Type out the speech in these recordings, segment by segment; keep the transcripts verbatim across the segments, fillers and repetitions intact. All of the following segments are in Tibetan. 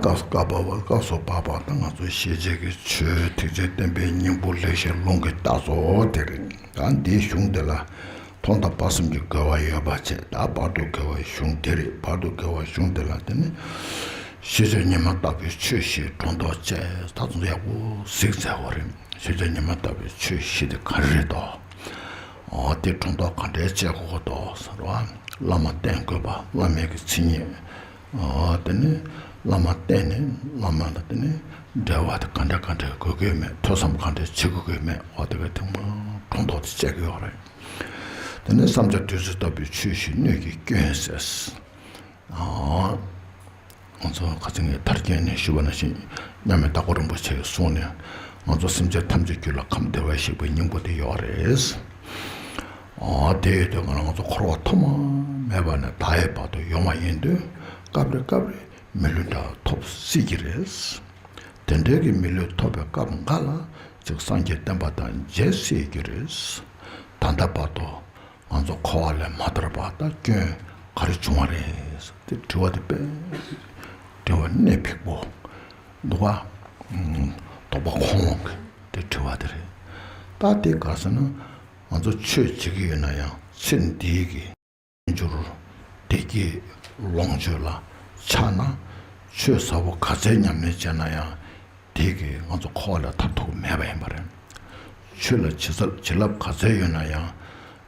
སྐབས་སྐབས་བབ་པ་སྐབས་སུ་བབ་པ་དང་ང་ཚོ་ཤེས་བྱའི་གི་ཆོས་ཐེག་ཆེན་བསྟན་པའི་སྙིང་པོ་ལེགས་བཤད་ལུང་གི་རྟགས་སོགས་དེ་རེད། ད་འདིའི་གཞུང་འདི་ལ་ཐོག་མཐའ་བར་གསུམ་གྱི་རྒོལ་བ་ཡོད་པ་བྱས། ད་བར་དུ་རྒོལ་བའི་གཞུང་དེ་རེད། བར་དུ་རྒོལ་བའི་གཞུང་དེ་ལ་དེ་ནི་ཤེས་བྱ་ཉི་མ་ལྟ་བུའི་ཆོས་ཞེས་སྒྲོ་འདོགས་བཅད། ད་དུང་ཡག་པོ་གཟིགས་མཛད་པ་རེད། ཤེས་བྱ་ཉི་མ་ལྟ་བུའི་ཆོས་ཞེས་དེ་ག་རེ་རེད་དོ། འོ་དེ་སྒྲོ་འདོགས་ག་འདྲའི་བཅད་དགོས་དོ་ཟེར་བ། བླ་མ་བསྟེན་དགོས་པ། བླ་མའི་གི་མཚན་ཉིད། འོ་དེ་ནི་བླ་མ་བསྟེན་ནས་བླ་མ་ལ་དེ་ནི་འབྲེལ་བ་དེ་ག་འདྲ་ག་འདྲ་དགོས་ཀྱི་མེད། ཐོས་བསམ་ག་འདྲ་བྱེད་དགོས་ཀྱི་མེད། འོ་དེ་ག་ཐེངས་མ་སྒྲོ་འདོགས་དེ་བཅད་ཀྱི་ཡོད་རེད། དེ་ནས་བསམ་བྱ་བདུད་རྩི་ལྟ་བུའི་ཆོས་ཞེས་སྣོད་ཀྱི་སྐྱོན་བསལ། ང་ཚོ་ཁ་སང་གི་མཐར་སྐྱེལ་ནས་ཞུས་པ་ནང་བཞིན་མཉམ་མེད་དྭགས་པོ་རིན་པོ་ཆེའི་གསུང་ནས་ང་ཚོ་སེམས་ཅན་ཐམས་ཅད་རྒྱུད་ལ་ཁམས་བདེ་བར་གཤེགས་པའི་སྙིང་པོ་དེ་ཡོད་རེད། དེ་ཡོད་དུས་ང་ཚོ་འཁོར་བ་ཐོག་མ་མེད་པ་ནས་ད་ཡོད་བར་དུ་ཡོང་བ་ཡིན་དུས་སྐབས་རེ་སྐབས་རེ་མི་ལུས་འདྲ་ཐོབ་སྲིད་ཀྱི་རེད། དེ་འདྲའི་གི་མི་ལུས་ཐོབ་པའི་སྐབས་འགའ་ལ་ཅིག་སངས་རྒྱས་བསྟན་པ་དང་མཇལ་སྲིད་ཀྱི་རེད། ད་ལྟ་བར་དུ་ང་ཚོ་འཁོར་བ་ལས་མ་ཐར་བར་ད་སྐྱོན་ག་རེ་བྱུང་བ་རེད་ཟེར་དེ་དྲི་བ་དེ་དཔེ་དྲི་བ་གནད་འཕིགས་པོ་འདུག་ག་དོགས་པ་ཁོང་ལོང་གི་དེ་དྲི་བ་དེ་རེད། ད་དེ་ག་ཟེར་ན་ང་ཚོ་ཆོས་བྱེད་ཀྱི་ཡོད་ན་ཡང་ཚེ་འདིའི་གི་འབྱོར་བདེ་སྐྱིད་ལོངས་སྤྱོད་ལ་ཆགས་ན་ཆོས་ཟབ་པོ་ག་ཚད་ཉམས་ལེན་བྱས་ན་ཡང་དེ་གིས་ང་ཚོ་འཁོར་བ་ལས་ཐར་ཐུབ་ཀྱི་མེད་པ་ཡིན་པ་རེད། ཆོས་ལ་བྱེད་ཚད་བྱིན་རླབས་ག་ཚད་ཡོད་ན་ཡང་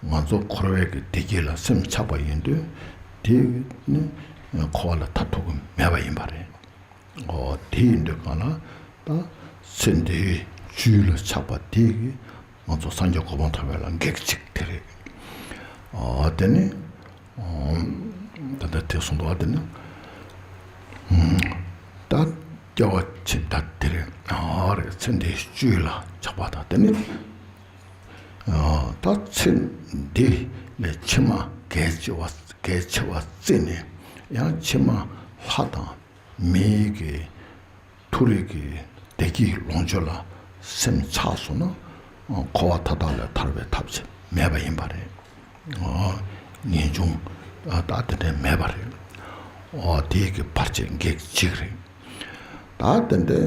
ང་ཚོ་འཁོར་བའི་གི་བདེ་སྐྱིད་ལ་སེམས་ཆགས་པ་ཡིན་དུས་དེ་ནི་འཁོར་བ་ལས་ཐར་ཐུབ་ཀྱི་མེད་པ་ཡིན་པ་རེད། འོ་དེ་ཡིན་དུས་གང་ལ་ད་ཚེ་འདིའི་བཅུད་ལ་ཆགས་པ་དེ་གིས་ང་ཚོ་སངས་རྒྱས་གོ་འཕང་ཐོབ་པ་ལ་གེགས་གཅིག་དེ་རེད། འོ་དེ་ནི་ད་ལྟ་དེ་གསུངས་འདུག་བ། དེ་ནི་ད་སྐྱེ་བ་ཕྱི་ད་དེ་རེད། འོ་རེད། ཚེ་འདིའི་བཅུད་ལ་ཆགས་པ་དང་དེ་ནི་ད་ཚེ་འདི་ལས་ཕྱི་མ་གལ་ཆེ་བ་གལ་ཆེ་བ་བརྩིས་ནས་ཡང་ཕྱི་མ་ལྷ་དང་མིའི་གི་མཐོ་རིས་ཀྱི་བདེ་སྐྱིད་ལོངས་སྤྱོད་ལ་སེམས་ཆགས་སོང་ན་འཁོར་བ་མཐའ་དག་ལས་ཐར་བའི་ཐབས་ཅིག་མེད་པ་ཡིན་པ་རེད། ངེས་འབྱུང་ད་དེ་འདྲ་མེད་པ་རེད། འོ་དེའི་གི་བར་ཆད་གེགས་གཅིག་རེད། ད་དེ་འདྲའི་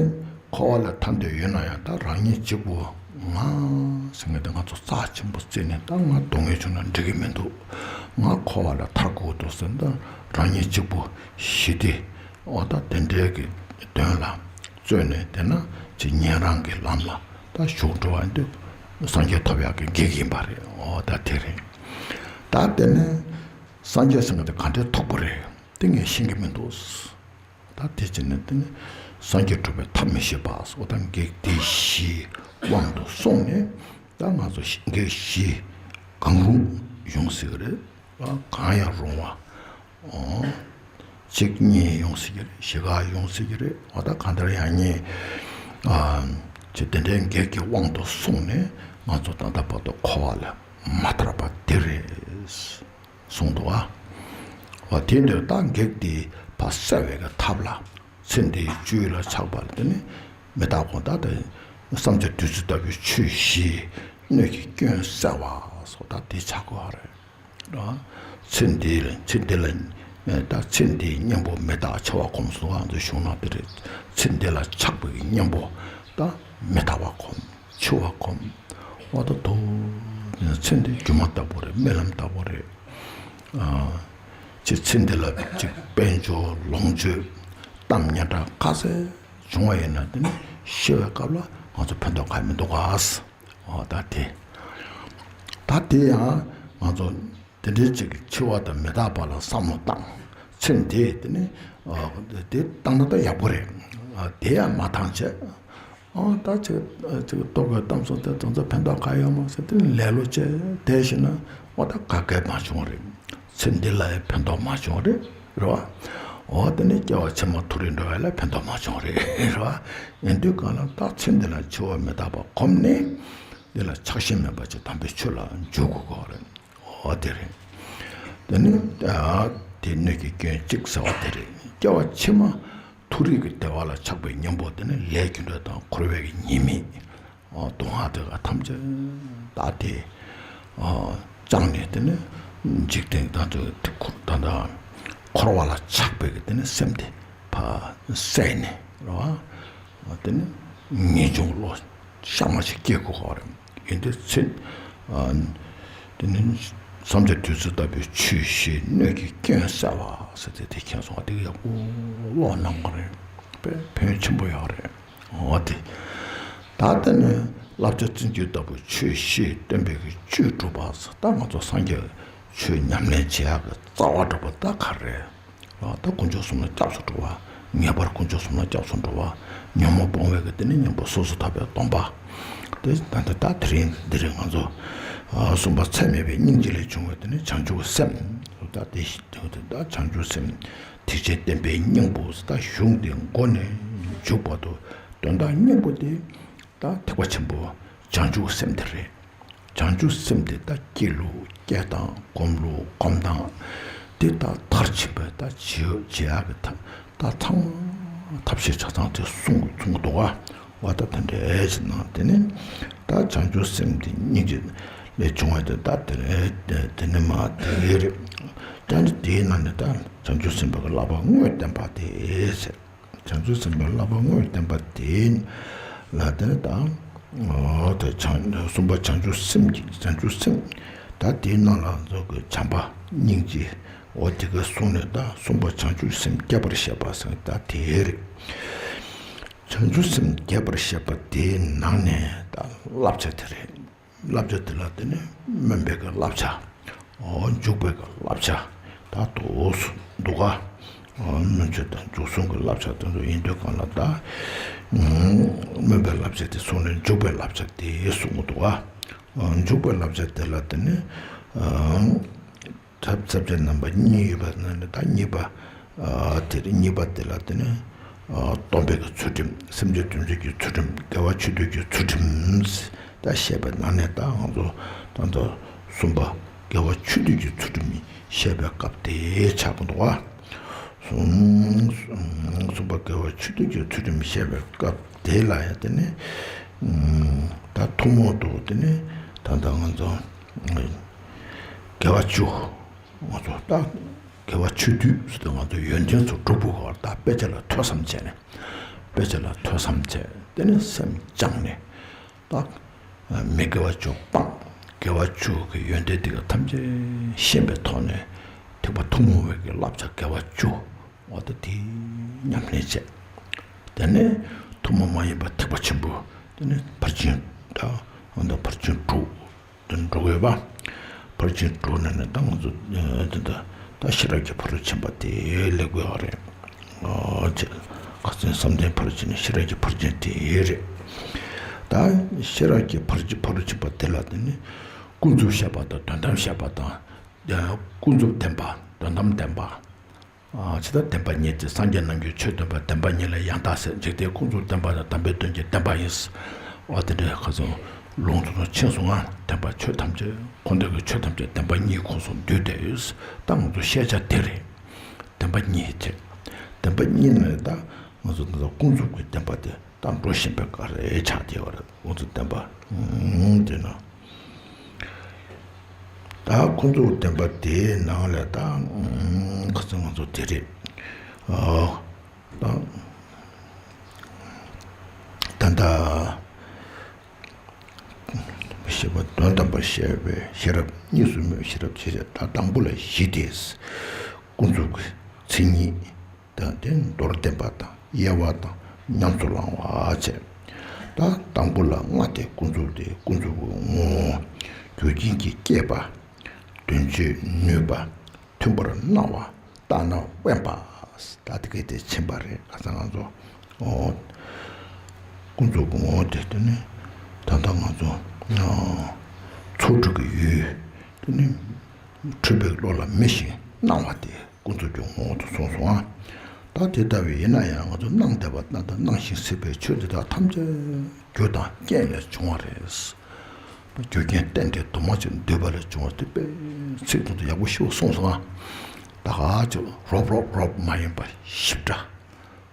འཁོར་བ་ལས་ཐར་འདོད་ཡོད་ན་ཡང་ད་རང་ཉིད་གཅིག་པུ་ང་ཟེར་མཁན་དེ་ང་ཚོ་རྩ་ཆེན་པོ་བརྩིས་ནས་ད་ང་སྡུག་བསྔལ་བྱུང་ན་འགྲིག་གི་མི་འདུག་ང་འཁོར་བ་ལས་ཐར་དགོས་འདུག་ཟེར་ན་ད་རང་ཉིད་གཅིག་པུ་ཞི་བདེ་འོ་ད་དེ་འདྲའི་གི་དོན་ལ་བརྩོན་ནས་དེ་ན་ཅིག་ཉན་རང་གི་ལམ་ལ་ད་ཞུགས་འགྲོ་བ་འདི་སངས་རྒྱས་ཐོབ་ཡག་གི་གེགས་ཡིན་པ་རེད། འོ་ད་དེ་རེད། ད་དེ་ནས་སངས་རྒྱས་ཟེར་མཁན་དེ་ག་འདྲའི་མཐུག་པོ་རེད་དེ་ངས་ཤེས་ཀྱི་མི་འདུག་ད་དེ་བྱས་ནས་དེ་ནི་སངས་རྒྱས་སྒྲུབ་པའི་ཐབས་མི་ཤེས་པ་སོགས་དང་གེགས་དེ་བཞི་དབང་དུ་སོང་ནས་ད་ང་ཚོ་གེགས་བཞི་གང་རུང་ཡོང་སྲིད་ཀྱི་རེད། གང་ཡང་རུང་བ་གཅིག་གཉིས་ཡོང་སྲིད་ཀྱི་རེད། བཞི་ག་ཡོང་སྲིད་ཀྱི་རེད། འོ་ད་གང་ལྟར་ཡང་ངས་ཅིག་དེ་འདྲའི་གེགས་ཀྱི་དབང་དུ་སོང་ནས་ང་ཚོ་ད་ལྟ་བར་དུ་འཁོར་བ་ལས་མ་ཐར་པ་དེ་རེད། གསུངས་འདུག་བ། འོ་དེ་འདྲ་ད་གེགས་དེ་ཕར་བསལ་བའི་གི་ཐབས་ལ་ཚེ་འདིའི་བཅུད་ལ་ཆགས་པ་ལ་དེ་ནི་མི་རྟག་གོང་ད་དེ་བསམ་བྱ་བདུད་རྩི་ལྟ་བུའི་ཆོས་བཞིའི་སྣོད་ཀྱི་སྐྱོན་བསལ་བ་སོགས་ད་དེ་ཆགས་དགོས་པ་རེད། རེད་བ། ཚེ་འདི་ལ་ཚེ་འདི་ལ་ད་ཚེ་འདིའི་གཉེན་པོ་མི་རྟག་འཆི་བ་སྒོམ་གསུངས་པ་ཚོ་གཞུང་ནང་དེ་རེད། ཚེ་འདི་ལ་ཆགས་པའི་གཉེན་པོ་ད་མི་རྟག་པ་སྒོམ། འཆི་བ་སྒོམ། འོ་ད་དོ། ཚེ་འདི་སྒྱུ་མ་ལྟ་བུ་རེད། རྨི་ལམ་ལྟ་བུ་རེད། ཨ། ཅིག་ཚེ་འདི་ལ་ཅིག་དཔལ་འབྱོར་ལོངས་སྤྱོད་གཏམ་སྙན་གྲགས་ག་ཚད་བྱུང་བ་ཡིན་ན་དེ་ནི་ཤི་བའི་སྐབས་ལ་ང་ཚོ་ཕན་ཐོགས་གང་ཡང་མི་འདུག་ག་འོ་ད་དེ། ད་དེ་ཡང་ང་ཚོ་དེ་འདྲའི་ཅིག་འཆི་བ་དང་མི་རྟག་པ་ལ་བསམ་བློ་བཏང་། ཚེ་འདི་དེ་ནི་དེ་བཏང་ན་ད་ཡག་པོ་རེད། དེ་ཡང་མ་བཏང་བྱས། ཨོ་ད་ཅིག་ཅིག་ལྟོ་གོས་གཏམ་གསུམ་དེ་དེ་ཚོ་ཕན་ཐོགས་ག་ཡོད་མ་ཟེར་དེ་ལས་ལོ་བྱས་བསྡད་ཤི་ན་ཨོ་ད་ག་གེ་མ་བྱུང་རེད། ཚེ་འདི་ལ་ཡང་ཕན་ཐོགས་མ་བྱུང་རེད། རེད་བ། ཨོ་དེ་ནི་སྐྱེ་བ་ཕྱི་མ་མཐོ་རིས་འགྲོ་བ་ལ་ཕན་ཐོགས་མ་བྱུང་རེད། རེད་བ། ཡིན་དུས་གང་ལ་ད་ཚེ་འདི་ལ་འཆི་བ་མི་རྟག་པ་གོམས་ནས་འདི་ལ་ཆགས་ཞེན་མེད་པ་ཅིག་དམ་པའི་ཆོས་ལ་འཇུག་དགོས་ཀྱི་རེད། འོ་དེ་རེད། དེ་ནི་དེ་སྣོད་ཀྱི་སྐྱོན་གཅིག་ཟེར་བ་དེ་རེད། སྐྱེ་བ་ཕྱི་མ་མཐོ་རིས་ཀྱི་བདེ་བ་ལ་ཆགས་པའི་གཉེན་པོ་དེ་ནི་ལས་རྒྱུ་འབྲས་དང་འཁོར་བའི་ཉེས་དམིགས། འོ་སྡུག་བསྔལ་དེ་ག་ཐམས་ཅད་ད་དེ་འོ་བཅངས་ནས་དེ་ནི་འཇིག་རྟེན་དང་དེ་ད་ལྟ་འཁོར་བ་ལ་ཆགས་པའི་གི་དེ་ནི་སེམས་དེ་ བསད་ནས་རེད་བ། དེ་ནི་ངེས་འབྱུང་བློ་གཤའ་མ་ཞིག་སྐྱེ་དགོས་པ་རེད། ཡིན་དུས་ཚེ་དེ་ནི་བསམ་བྱ་བདུད་རྩི་ལྟ་བུའི་ཆོས་བཞིས་སྣོད་ཀྱི་སྐྱོན་བསལ་བ་ཟེར་ཏེ་དེ་མཁྱེན་སོང་བ་དེ་གི་ཡག་པོ་ཀློག་གནང་བ་རེད། དཔེ་ཕན་ཡོན་ཆེན་པོ་ཡོད་རེད། འོ་དེ། ད་ལྟ་ནི་བསླབ་བྱ་བཙན་གྱིས་བརྟག་པའི་ཆོས་བཞི་སྟོན་པའི་གི་བཅུད་སྒྲུབ་པ་ཟེར། ད་ང་ཚོ་སངས་རྒྱས་ཆོས་ཉམས་ལེན་བྱེད་ཡག་གི་རྩ་བ་སྒྲུབ་པ་ད་ག་རེ་རེད། ད་དཀོན་མཆོག་གསུམ་ལ་སྐྱབས་སུ་འགྲོ་བ། ངེས་པར་དཀོན་མཆོག་གསུམ་ལ་སྐྱབས་སུ་འགྲོ་བ། ཉོན་མོངས་སྤོང་བའི་གི་དེ་ནི་གཉེན་པོ་སོ་སོར་ཐར་པའི་སྡོམ་པ། དེ་ད་ལྟ་ད་དེ་རིང་འདི་རིང་ང་ཚོ་གསུམ་པ་ཚད་མེད་པའི་སྙིང་རྗེ་ལས་བྱུང་བའི་དེ་ནི་བྱང་ཆུབ་སེམས། ད་དེ་ད་བྱང་ཆུབ་སེམས། ཐེག་ཆེན་བསྟན་པའི་སྙིང་པོ་ད་གཞུང་དེ་མགོ་ནས་མཇུག་བར་དུ་དོན་དག་སྙིང་པོ་དེ་ད་ཐེག་པ་ཆེན་པོ་བྱང་ཆུབ་སེམས་དེ་རེད། བྱང་ཆུབ་སེམས་དེ་ད་སྐྱེ་ལུགས་སྐྱེ་སྟངས། སྒོམ་ལུགས་སྒོམ་སྟངས། དེ་ད་མཐར་ཕྱིན་པའི་ད་བྱེད་བྱེད་ཡག་གི་ཐབས་ད་ཚང་མ་ཐབས་ཤེས་ཆ་ཚང་དེ་གསུང་གི་གསུང་གི་འདུག་ག་འོ་ད་དེ་འདྲ་ཞིག་གནང་། དེ་ནི་ད་བྱང་ཆུབ་སེམས་དེ་སྙིང་རྗེ་ལས་བྱུང་བ་དེ་ད་དེ་རེད། དེ་ནི་མ་དེ་རེད། ད་ནི་དེའི་ནང་ནས་ད་བྱང་ཆུབ་སེམས་དཔའི་བསླབ་པ་དངོས་བསྟན་པ་དེ་ཟེར། བྱང་ཆུབ་སེམས་དཔའི་བསླབ་པ་དངོས་བསྟན་པ་དེ་ལ་དེ་ནི་ད་འོ་དེ་བྱང་གསུམ་པ་བྱང་ཆུབ་སེམས་ཀྱི་བྱང་ཆུབ་སེམས་ད་དེའི་ནང་ལ་ང་ཚོ་གི་བྱམས་པ་སྙིང་རྗེ། འོ་དེ་ག་གསུངས་ནས་ད་གསུམ་པ་བྱང་ཆུབ་སེམས་བསྐྱེད་པར་བཤད་པ་ཟེར་ད་དེ་རེད། བྱང་ཆུབ་སེམས་བསྐྱེད་པར་བཤད་པ་དེའི་ནང་ནས་ད་བསླབ་བྱ་དེ་རེད། བསླབ་བྱ་དེ་ལ་དེ་ནི་སྨོན་པའི་གི་བསླབ་བྱ། འོ་འཇུག་པའི་གི་བསླབ་བྱ། ད་དུ་འདུག་ག་འོ་སྨོན་བྱ་དང་འཇུག་གསུམ་གི་བསླབ་བྱ་དེ་ཚོ་ཡིན་དུས་གང་ལ་ད་སྨོན་པའི་བསླབ་བྱ་དེ་གསུངས་ནས་འཇུག་པའི་བསླབ་བྱ་དེ་གསུང་གི་འདུག་ག་འཇུག་པའི་བསླབ་བྱ་དེ་ལ་དེ་ནི། ཐབས་ཚབ་བྱ་རྣམ་པ་གཉིས་ཡོད་པ་ན་ནི་ད་གཉིས་པ། དེ་རེད། གཉིས་པ་དེ་ལ་དེ་ནི་སྟོན་པའི་གི་ཚུལ་ཁྲིམས། སེམས་ཅན་ཐམས་ཅད་ཀྱི་ཚུལ་ཁྲིམས། དགེ་བ་ཆོས་སྡུད་ཀྱི་ཚུལ་ཁྲིམས་ད་བཤད་པའི་ནང་ནས་ད་ང་ཚོ་ད་ལྟ་གསུམ་པ་དགེ་བ་ཆོས་སྡུད་ཀྱི་ཚུལ་ཁྲིམས་བཤད་པའི་སྐབས་དེ་ཆགས་ཀྱི་འདུག་ག་གསུམ་པ་དགེ་བ་ཆོས་སྡུད་ཀྱི་ཚུལ་ཁྲིམས་བཤད་པའི་སྐབས་དེ་ལ་ཡང་དེ་ནི་ད་ཐུན་མོང་དུ་དེ་ནི་ད་ལྟ་ང་ཚོ་དགེ་བ་བཅུ། ང་ཚོ་ད་དགེ་བ་ཆོས་སྡུད་ཟེར་དུས་ང་ཚོ་ཡོན་ཏན་ཚོ་སྒྲུབ་དགོས་པར་ད་དཔེ་ཆ་ལ་ཐོས་བསམ་བྱས་ནས། དཔེ་ཆ་ལ་ཐོས་བསམ་བྱས། དེ་ནས་སེམས་བཅངས་ནས་ད་མི་དགེ་བ་བཅུ་སྤངས། དགེ་བ་བཅུ་གི་ཡོན་ཏན་དེ་ག་ཐམས་ཅད་ཤེས་པའི་ཐོག་ནས་ཐེག་པ་ཐུན་མོང་བའི་གི་བསླབ་བྱ་དགེ་བ་བཅུ་འོ་ད་དེ་ཉམས་ལེན་བྱས། དེ་ནས་ཐུན་མོང་མ་ཡིན་པ་ཐེག་པ་ཆེན་པོ་དེ་ནས་ཕར་ཕྱིན་ད་འོ་ད་ཕར་ཕྱིན་དྲུག་དེ་འགྲོ་དགོས་པ། ཕར་ཕྱིན་དྲུག་ནང་ནས་ད་ང་ཚོ་ཨ་དེ་ད་ད་ཤེས་རབ་ཀྱི་ཕ་རོལ་ཕྱིན་པ་དེ་སླེབས་དགོས་པ་རེད། ཨ་ཅེ། ཁ་སང་བསམ་གཏན་ཕ་རོལ་ཕྱིན་ནས་ཤེས་རབ་ཀྱི་ཕ་རོལ་ཕྱིན་དེ་རེད། ད་ཤེས་རབ་ཀྱི་ཕ་རོལ་ཕྱིན་ཕ་རོལ་ཕྱིན་པ་དེ་ལ་དེ་ནི་ཀུན་རྫོབ་བཤད་པ་དང་དོན་དམ་བཤད་པ་དང་། ཀུན་རྫོབ་བདེན་པ་དོན་དམ་བདེན་པ། ཇི་ལྟར་བདེན་པ་གཉིས་ཏེ། སངས་རྒྱས་རྣམས་ཀྱི་ཆོས་སྟོན་པ། བདེན་པ་གཉིས་ལ་ཡང་དག་ཟེར། འཇིག་རྟེན་ཀུན་རྫོབ་བདེན་པ་དང་དམ་པའི་དོན་གྱི་བདེན་པ་ཡིན། འོ་དེ་འདྲའི་ཁ་སང་ལུང་དུ་མཁྱེན་སོང་ང་། བདེན་པ་ཆོས་ཐམས་ཅད་ཁོ་ན་གི་ཆོས་ཐམས་ཅད་བདེན་པ་གཉིས་ཁོངས་སུ་འདུས་ཏེ་ཡོད། ད་ང་ཚོ་ཤེས་བྱ་དེ་རེད། བདེན་པ་གཉིས་དེ། བདེན་པ་གཉིས་ནས་ད་ང་ཚོ་ད་ལྟ་ཀུན་རྫོབ་ཀྱི་བདེན་པ་དེ་ད་འགྲོ་བཞིན་པའི་སྐབས་རེད་ཆགས་བསྡད་པ་རེད། ཀུན་རྫོབ་བདེན་པ་དེ་ན། ད་ཀུན་རྫོབ་བདེན་པ་དེའི་ནང་ལས་ད་ཁ་སང་ང་ཚོ་དེ་རེད། ཨ་ད་ད་ད་ཤེས་པ་དོན་དམ་པར་བཤད་པའི་ཤེས་རབ་གཉིས་སུ་མེད་པའི་ཤེས་རབ་ཅེས་བྱ། ད་དང་པོ་ལ་བཞི་སྟེ། ཀུན་རྫོབ་ཀྱི་མཚན་ཉིད་དང་དེ་མདོར་བསྟན་པ་དང་། དབྱེ་བ་དང་། ཉམས་སུ་བླང་བ་བཅས། ད་དང་པོ་ལ་ལྔ་སྟེ། ཀུན་རྫོབ་སྟེ། ཀུན་རྫོབ་ཀྱི་ངོ་བོ། རྒྱུ་རྐྱེན་གྱིས་བསྐྱེད་པ། དོན་སྤྱོད་ནུས་པ། མཐུན་པར་སྣང་བ། བརྟགས་ན་དབེན་པ། ད་དེ་ག་དེ་ཕྱིན་པ་རེད། ཁ་སང་ང་ཚོ་ཨོ། ཀུན་རྫོབ་ཀྱི་ངོ་བོ་དེ་དེ་ནི་ད་ལྟ་ང་ཚོ་ཨོ། ཚོགས་དྲུག་གི་ཡུལ་དེ་ནི་འཁྲུལ་པའི་བློ་ལ་མི་ཞེན་སྣང་བ་དེ་ཀུན་རྫོབ་ཀྱི་ངོ་བོ་དུ་སོང་སོང་ཨ། ད་དེ་ལྟ་བུ་ཡིན་ན་ཡང་ང་ཚོ་སྣང་བསྡད་པ་ད་ལྟ་སྣང་ཞིང་སྲིད་པའི་ཆོས་དེ་དག་ཐམས་ཅད་རྒྱུ་དང་རྐྱེན་ལས་བྱུང་བ་རེད། རྒྱུ་རྐྱེན་རྟེན་འབྲེལ་དུ་མ་ཅིག་འདུས་པ་ལས་བྱུང་བ་དེ་དཔེ་ཚིག་ཐོག་ཏུ་ཡག་པོ་ཞིག་གསུངས་སོང་ང་། ད་ག་ཅིག་རོབ་རོབ་རོབ་མ་ཡིན་པ་ཞིབ་ཕྲ།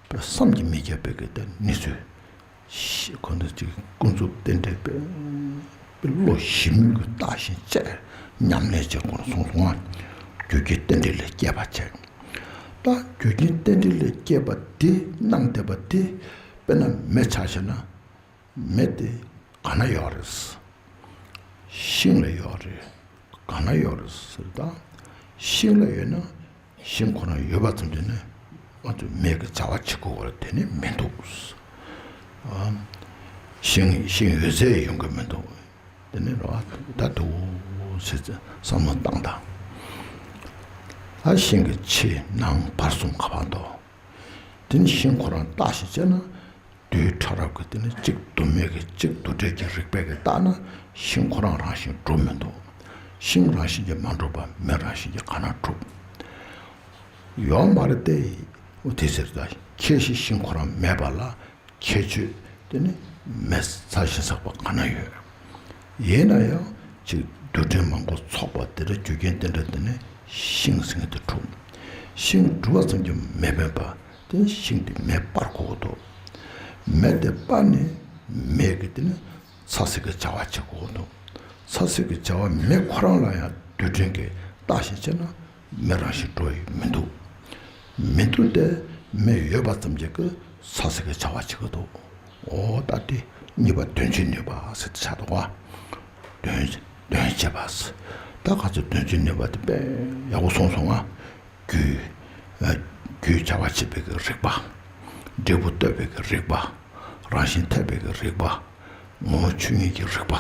དཔེ་བསམ་གྱིས་མི་ཁྱབ་པའི་གི་དེ་གནས་ཚུལ་ཞིག་ཁོ་ན་ཅིག་ཀུན་རྫོབ་རྟེན་འབྲེལ་དཔེ་དཔེ་བློ་ཞིབ་མོས་ཀྱིས་བརྟགས་ཤིང་དཔྱད། ཉམས་ལེན་བྱེད་དགོས་ན་གསུངས་སོང་ང་། རྒྱུ་རྐྱེན་རྟེན་འབྲེལ་ལས་སྐྱེས་པ་བྱས། ད་རྒྱུ་རྐྱེན་རྟེན་འབྲེལ་ལས་སྐྱེས་པ་དེ་སྣང་བསྡད་པ་དེ་དཔེར་ན་མེ་ཆ་བཞག་ན། མེ་དེ་ག་ན་ཡོད་རེད། ཤིང་ལ་ཡོད་རེད། ག་ན་ཡོད་རེད་ཟེར་ད། ཤིང་ལ་ཡོད་ན་ཤིང་ཁོ་རང་ཡོད་པ་ཙམ་དུ་ནི་ང་ཚོས་མེ་གི་བྱ་བ་བྱེད་དགོས་པ་རེད། དེ་ནི་མི་འདུག་ཨ། ཤིང་ཤིང་ཡོད་ཚད་ཡོང་གི་མི་འདུག་དེ་ནི་རོ་ད་འདུག་ཟེར་བསམ་བློ་བཏང་དང་། ད་ཤིང་གི་ཕྱི་ནང་བར་གསུམ་ག་པར་འདུག་དེ་ནི་ཤིང་ཁོ་རང་བརྟག་ཞིབ་བྱས་ན། རྡུལ་ཕྲ་རབ་ཀྱི་དེ་ནི་གཅིག་རྡུལ་མེད་ཀྱི་གཅིག་རྡུལ་བྲལ་གྱི་རིག་པས་ཀྱིས་བརྟགས་ན་ཤིང་ཁོ་རང་རང་བཞིན་གྲུབ་མི་འདུག་ཤིང་རང་བཞིན་གྱིས་མ་གྲུབ་པ་མེ་རང་བཞིན་གྱིས་ག་ན་གྲུབ། ཡོད་མ་རེད་དེ། འོ་དེ་ཟེར་ད་ཁྱད་གཞི་ཤིང་ཁོ་རང་མེད་པ་ལ་ཁྱད་ཆོས་དེ་ནི་མེ་ས་ཤིང་ཟག་པ་ག་ན་ཡོད། ཡིན་ན་ཡང་ཅིག་རྡུལ་ཕྲན་མང་པོ་ཚོགས་པ་དེ་འདྲ་རྒྱུ་རྐྱེན་དེ་འདྲ་དེ་ནི་ཤིང་ཟེར་མཁན་དེ་གྲུབ། ཤིང་གྲུབ་པ་ཙམ་གྱིས་མེ་སྤངས་པ་དེ་ཤིང་དེ་མེ་སྤར་དགོས་འདུག་མེ་དེ་སྤར་ནས་མེ་གི་དེ་ནི་ཚ་ཟེར་གི་བྱ་བ་བྱེད་དགོས་འདུག་ཚ་ཟེར་གི་བྱ་བ་མེ་ཁོ་རང་ལ་ཡང་རྡུལ་ཕྲན་གྱིས་བརྟག་ཞིབ་བྱས་ན། མེ་རང་བཞིན་གྲུབ་ཡི་མི་འདུག་མི་འདུག་སྟེ། མེ་ཡོད་པ་ཙམ་གྱིས་ཀྱི་ཚ་ཟེར་གྱི་བྱ་བ་བྱེད་ཀྱི་འདུག་འོ་ད་དེ་གཉིས་པ་དོན་བྱེད་ནུས་པ་ཟེར་དེ་ཆགས་འདུག་བ། དོན་དོན་བྱེད་པ་ཟེར། ད་ག་ཚོད་དོན་བྱེད་ནུས་པ་དེ་དཔེ་ཡག་པོ་སོང་སོང་ང་། རྒྱུ། རྒྱུའི་བྱ་བ་བྱེད་པའི་གི་རིག་པ། འབྲས་བུ་ལྟོས་པའི་གི་རིག་པ། རང་བཞིན་འཐད་པའི་གི་རིག་པ། ངོ་བོ་ཆོས་ཉིད་ཀྱི་རིག་པ།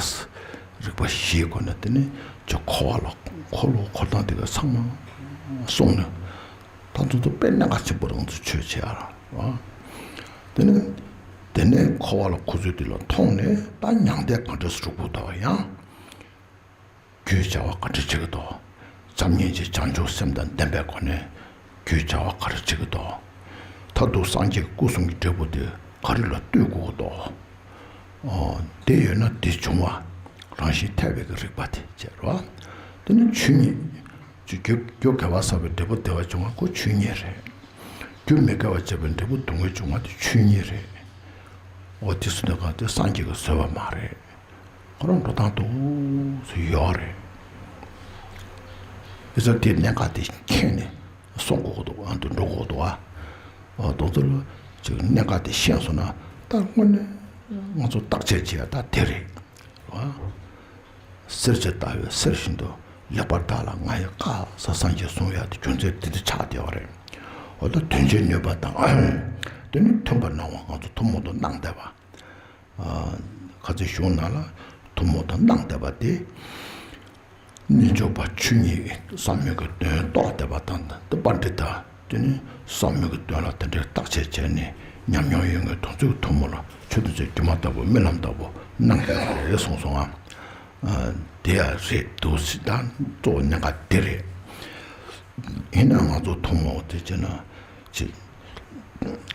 རིག་པ་བཞིའི་སྒོ་ནས་དེ་ནི་ཅི་འཁོར་བ་ལ་འཁོར་ལོ་འཁོར་སྟངས་དེ་ག་ཚང་མ་གསུངས་ནས། ད་དུང་དུ་དཔེ་གནད་འགག་ཆེན་པོ་རང་ཚོ་ཆོས་བྱེད་ཡ་ལ། དེ་ནི་དེ་ནས་འཁོར་བ་ལ་འཁོར་ཚུལ་དེ་ལ་མཐོང་ནས་ད་མྱང་འདས་ག་འདྲ་སུ་འགྲོ་དགོས་དོ་ཡང་། རྒྱུའི་བྱ་བ་ག་འདྲ་བྱེད་ཀྱི་འདུག་བྱམས་སྙིང་རྗེ་བྱང་ཆུབ་སེམས་དང་ལྡན་པའི་སྒོ་ནས་རྒྱུའི་བྱ་བ་ག་འདྲ་བྱེད་ཀྱི་འདུག་མཐར་ཐུག་སངས་རྒྱས་ཀྱི་སྐུ་གསུམ་གྱི་འབྲས་བུ་དེ་ག་རེ་ལ་ལྟོས་དགོས་ཀྱི་འདུག་འོ། དེ་ཡོད་ན་དེ་བྱུང་བ་རང་བཞིན་འཐད་པའི་གི་རིག་པ་དེ་བྱེད་རོ། དེ་ནི་ཆོས་ཉིད། ཅིག་རྒྱུ་རྒྱུ་དགེ་བ་བསགས་པའི་འབྲས་བུ་བདེ་བ་བྱུང་བ་ཁོ་ཆོས་ཉིད་རེད། རྒྱུ་མི་དགེ་བ་བྱས་པའི་འབྲས་བུ་སྡུག་བསྔལ་བྱུང་བ་དེ་ཆོས་ཉིད་རེད། འོ་དེ་སུ་འདི་ག་དེ་སངས་རྒྱས་ཀྱིས་བཟོས་པ་མ་རེད། ཁོ་རང་འགྲོ་སྟངས་འདུག་སེ་ཡོད་རེད། ཨེ་ཙི་དེ་གནད་འགག་དེ་མཁྱེན་ནས་སོང་དགོས་ཀྱི་འདུག་ཨ་འདུ་འགྲོ་དགོས་ཀྱི་འདུག་ཨ། འོ་དེ་ཚོ་ལ་ཅིག་གནད་འགག་དེ་ཤེས་སོང་ན་ད་དངོས་གནས་ང་ཚོ་བརྟག་དཔྱད་བྱེད་ཡ་ད་དེ་རེད། ཨ། གསེར་གྱི་ལྟ་བའི་གསེར་བཞིན་དུ་ལེགས་པར་བརྟགས་ལ་ང་ཡི་བཀའ་ཟེར་སངས་རྒྱས་གསུང་ཡ་དེ་རྒྱུ་མཚན་དེ་འདྲ་ཆགས་བསྡད་པ་རེད། འོ་ད་དོན་བྱེད་ནུས་པ་དང་དེ་ནི་མཐུན་པར་སྣང་བ་ང་ཚོ་ཐུན་མོང་དུ་སྣང་བསྡད་པ། ཁ་ཚིག་གཞུང་ནང་ལ་ཐུན་མོང་དུ་སྣང་བསྡད་པ་དེ། རྣལ་འབྱོར་པ་ཆོས་ཉིད་བསམ་ཡུལ་གྱི་དོན་རྟོགས་བསྡད་པ་དང་དེ་པཎྜི་ཏ་དེ་ནི་བསམ་ཡུལ་གྱི་དོན་ལ་དེ་འདྲའི་བརྟག་དཔྱད་བྱས་ནས་ཉམས་མྱོང་ཡོད་མཁན་དེ་ཚོས་ཐུན་མོང་ལ་ཆོས་དེ་ཚོའི་སྒྱུ་མ་ལྟ་བུ་རྨི་ལམ་ལྟ་བུ་སྣང་གི་རེད་གསུངས་སོང་ང་། དེ་ཡང་རེད་འདུག་སེ་ད་གཙོ་བོ་གནད་འགག་དེ་རེད། ཡིན་ན་ང་ཚོ་ཐུན་མོང་དེ་བྱས་ན་ཅིག་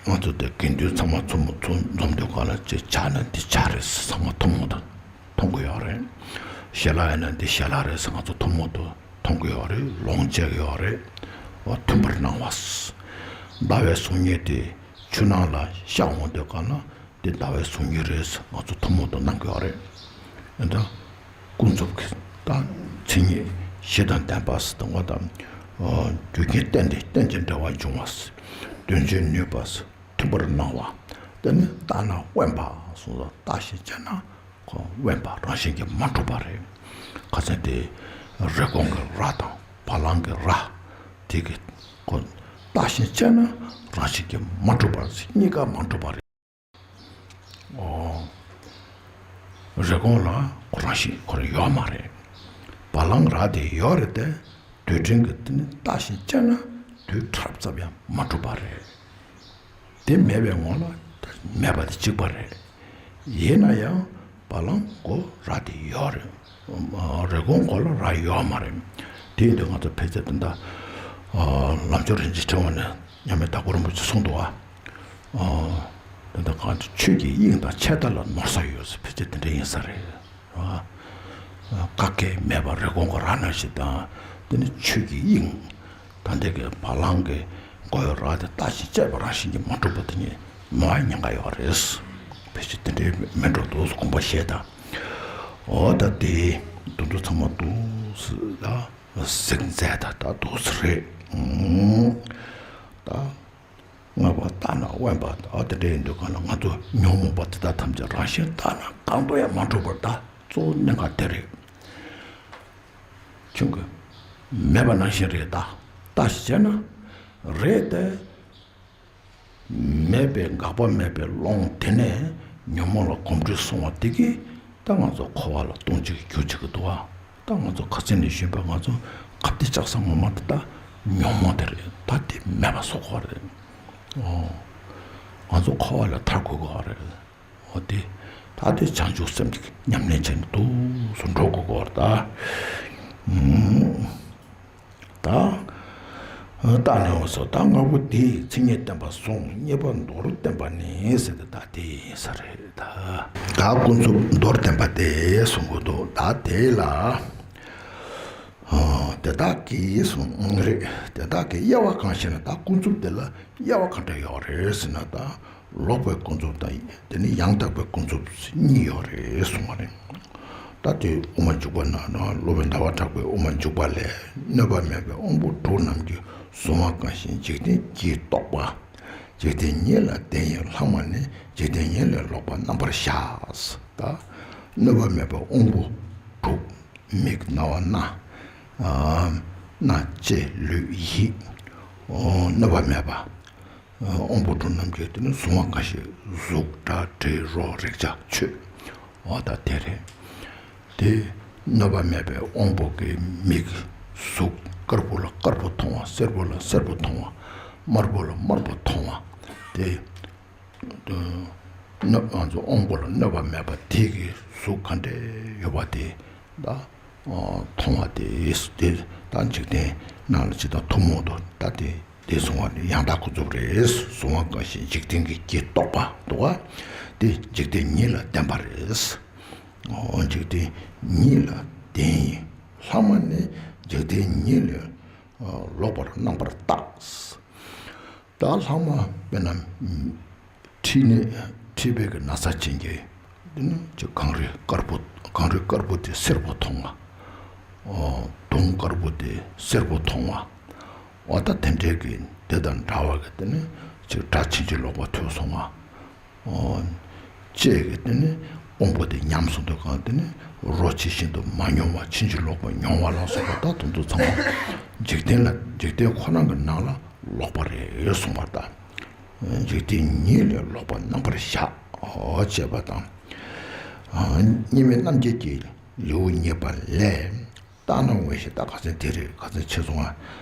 ང་ཚོ་དེ་དགེ་འདུན་ཚང་མ་ཚུར་ཚུར་འཛོམས་དུས་སྒང་ལ་ཅིག་ཇ་ནི་འདི་ཇ་རེད་ཟེར་ཚང་མ་ཐུན་མོང་དུ་མཐོང་གི་ཡོད་རེད། ཞལ་ལག་ཡིན་ན་འདི་ཞལ་ལག་རེད་ཟེར་ང་ཚོ་ཐུན་མོང་དུ་མཐོང་གི་ཡོད་རེད། ལོངས་སྤྱད་ཀྱི་ཡོད་རེད། འོ་མཐུན་པར་སྣང་བ། ཟླ་བའི་གཟུགས་བརྙན་དེ་ཆུ་ནང་ལ་ཤར་འོང་དུས་སྒང་ལ་འདི་ཟླ་བའི་གཟུགས་བརྙན་རེད་ཟེར་ང་ཚོ་ཐུན་མོང་དུ་སྣང་གི་ཡོད་རེད། ཨེ་ད། ཀུན་རྫོབ་ཀྱི་དང་མཚན་ཉིད་བཞི་དང་ལྡན་པ་ཟེར་དང་པོ་དང་། རྒྱུ་རྐྱེན་བརྟེན་ཏེ་རྟེན་ཅིང་འབྲེལ་བར་འབྱུང་བ། དོན་བྱེད་ནུས་པ། མཐུན་པར་སྣང་བ། དེ་ནི་བརྟགས་ན་དབེན་པ་གསུངས་ལ་བརྟགས་ཤིང་དཔྱད་ན་ཁོ་དབེན་པ་རང་བཞིན་གྱིས་མ་གྲུབ་པ་རེད། ཁ་སང་དེ་རི་གོང་གི་རྭ་དང་བ་ལང་གི་རྭ་དེ་གི་ཁོ་བརྟགས་ཤིང་དཔྱད་ན་རང་བཞིན་གྱིས་མ་གྲུབ་པ་གཉིས་ཀ་མ་གྲུབ་པ་རེད། ཨོ། རི་གོང་ལ་ཁོ་རང་བཞིན་ཁོ་རང་ཡོད་མ་རེད། བ་ལང་རྭ་དེ་ཡོད་རེད་དེ། རྡུལ་ཕྲན་གྱི་དེ་ནི་བརྟགས་ཤིང་དཔྱད་ན་རྡུལ་ཕྲ་རབ་ཙམ་ཡང་མ་གྲུབ་པ་རེད། དེ་མེད་པའི་ངོ་ལ་ད་མེད་པ་དེ་གཅིག་པ་རེད། ཡིན་ན་ཡང་བ་ལང་གོ་རྭ་དེ་ཡོད་རེད། རི་གོང་གོ་ལ་རྭ་ཡོད་མ་རེད། དེ་ཡིན་དུས་ང་ཚོ་ཕལ་ཆེར་དེ་འདྲ་ལམ་མཆོག་རིན་ཆེན་ཕྲེང་བ་ནས་མཉམ་མེད་དྭགས་པོ་རིན་པོ་ཆེ་གསུངས་འདུག་བ། ཨོ། དེ་འདྲ་གང་ཆོས་ཀྱི་དབྱིངས་དང་ཆད་ལྟ་ལ་ནོར་ས་ཡོད་ཟེར་ཕལ་ཆེར་དེ་འདྲ་ཡིན་ས་རེད། ཨ། བཀག་སྐྱེལ་མེད་པར་རི་གོང་གི་རྭ་ནང་བཞིན་དང་། དེ་ནི་ཆོས་ཀྱི་དབྱིངས། ད་ལྟའི་གི་བ་ལང་གི་མགོ་བོའི་རྭ་དེ་བརྟགས་ཤིང་དཔྱད་པ་རང་བཞིན་གྱིས་མ་གྲུབ་པ་དེ་ཉིད་མ་ཉེན་ཁ་ཡོད་རེད། ཕལ་ཆེར་དེ་འདྲའི་མི་འགྲོ་འདུག་ཟེར་དགོངས་པ་བཞེས་དང་། འོ་ད་དེ་དུ་འདུ་ཚང་མ་འདུག་ཟེར་ལ། གཟིགས་མཛད་ད་ད་འདུག་ཟེར་རེད། ཨང་། ད་ལྔ་པ་ལྟ་ན་དབེན་པ་ད་དེ་འདྲ་ཡིན་དུས་གང་ལ་ང་ཚོ་ཉོན་མོངས་པ་དེ་དག་ཐམས་ཅད་རང་བཞིན་ལྟ་ན་གང་དུ་ཡང་མ་གྲུབ་པར་ད་གཙོ་བོ་གནད་འགག་དེ་རེད། ཁྱོད་ཀྱི་མེད་པ་ནང་བཞིན་རེད་ད། ལྟ་ཞིག་བྱས་ན་རེད་དེ། མེད་པའི་འགག་པ་མེད་པའི་ཀློང་དེ་ནས་ཉོན་མོངས་ལ་གོམས་འདྲིས་སོང་བ་དེ་གིས་ད་ང་ཚོ་འཁོར་བ་ལ་ལྟུང་བྱེད་ཀྱི་རྒྱུ་བྱེད་ཀྱི་འདུག་བ། ད་ང་ཚོ་ཁ་སང་ནས་བཞིན་པ་ང་ཚོ་ཁ་བདེ་ལྕག་ཟ་ངོ་མ་དེ་ད་ཉོན་མོངས་དེ་རེད། ད་དེ་མེད་པ་བཟོ་དགོས་རེད། ཨོ། ང་ཚོ་འཁོར་བ་ལས་ཐར་དགོས་ཀྱི་རེད། འོ་དེ། ད་དེ་བྱང་ཆུབ་སེམས་ཀྱི་ཉམས་ལེན་བྱས་ནས་འདུག་སེ་འགྲོ་དགོས་ཀྱི་རེད་ད། ཨུམ། ད། ལྟ་ནས་འོ་སོ་ད་ལྔ་པོ་དེའི་མཚན་ཉིད་བསྟན་པ་གསུངས། གཉིས་པ་མདོར་བསྟན་པ་ནི་ཟེར་ཏེ་ད་དེ་ཡིན་ས་རེད་ད། ད་ཀུན་རྫོབ་མདོར་བསྟན་པ་དེ་གསུང་གི་འདུག་ད་དེ་ལ། ཨ། དེ་དག་གིས་གསུངས་རེད། དེ་དག་གིས་དབྱེ་བ་གང་ཞེ་ན། ད་ཀུན་རྫོབ་དེ་ལ་དབྱེ་བ་གང་འདྲ་ཡོད་རེད་ཟེར་ན། ད་ལོག་པའི་ཀུན་རྫོབ་དང་དེ་ནི་ཡང་དག་པའི་ཀུན་རྫོབ་གཉིས་ཡོད་རེད་གསུངས་པ་རེད། ད་དེ་དབུ་མ་འཇུག་པ་ན་ན་སློབ་དཔོན་ཟླ་བ་གྲགས་པའི་དབུ་མ་འཇུག་པ་ལས། གནོད་པ་མེད་པའི་དབང་པོ་དྲུག་རྣམས་ཀྱིས། གཟུང་བ་གང་ཞིག་འཇིག་རྟེན་གྱི་རྟོག་པ། འཇིག་རྟེན་ཉིད་ལ་བརྟེན་ཡི་ལྷག་མ་ནི། འཇིག་རྟེན་ཉིད་ལས་ལོག་པ་རྣམ་པར་གཞག་ད་གནོད་པ་མེད་པའི་དབང་པོ་དྲུག་མིག་རྣ་བ་སྣ། ཨ། སྣ་ལྕེ་ལུས་ཡིད། ཨོ། གནོད་པ་མེད་པ། ཨ། དབང་པོ་དྲུག་རྣམས་ཀྱིས་དེ་ནི་གཟུང་བ་གང་ཞིག་གཟུགས་སྒྲ་དྲི་རོ་རེག་བྱ་ཆོས། ཨོ་ད་དེ་རེད། དེ་གནོད་པ་མེད་པའི་དབང་པོ་གི་མིག་གཟུགས་དཀར་པོ་ལ་དཀར་པོ་མཐོང་བ། སེར་པོ་ལ་སེར་པོ་མཐོང་བ། དམར་པོ་ལ་དམར་པོ་མཐོང་བ། དེ་གནོད་ང་ཚོ་དབང་པོ་ལ་གནོད་པ་མེད་པ་དེ་གི་གཟུགས་ག་འདྲ་ཡོད་པ་དེ་ད་མཐོང་བ་དེ་དེ་ད་འཇིག་རྟེན་ནང་ལ་ཇི་ལྟར་ཐུན་མོང་དུ་ད་དེ་དེ་གཟུང་བ་ནི་ཡང་དག་ཀུན་རྫོབ་རེད། གཟུང་བ་གང་ཞིག་འཇིག་རྟེན་གྱི་རྟོག་པ་འདུག་བ། དེ་འཇིག་རྟེན་ཉིད་ལ་བརྟེན་པ་རེད། འོ། འཇིག་རྟེན་ཉིད་ལ་བརྟེན་ཡི་ལྷག་མ་ནི། འཇིག་རྟེན་ཉིད་ལས་ལོག་པར་རྣམ་པར་བརྟགས། ད་ལྷག་མ་དཔེར་ན་མཁྲིས་ནད་མཁྲིས་པའི་གི་ན་ཚ་ཅན་གྱི་དེ་ནི་ཅིག་གངས་རི་དཀར་པོ་གངས་རི་དཀར་པོ་དེ་སེར་པོ་མཐོང་བ། འོ། དུང་དཀར་པོ་དེ་སེར་པོ་མཐོང་བ། འོ་ད་དེ་འདྲའི་གི་དེ་དང་འདྲ་བ་གི་དེ་ནི་ཅིག་སྒྲ་ཕྱིན་ཅི་ལོག་པ་ཐོས་སོང་བ། ཨོ། ཅེས་ཀྱི་དེ་ནི་དབང་པོ་དེ་ཉམས་སོང་དུས་གང་དེ་ནི་རོ་ཇི་བཞིན་དུ་མ་མྱོང་བ་ཕྱིན་ཅི་ལོག་པ་མྱོང་བ་ལ་སོགས་པ་དག་དེ་ཚོ་ཚང་མ་འཇིག་རྟེན་ལ་འཇིག་རྟེན་ཁོ་ན་གི་ནང་ལ་ལོག་པ་རེད་གསུངས་པ་དང་། འཇིག་རྟེན་ཉིད་ལས་ལོག་པ་རྣམ་པར་གཞག་ཨོ་ཅེས་པ་དང་། གཉིས་མེད་རྣམ་བསྒྱིངས་ཀྱི་ལེའུ་གཉིས་པ་ལས། བརྟགས་ན་དབེན་ཞིང་། ད་ཁ་སང་དེ་རེད། ཁ་སང་ཆེ་སོང་ང་།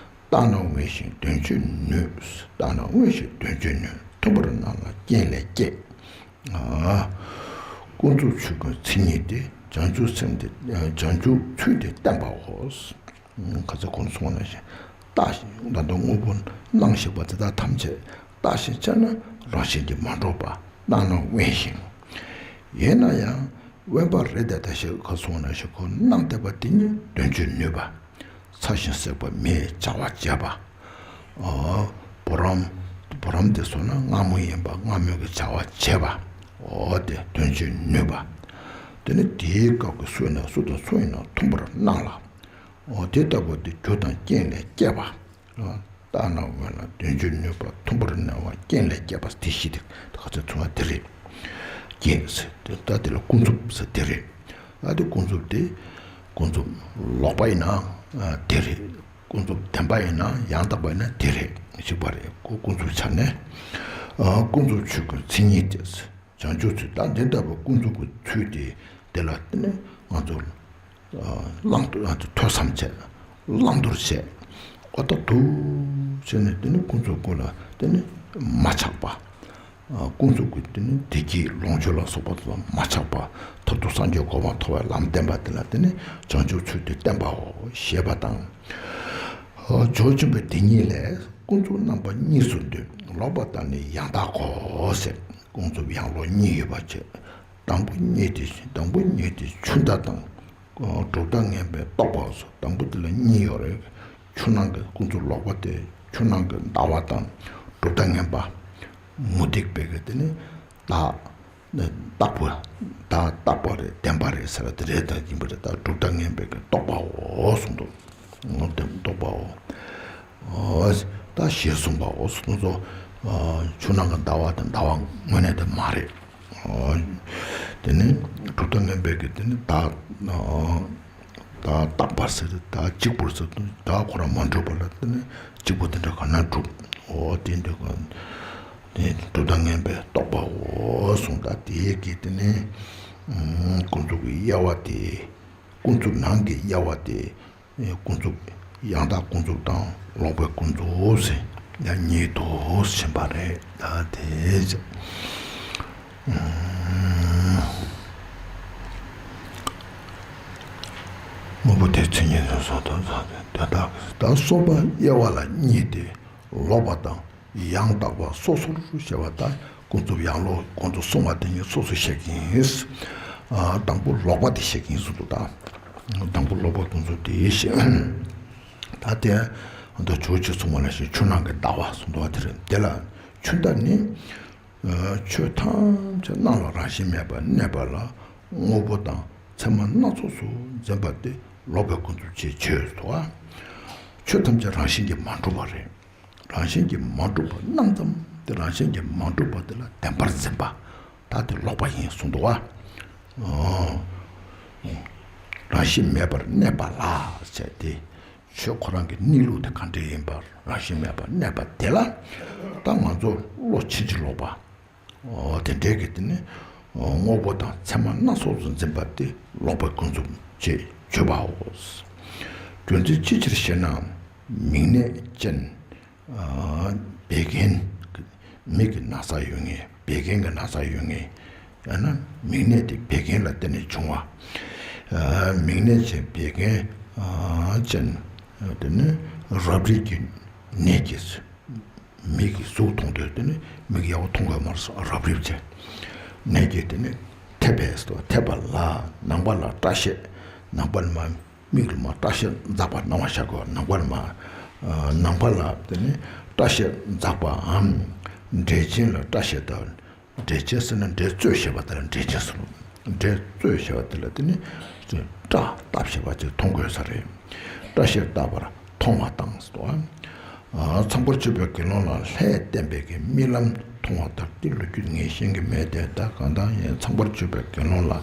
བརྟགས་ན་དབེན་ཞིང་དོན་བྱེད་ནུས། བརྟགས་ན་དབེན་ཞིང་དོན་བྱེད་ནུས། མཐུན་པར་སྣང་ལ་རྐྱེན་ལས་སྐྱེས། ཨ། ཀུན་རྫོབ་ཆོས་ཀུན་མཚན་ཉིད་དེ། བྱང་ཆུབ་སེམས་དེ། བྱང་ཆུབ་ཚུལ་དེ་བསྟན་པའོ། ཁ་སང་གོང་དུ་གསུངས་པ་ནང་བཞིན། བརྟགས་ཤིང་ད་ལྟ་དངོས་པོ་སྣང་ཞིག་པ་དེ་དག་ཐམས་ཅད་བརྟགས་ཤིང་དཔྱད་ན་རང་བཞིན་གྱིས་མ་གྲུབ་པ། བརྟགས་ན་དབེན་ཞིང་། ཡིན་ན་ཡང་། དབེན་པ་རེད་དེ་ད་ཞིག་ཁ་སང་ན་ཞིག་ཁོ་སྣང་བསྡད་པ་དེ་ཉིད་དོན་བྱེད་ནུས་པ། ཚ་ཞིང་བསྲེགས་པ་མེའི་བྱ་བ་བྱེད་པ། ཨ། བུ་རམ། བུ་རམ་དེ་སོང་ན་སྔ་མོ་ཡིན་པ་སྔ་མོའི་གི་བྱ་བ་བྱེད་པ། འོ་དེ་དོན་བྱེད་ནུས་པ། དེ་ནི་དེའི་སྐབས་ཀྱི་སུ་ཡིན་ན་སུ་དང་སུ་ཡིན་ན་མཐུན་པར་སྣང་ལ། འོ་དེ་ལྟ་བུ་དེ་རྒྱུ་དང་རྐྱེན་ལས་སྐྱེས་པ། བརྟགས་ན་དབེན་ལ་དོན་བྱེད་ནུས་པ། མཐུན་པར་སྣང་བ་རྐྱེན་ལས་སྐྱེས་པ་དེ་བཞི་དེ་ཁ་ཚ་ཚུལ་བ་དེ་རེད། རྐྱེན་ཟེར་དེ་ད་དེ་ལ་ཀུན་རྫོབ་ཟེར་དེ་རེད། ད་དེ་ཀུན་རྫོབ་དེ་ཀུན་རྫོབ་ལོག་པ་ཡིན་ན་དེ་རེད། ཀུན་རྫོབ་བདེན་པ་ཡིན་ན་ཡང་དག་པ་ཡིན་ན་དེ་རེད་ཞིག་པ་རེད། ཀུན་རྫོབ་ཆ་ནས། ཀུན་རྫོབ་ཆོས་ཀུན་མཚན་ཉིད་དེ། བྱང་ཆུབ་ཚུལ་ད་འདི་ལྟ་བུ་ཀུན་རྫོབ་ཀྱི་ཚུལ་དེ་དེ་ལ་བརྟེན་ནས་ང་ཚོ་བླང་དོར་ཐོས་བསམ་བྱས། བླང་དོར་བྱས། ཨོ་ད་དུ་བྱས་ནས་དེ་ནི་ཀུན་རྫོབ་ཀུན་ལ་དེ་ནི་མ་ཆགས་པ། ཀུན་རྫོབ་ཀྱི་དེ་ནི་བདེ་སྐྱིད་ལོངས་སྤྱོད་ལ་སོགས་པ་དེ་ལ་མ་ཆགས་པ། མཐར་ཐུག་སངས་རྒྱས་གོ་འཕང་ཐོབ་པའི་ལམ་བསྟན་པ་དེ་ལ་དེ་ནི་བྱང་ཆུབ་ཚུལ་དེ་བསྟན་པའོ་ཞེས་པ་དང་། ཇོ་ཆེན་པོའི་དེ་ཉིད་ལས་ཀུན་རྫོབ་རྣམ་པ་གཉིས་སུ་འདོད། ལོག་པ་དང་ནི་ཡང་དག་གོ་ཟེར། ཀུན་རྫོབ་ཡང་ལོག་གཉིས་ཡོད་པ་བྱས། དང་པོ་གཉིས་དེ་དང་པོ་གཉིས་དེ་ཆུ་ཟླ་དང་། གྲུབ་མཐའ་ངན་པའི་རྟོག་པ་སོགས་དང་པོ་དེ་ལ་གཉིས་ཡོད་རེད། ཆུ་ནང་གི་ཀུན་རྫོབ་ལོག་པ་དེ་ཆུ་ནང་གི་ཟླ་བ་དང་གྲུབ་མཐའ་ངན་པ། མུ་སྟེགས་པའི་གི་དེ་ནི་ཟླ། རྟག་པ། ད་རྟག་པ་རེད་བདེན་པ་རེད་ཟེར་བ་དེ་རེད། ད་ཡིན་པ་རེད། ད་གྲུབ་མཐའ་ངན་པའི་གི་རྟོག་པའོ་གསུངས་འདུག་ངོ་དེ་རྟོག་པའོ། ཨོ། ད་ཞེས་གསུངས་པའོ། སོ་སོ་ཆུ་ནང་གི་ཟླ་བ་དང་ཟླ་བ་དངོས་གནས་དེ་མ་རེད། དེ་ནི་གྲུབ་མཐའ་ངན་པས་ཀྱི་དེ་ནི་བདག་ད་རྟག་པར་ཟེར་ད་གཅིག་པུར་ཟེར་ད་ཁོ་རང་མ་གྲུབ་པ་ལ་དེ་ནི་གཅིག་པུ་དེ་འདྲ་ག་ན་གྲུབ། འོ་དེ་འདྲ་ག་དེ་གྲུབ་མཐའ་ངན་པས་རྟོགས་པའོ་གསུངས། ད་དེའི་གི་དེ་ནི་ཀུན་རྫོབ་ཀྱི་དབྱེ་བ་དེ། ཀུན་རྫོབ་ནང་གི་དབྱེ་བ་དེ། ཀུན་རྫོབ་ཡང་དག་ཀུན་རྫོབ་དང་ལོག་པའི་ཀུན་རྫོབ་ཟེར་ཡང་གཉིས་དུ་ཕྱེ་བ་རེད། ད་དེ་དངོས་པོ་དེ་མཚན་ཉིད་དུ་སོང་དོན་དག་དེ་དག་ད་སོགས་པ་དབྱེ་བ་ལ་གཉིས་ཏེ། ལོག་པ་དང་ཡང་དག་པ་སོ་སོར་ཞེས་པ་དང་ཀུན་རྫོབ་ཡང་ལོག་ཀུན་རྫོབ་གསུམ་པ་དེ་ཉིད་སོ་སོར་བཤད་ཀྱི་ཡིན། དང་པོ་ལོག་པ་དེ་བཤད་ཀྱི་ཡིན་གསུངས་འདུག་ད་དང་པོ་ལོག་པ་ཀུན་རྫོབ་དེ་བཤད། ད་དེ་འདི་ཇོ་བོ་རྗེས་གསུངས་པ་ནང་བཞིན་ཆུ་ནང་གི་ཟླ་བ་གསུངས་འདུག་བ། དེ་རེད། དེ་ལ་ཆུ་ཟླ་ནི། ཆོས་ཐམས་ཅད་སྣང་ལ་རང་བཞིན་མེད་པར་གནས་པ་ལ་དངོས་པོ་དང་མཚན་མ་སྣ་ཚོགས་སུ་འཛིན་པ་སྟེ་ལོག་པའི་ཀུན་རྫོབ་ཅེས་བརྗོད་དོ། ཆོས་ཐམས་ཅད་རང་བཞིན་གྱིས་མ་གྲུབ་པ་རེད། རང་བཞིན་གྱིས་མ་གྲུབ་པ་རྣམས་ཙམ་དེ་རང་བཞིན་གྱིས་མ་གྲུབ་པ་དེ་ལ་བདེན་པར་འཛིན་པ། ད་དེ་ལོག་པ་ཡིན་གསུངས་འདུག་བ། རང་བཞིན་མེད་པར་གནས་པ་ལ་བྱས་ཏེ། ཆོས་ཁོ་རང་གི་གནས་ལུགས་དེ་ག་འདྲ་ཡིན་པར་རང་བཞིན་མེད་པར་གནས་པ་དེ་ལ་ད་ང་ཚོ་བློ་ཕྱིན་ཅི་ལོག་པ། འོ་དེ་འདྲའི་གི་དེ་ནི་དངོས་པོ་དང་མཚན་མ་སྣ་ཚོགས་སུ་འཛིན་པ་སྟེ་ལོག་པའི་ཀུན་རྫོབ་ཅེས་བརྗོད་པའོ། རྒྱུ་མཚན་ཅི་ཕྱིར་ཞེ་ན། མིག་ནད་ཅན། བད་ཀན། མིག་གི་ན་ཚ་ཡོད་མཁན། བད་ཀན་གྱི་ན་ཚ་ཡོད་མཁན། ཡང་ན་མིག་ནད་དེ་བད་ཀན་ལ་བརྟེན་ནས་བྱུང་བ། མིག་ནད་ཅན་བད་ཀན་ཅན། དེ་ནི་རབ་རིབ་ཀྱི་ནད་ཀྱིས། མིག་གི་གཟུགས་མཐོང་དུས་དེ་ནི་མིག་ཡག་པོ་མཐོང་གི་མ་རེད། རབ་རིབ་བྱས། ནད་ཀྱིས་དེ་ནི་ཐེབས་པས་སོ། ཐེབས་པ་ལ་ནང་པ་ལ་སྐྲ་ཤད། ནང་པ་ལ་མ་མིག་ལ་མ་སྐྲ་ཤད་འཛག་པ་སྣང་བ་ཤར་དགོས། ནང་པ་ལ་མ་ནང་པ་ལ་དེ་ནི་སྐྲ་ཤད་འཛག་པའམ། འབྲས་ཆན་ལ་སྐྲ་ཤད་དང་། འབྲས་ཆན་ཟེར་ན་འབྲས་བཙོས་བྱས་པ་དེ་ལ་འབྲས་ཆན་ཟེར། འབྲས་བཙོས་བྱས་པ་དེ་ལ་དེ་ནི་སྐྲ་བཏབ་བྱས་པ་ཅིག་མཐོང་དགོས་ས་རེད། སྐྲ་ཤད་བཏབ་པར་མཐོང་བ་དང་ཟེར་བ། ཚངས་པར་སྤྱོད་པའི་དགེ་སློང་ལ་ལྷས་བསྟན་པའི་གི་རྨི་ལམ་མཐོང་བ་ལྟར་ཏེ། ལོ་རྒྱུས་ངས་ཤེས་ཀྱི་མེད་དེ། ད་གང་ལྟར་ཡང་ཚངས་པར་སྤྱོད་པའི་དགེ་སློང་ལ་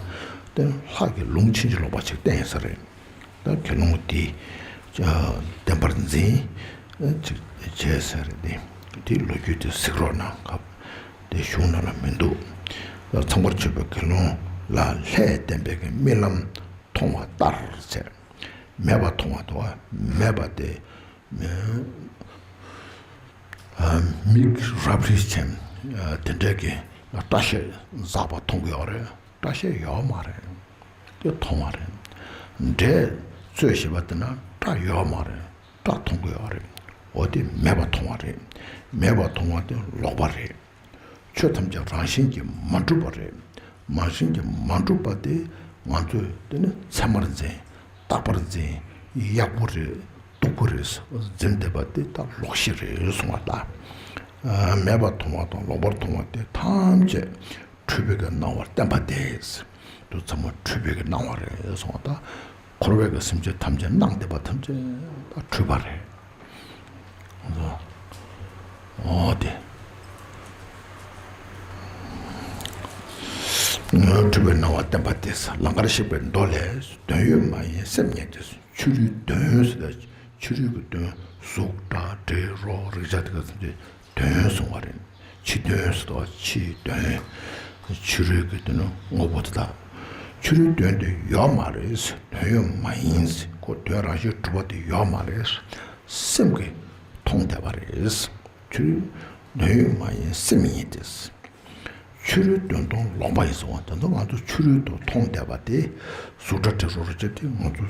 དེ་ལྷ་གི་ལུང་ཕྱིན་ཅི་ལོག་པ་ཅིག་བསྟན་ཡོད་ས་རེད། ད་དགེ་སློང་དེ་བདེན་པར་འཛིན་ཅིག་བྱས་ས་རེད་དེ། དེ་ལོ་རྒྱུས་དེ་གཟིགས་རོགས་གནང་། སྐབས་དེ་གཞུང་ནང་ལ་མི་འདུག་ཚངས་པར་སྤྱོད་པའི་དགེ་སློང་ལ་ལྷས་བསྟན་པའི་གི་རྨི་ལམ་མཐོང་བ་ལྟར་བྱས། མེད་པ་མཐོང་བ་དང་། མེད་པ་དེ། མིག་རབ་རིབ་ཅན་དེ་འདྲའི་གི་སྐྲ་ཤད་འཛག་པ་མཐོང་གི་ཡོད་རེད། སྐྲ་ཤད་ཡོད་མ་རེད། དེ་མཐོང་བ་རེད། འབྲས་བཙོས་བྱས་པ་དེ་ན་སྐྲ་ཡོད་མ་རེད། སྐྲ་མཐོང་གི་ཡོད་རེད། འོ་དེ་མེད་པ་མཐོང་བ་རེད། མེད་པ་མཐོང་བ་དེ་ལོག་པ་རེད། ཆོས་ཐམས་ཅད་རང་བཞིན་གྱིས་མ་གྲུབ་པ་རེད། མ་བཞིན་གྱིས་མ་གྲུབ་པ་དེ་ང་ཚོས་དེ་ནི་ཚད་མར་འཛིན། རྟག་པར་འཛིན། ཡག་པོ་རེད། སྡུག་པོ་རེད་འཛིན་བསྡད་པ་དེ་ད་ལོག་ཤེས་རེད་གསུང་བ་ལྟ། མེད་པར་མཐོང་བ་དང་ལོག་པར་མཐོང་བ་དེ་ཐམས་ཅད་འཁྲུལ་པའི་གི་སྣང་བར་བསྟན་པ་དེ། དུ་ཚང་མ་འཁྲུལ་པའི་གི་སྣང་བ་རེད་གསུང་བ་ལྟ། འཁོར་བའི་གི་སེམས་ཅན་ཐམས་ཅད་སྣང་བསྡད་པ་ཐམས་ཅད་ད་འཁྲུལ་པ་རེད། འོ་དེ། འཁྲུལ་པའི་སྣང་བ་བསྟན་པ་དེ། ལང་ཀར་གཤེགས་པའི་མདོ་ལས། དོན་ཡོད་མ་ཡིན་སེམས་ཉིད་དེ། ཕྱི་རོལ་དོན་ཟེར་ད། ཕྱི་རོལ་གྱི་དོན་གཟུགས་སྒྲ་དྲི་རོ་རེག་བྱ་དེ་ག་ཚང་གི་དོན་གསུང་བ་རེད། ཕྱི་དོན་ཟེར་ད་ཕྱིའི་དོན། ཕྱི་རོལ་གྱི་དོན་དངོས་པོ་དེ་དག་ཕྱི་རོལ་དོན་དེ་ཡོད་མ་རེད། དོན་ཡོད་མ་ཡིན། ཁོ་དོན་རང་བཞིན་གྲུབ་པ་དེ་ཡོད་མ་རེད། སེམས་ཀྱིས་མཐོང་བསྡད་པ་རེད། ཕྱི་རོལ་དོན་ཡོད་མ་ཡིན་སེམས་ཉིད་དེ། ཕྱི་རོལ་དོན་དང་ལོག་པ་ཡིན་གསུང་བ། དེ་ཚོ་ང་ཚོ་ཕྱི་རོལ་དུ་མཐོང་བསྡད་པ་དེ། གཟུགས་སྒྲ་དྲི་རོ་རེག་བྱ་དེ་ང་ཚོ་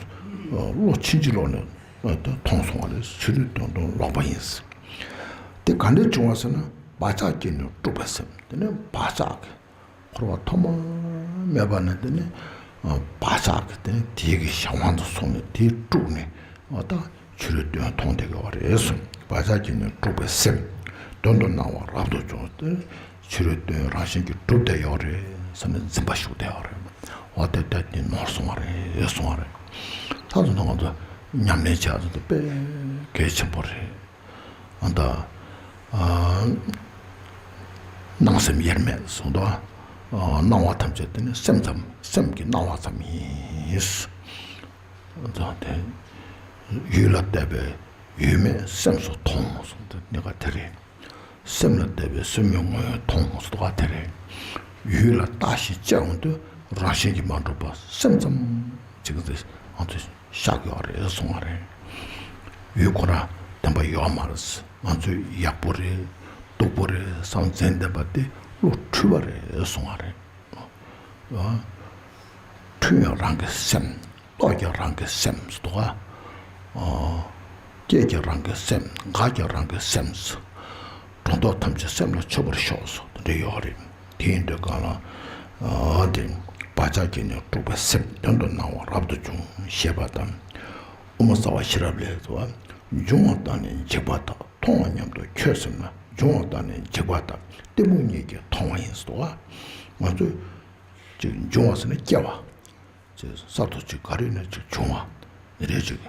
བློ་ཕྱིན་ཅི་ལོག་ནས་མཐོང་སོང་བ་རེད། ཕྱི་རོལ་དོན་དང་ལོག་པ་ཡིན། དེ་ག་འདྲས་བྱུང་བ་ཟེར་ན། བག་ཆགས་སྐྱེས་ནས་དཀྲུགས་པའི་སེམས། དེ་ནས་བག་ཆགས་ཀྱི་འཁོར་བ་ཐོག་མ་མེད་པ་ནས་དེ་ནས་བག་ཆགས་ཀྱི་དེ་ནས་དེའི་གི་གཞན་དབང་དུ་སོང་ནས་དེས་དཀྲུགས་ནས་འོ་ད། ཕྱི་རོལ་དོན་མཐོང་བསྡད་ཡོད་རེད་གསུངས། བག་ཆགས་ཀྱིས་ནི་དཀྲུགས་པའི་སེམས། དོན་དུ་སྣང་བ་རབ་ཏུ་བྱུང་སྟེ། ཕྱི་རོལ་དོན་རང་བཞིན་གྱིས་གྲུབ་བསྡད་ཡོད་རེད་བསམ་ནས་འཛིན་པ་ཞུགས་བསྡད་ཡོད་རེད། འོ་དེ་ལྟར་དེ་ནོར་སོང་བ་རེད་གསུངས་པ་རེད། ད་དུང་ང་ཚོ་ཉམས་ལེན་བྱ་ཚུལ་དེ་དཔེ་གལ་ཆེན་པོ་རེད། ད་སྣང་སེམས་དབྱེར་མེད་གསུངས་འདུག་སྣང་བ་ཐམས་ཅད་དེ་ནི་སེམས་ཙམ། སེམས་ཀྱི་སྣང་བ་ཙམ་ཡིན། དེ་ཡུལ་ལ་བལྟས་པས་ཡུལ་མེད་སེམས་སུ་མཐོང་གསུངས་འདུག་གནད་འགག་དེ་རེད། སེམས་ལ་བལྟས་པས་སེམས་མེད་ངོ་བོས་མཐོང་གསུངས་འདུག་དེ་རེད། ཡུལ་ལ་བལྟ་ཞིང་དཔྱད་འོང་དུས་རང་བཞིན་གྱིས་མ་གྲུབ་པ་སེམས་ཙམ་ཅིག་ང་ཚོས་ཤག་ཡོད་རེད་གསུང་བ་རེད། ཡུལ་ཁོ་རང་བདེན་པ་ཡོད་མ་རེད། ང་ཚོས་ཡག་པོ་རེད་སྡུག་པོ་རེད་བསམ་འཛིན་བསྡད་པ་དེ་བློ་འཁྲུལ་བ་རེད་གསུང་བ་རེད། འཁྲུལ་ཡང་རང་གི་སེམས། རྟོགས་ཀྱང་རང་གི་སེམས་སུ་འདུག་ག་སྐྱེས་ཀྱང་རང་གི་སེམས། འགག་ཀྱང་རང་གི་སེམས། སྒྲོ་འདོགས་ཐམས་ཅད་སེམས་ལ་ཆོད་པར་ཤོག་སོ་དེ་འདྲ་ཡོད་རེད། དེ་ཡིན་དུས་གང་ལ་དེ་བག་ཆགས་ཀྱིས་ནི་དཀྲུགས་པའི་སེམས། དོན་དུ་སྣང་བ་རབ་ཏུ་བྱུང་ཞེས་པ་དང་། དབུ་མ་རྩ་བ་ཤེས་རབ་ལས་སུ། འབྱུང་བ་དང་ནི་འཇིག་པ་དག་མཐོང་བ་མཉམ་དུ་ཁྱོད་སེམས་ན། འབྱུང་བ་དང་ནི་འཇིག་པ་དག་གཏི་མུག་གཉིས་ཀྱིས་མཐོང་བ་ཡིན་སོ། ང་ཚོས་ཅིག་འབྱུང་བ་ཟེར་ན་སྐྱེ་བ། ཅིག་གསར་དུ་ཅིག་ག་རེ་ནས་ཅིག་བྱུང་བ། འདི་རེད་ཅིག་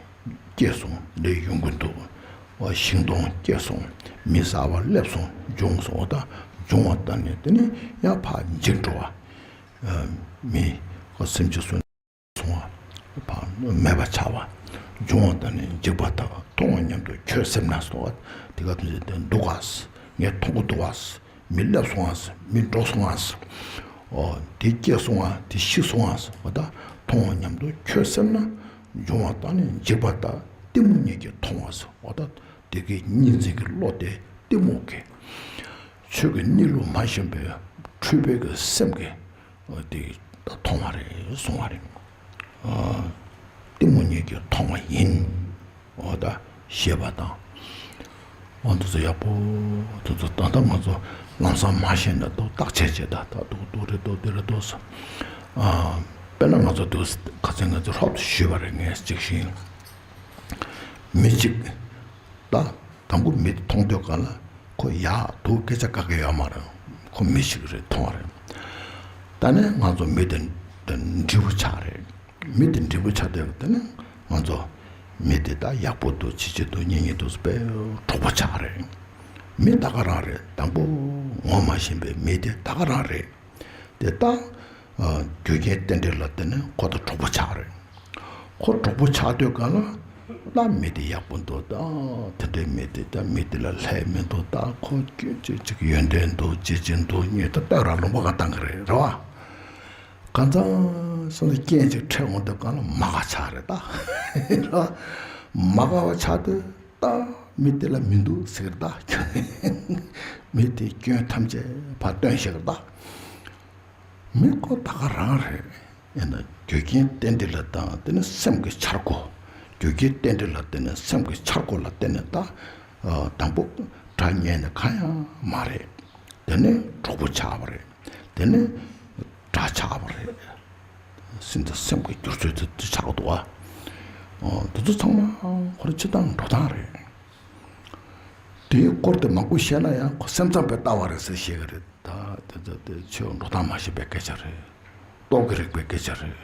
སྐྱེས་སོང་འདི་ཡོང་གི་འདུག་བ། ཤིང་སྡོང་སྐྱེས་སོང་། མི་གསར་བ་སླེབས་སོང་། འབྱུང་སོང་བ་དང་འབྱུང་བ་དང་ནི་དེ་ནི་ཡང་ཕར་འཇིག་འགྲོ་བ། མི་སེམས་ཅན་སོང་། སོང་བ། མེད་པ་ཆགས་པ། འབྱུང་བ་དང་ནི་འཇིག་པ་དག་མཐོང་བ་མཉམ་དུ་ཁྱོད་སེམས་ན་སོང་བ། དེ་ག་དུས་ཚོད་དེ་འདུག་ག་ངས་མཐོང་གི་འདུག་ག་མི་སླེབས་སོང་ང་། མི་འགྲོ་སོང་ང་། འོ་དེ་སྐྱེས་སོང་ང་། དེ་ཤི་སོང་ང་། འོ་ད་མཐོང་བ་མཉམ་དུ་ཁྱོད་སེམས་ན། འབྱུང་བ་དང་ནི་འཇིག་པ་དག་གཏི་མུག་གཉིས་ཀྱིས་མཐོང་བ་སོང་། འོ་ད་དེ་གའི་གཉིས་འཛིན་གྱི་བློ་དེ་གཏི་མུག་གི་ཆོས་ཀྱི་གནས་ལུགས་མ་ཤེས་པའི་འཁྲུལ་པའི་གི་སེམས་ཀྱིས། འོ་དེ་ད་མཐོང་བ་རེད་གསུང་བ་རེད། ཨ་གཏི་མུག་གཉིས་ཀྱིས་མཐོང་བ་ཡིན། འོ་ད་ཞེས་པ་དང་། འོ་འདི་ཚོ་ཡག་པོ་འདི་ཚོ་ད་ལྟ་ང་ཚོ་ལམ་སང་མ་ཤེས་ན་འདུག་བརྟག་དཔྱད་བྱེད་ད་ད་འདུག་འདུག་རེད་འདུག་འདི་རེད་འདུག་ཟེར། ཨ་དཔེར་ན་ང་ཚོ་འདུག་ཁ་སང་ང་ཚོ་ཧྲོབ་ཏུ་ཞུས་པ་རེད་ངས་གཅིག་བཞིན། མི་གཅིག་ད་དང་པོ་མི་དེ་མཐོང་དུས་ག་ལ་ཁོ་ཡག་སྡུག་སྐད་ཆ་ག་གེ་ཡོད་མ་རེད། ཁོ་མི་ཞིག་རེད་མཐོང་བ་རེད། ད་ནི་ང་ཚོ་མི་དེ་འདྲིས་པོ་ཆགས་རེད། མི་དེ་འདྲིས་པོ་ཆགས་དུས་ད་ནི་ང་ཚོ་མི་དེ་ད་ཡག་པོ་འདུག་ཅི་ཅི་འདུག་གཉེན་ཉེ་འདུག་དཔེ་གྲོགས་པོ་ཆགས་རེད། མི་ད་ག་རང་རེད། དང་པོ་ངོ་མ་ཤེས་པའི་མི་དེ་ད་ག་རང་རེད། དེ་ལྟ། རྒྱུ་རྐྱེན་རྟེན་འབྲེལ་ལ་བརྟེན་ནས་ཁོ་དང་གྲོགས་པོ་ཆགས་རེད། ཁོ་གྲོགས་པོ་ཆགས་དུས་ག་ལ་ད་མི་དེ་ཡག་པོ་འདུག་ད་དེ་འདྲའི་མི་དེ་ད་མི་དེ་ལ་ལྷད་མི་འདུག་ད་ཁོ་ཅིག་ཅིག་ཡོན་ཏན་འདུག་ཅི་ཅི་འདུག་ཉེ་ད་ལྟ་ར་ལུང་པ་ག་བཏང་གི་རེད་རེད་བ། གང་ཚང་སོང་ཙང་རྐྱེན་ཅིག་འཕྲད་འོང་དུས་ག་ལ་མ་དགའ་ཆགས་རེད་ད། རེད་བ། མ་དགའ་བ་ཆགས་དུས་ད་མི་དེ་ལ་མི་འདུག་ཟེར་གི་རེད་ད། མི་དེ་སྐྱོན་ཐམས་ཅད་ཕར་སྟོན་ཤེས་གི་རེད་ད། མི་ཁོ་ད་ག་རང་རེད། ཡིན་ན་རྒྱུ་རྐྱེན་རྟེན་འབྲེལ་ལ་བརྟེན་དེ་ནི་སེམས་ཀྱི་འཆར་སྒོ། རྒྱུ་རྐྱེན་རྟེན་འབྲེལ་ལ་བརྟེན་ནས་སེམས་ཀྱི་འཆར་སྒོ་ལ་བརྟེན་ནས་ད། དང་པོ་དགྲ་གཉེན་ནི་གང་ཡང་མ་རེད། དེ་ནི་གྲོགས་པོ་ཆགས་པ་རེད། དེ་ནི་དགྲ་ཆགས་པ་རེད། སེམས་དང་སེམས་ཀྱི་འགྱུར་ཚུལ་དེ་དེ་ཆགས་འདུག་བ། འདི་ཚོ་ཚང་མ་ཁོ་རང་སྤྱིར་བཏང་འགྲོ་སྟངས་རེད། དེའི་སྐོར་དེ་མང་པོ་བཤད་ན་ཡང་ཁོ་སེམས་ཙམ་པའི་ལྟ་བ་རེད་ཟེར་བཤད་ཀྱི་རེད། ད་དེ་ཚོ་དེ་ཆོས་འགྲོ་སྟངས་མ་ཤེས་པའི་སྐད་ཆ་རེད། རྟོག་གེ་རིག་པའི་སྐད་ཆ་རེད།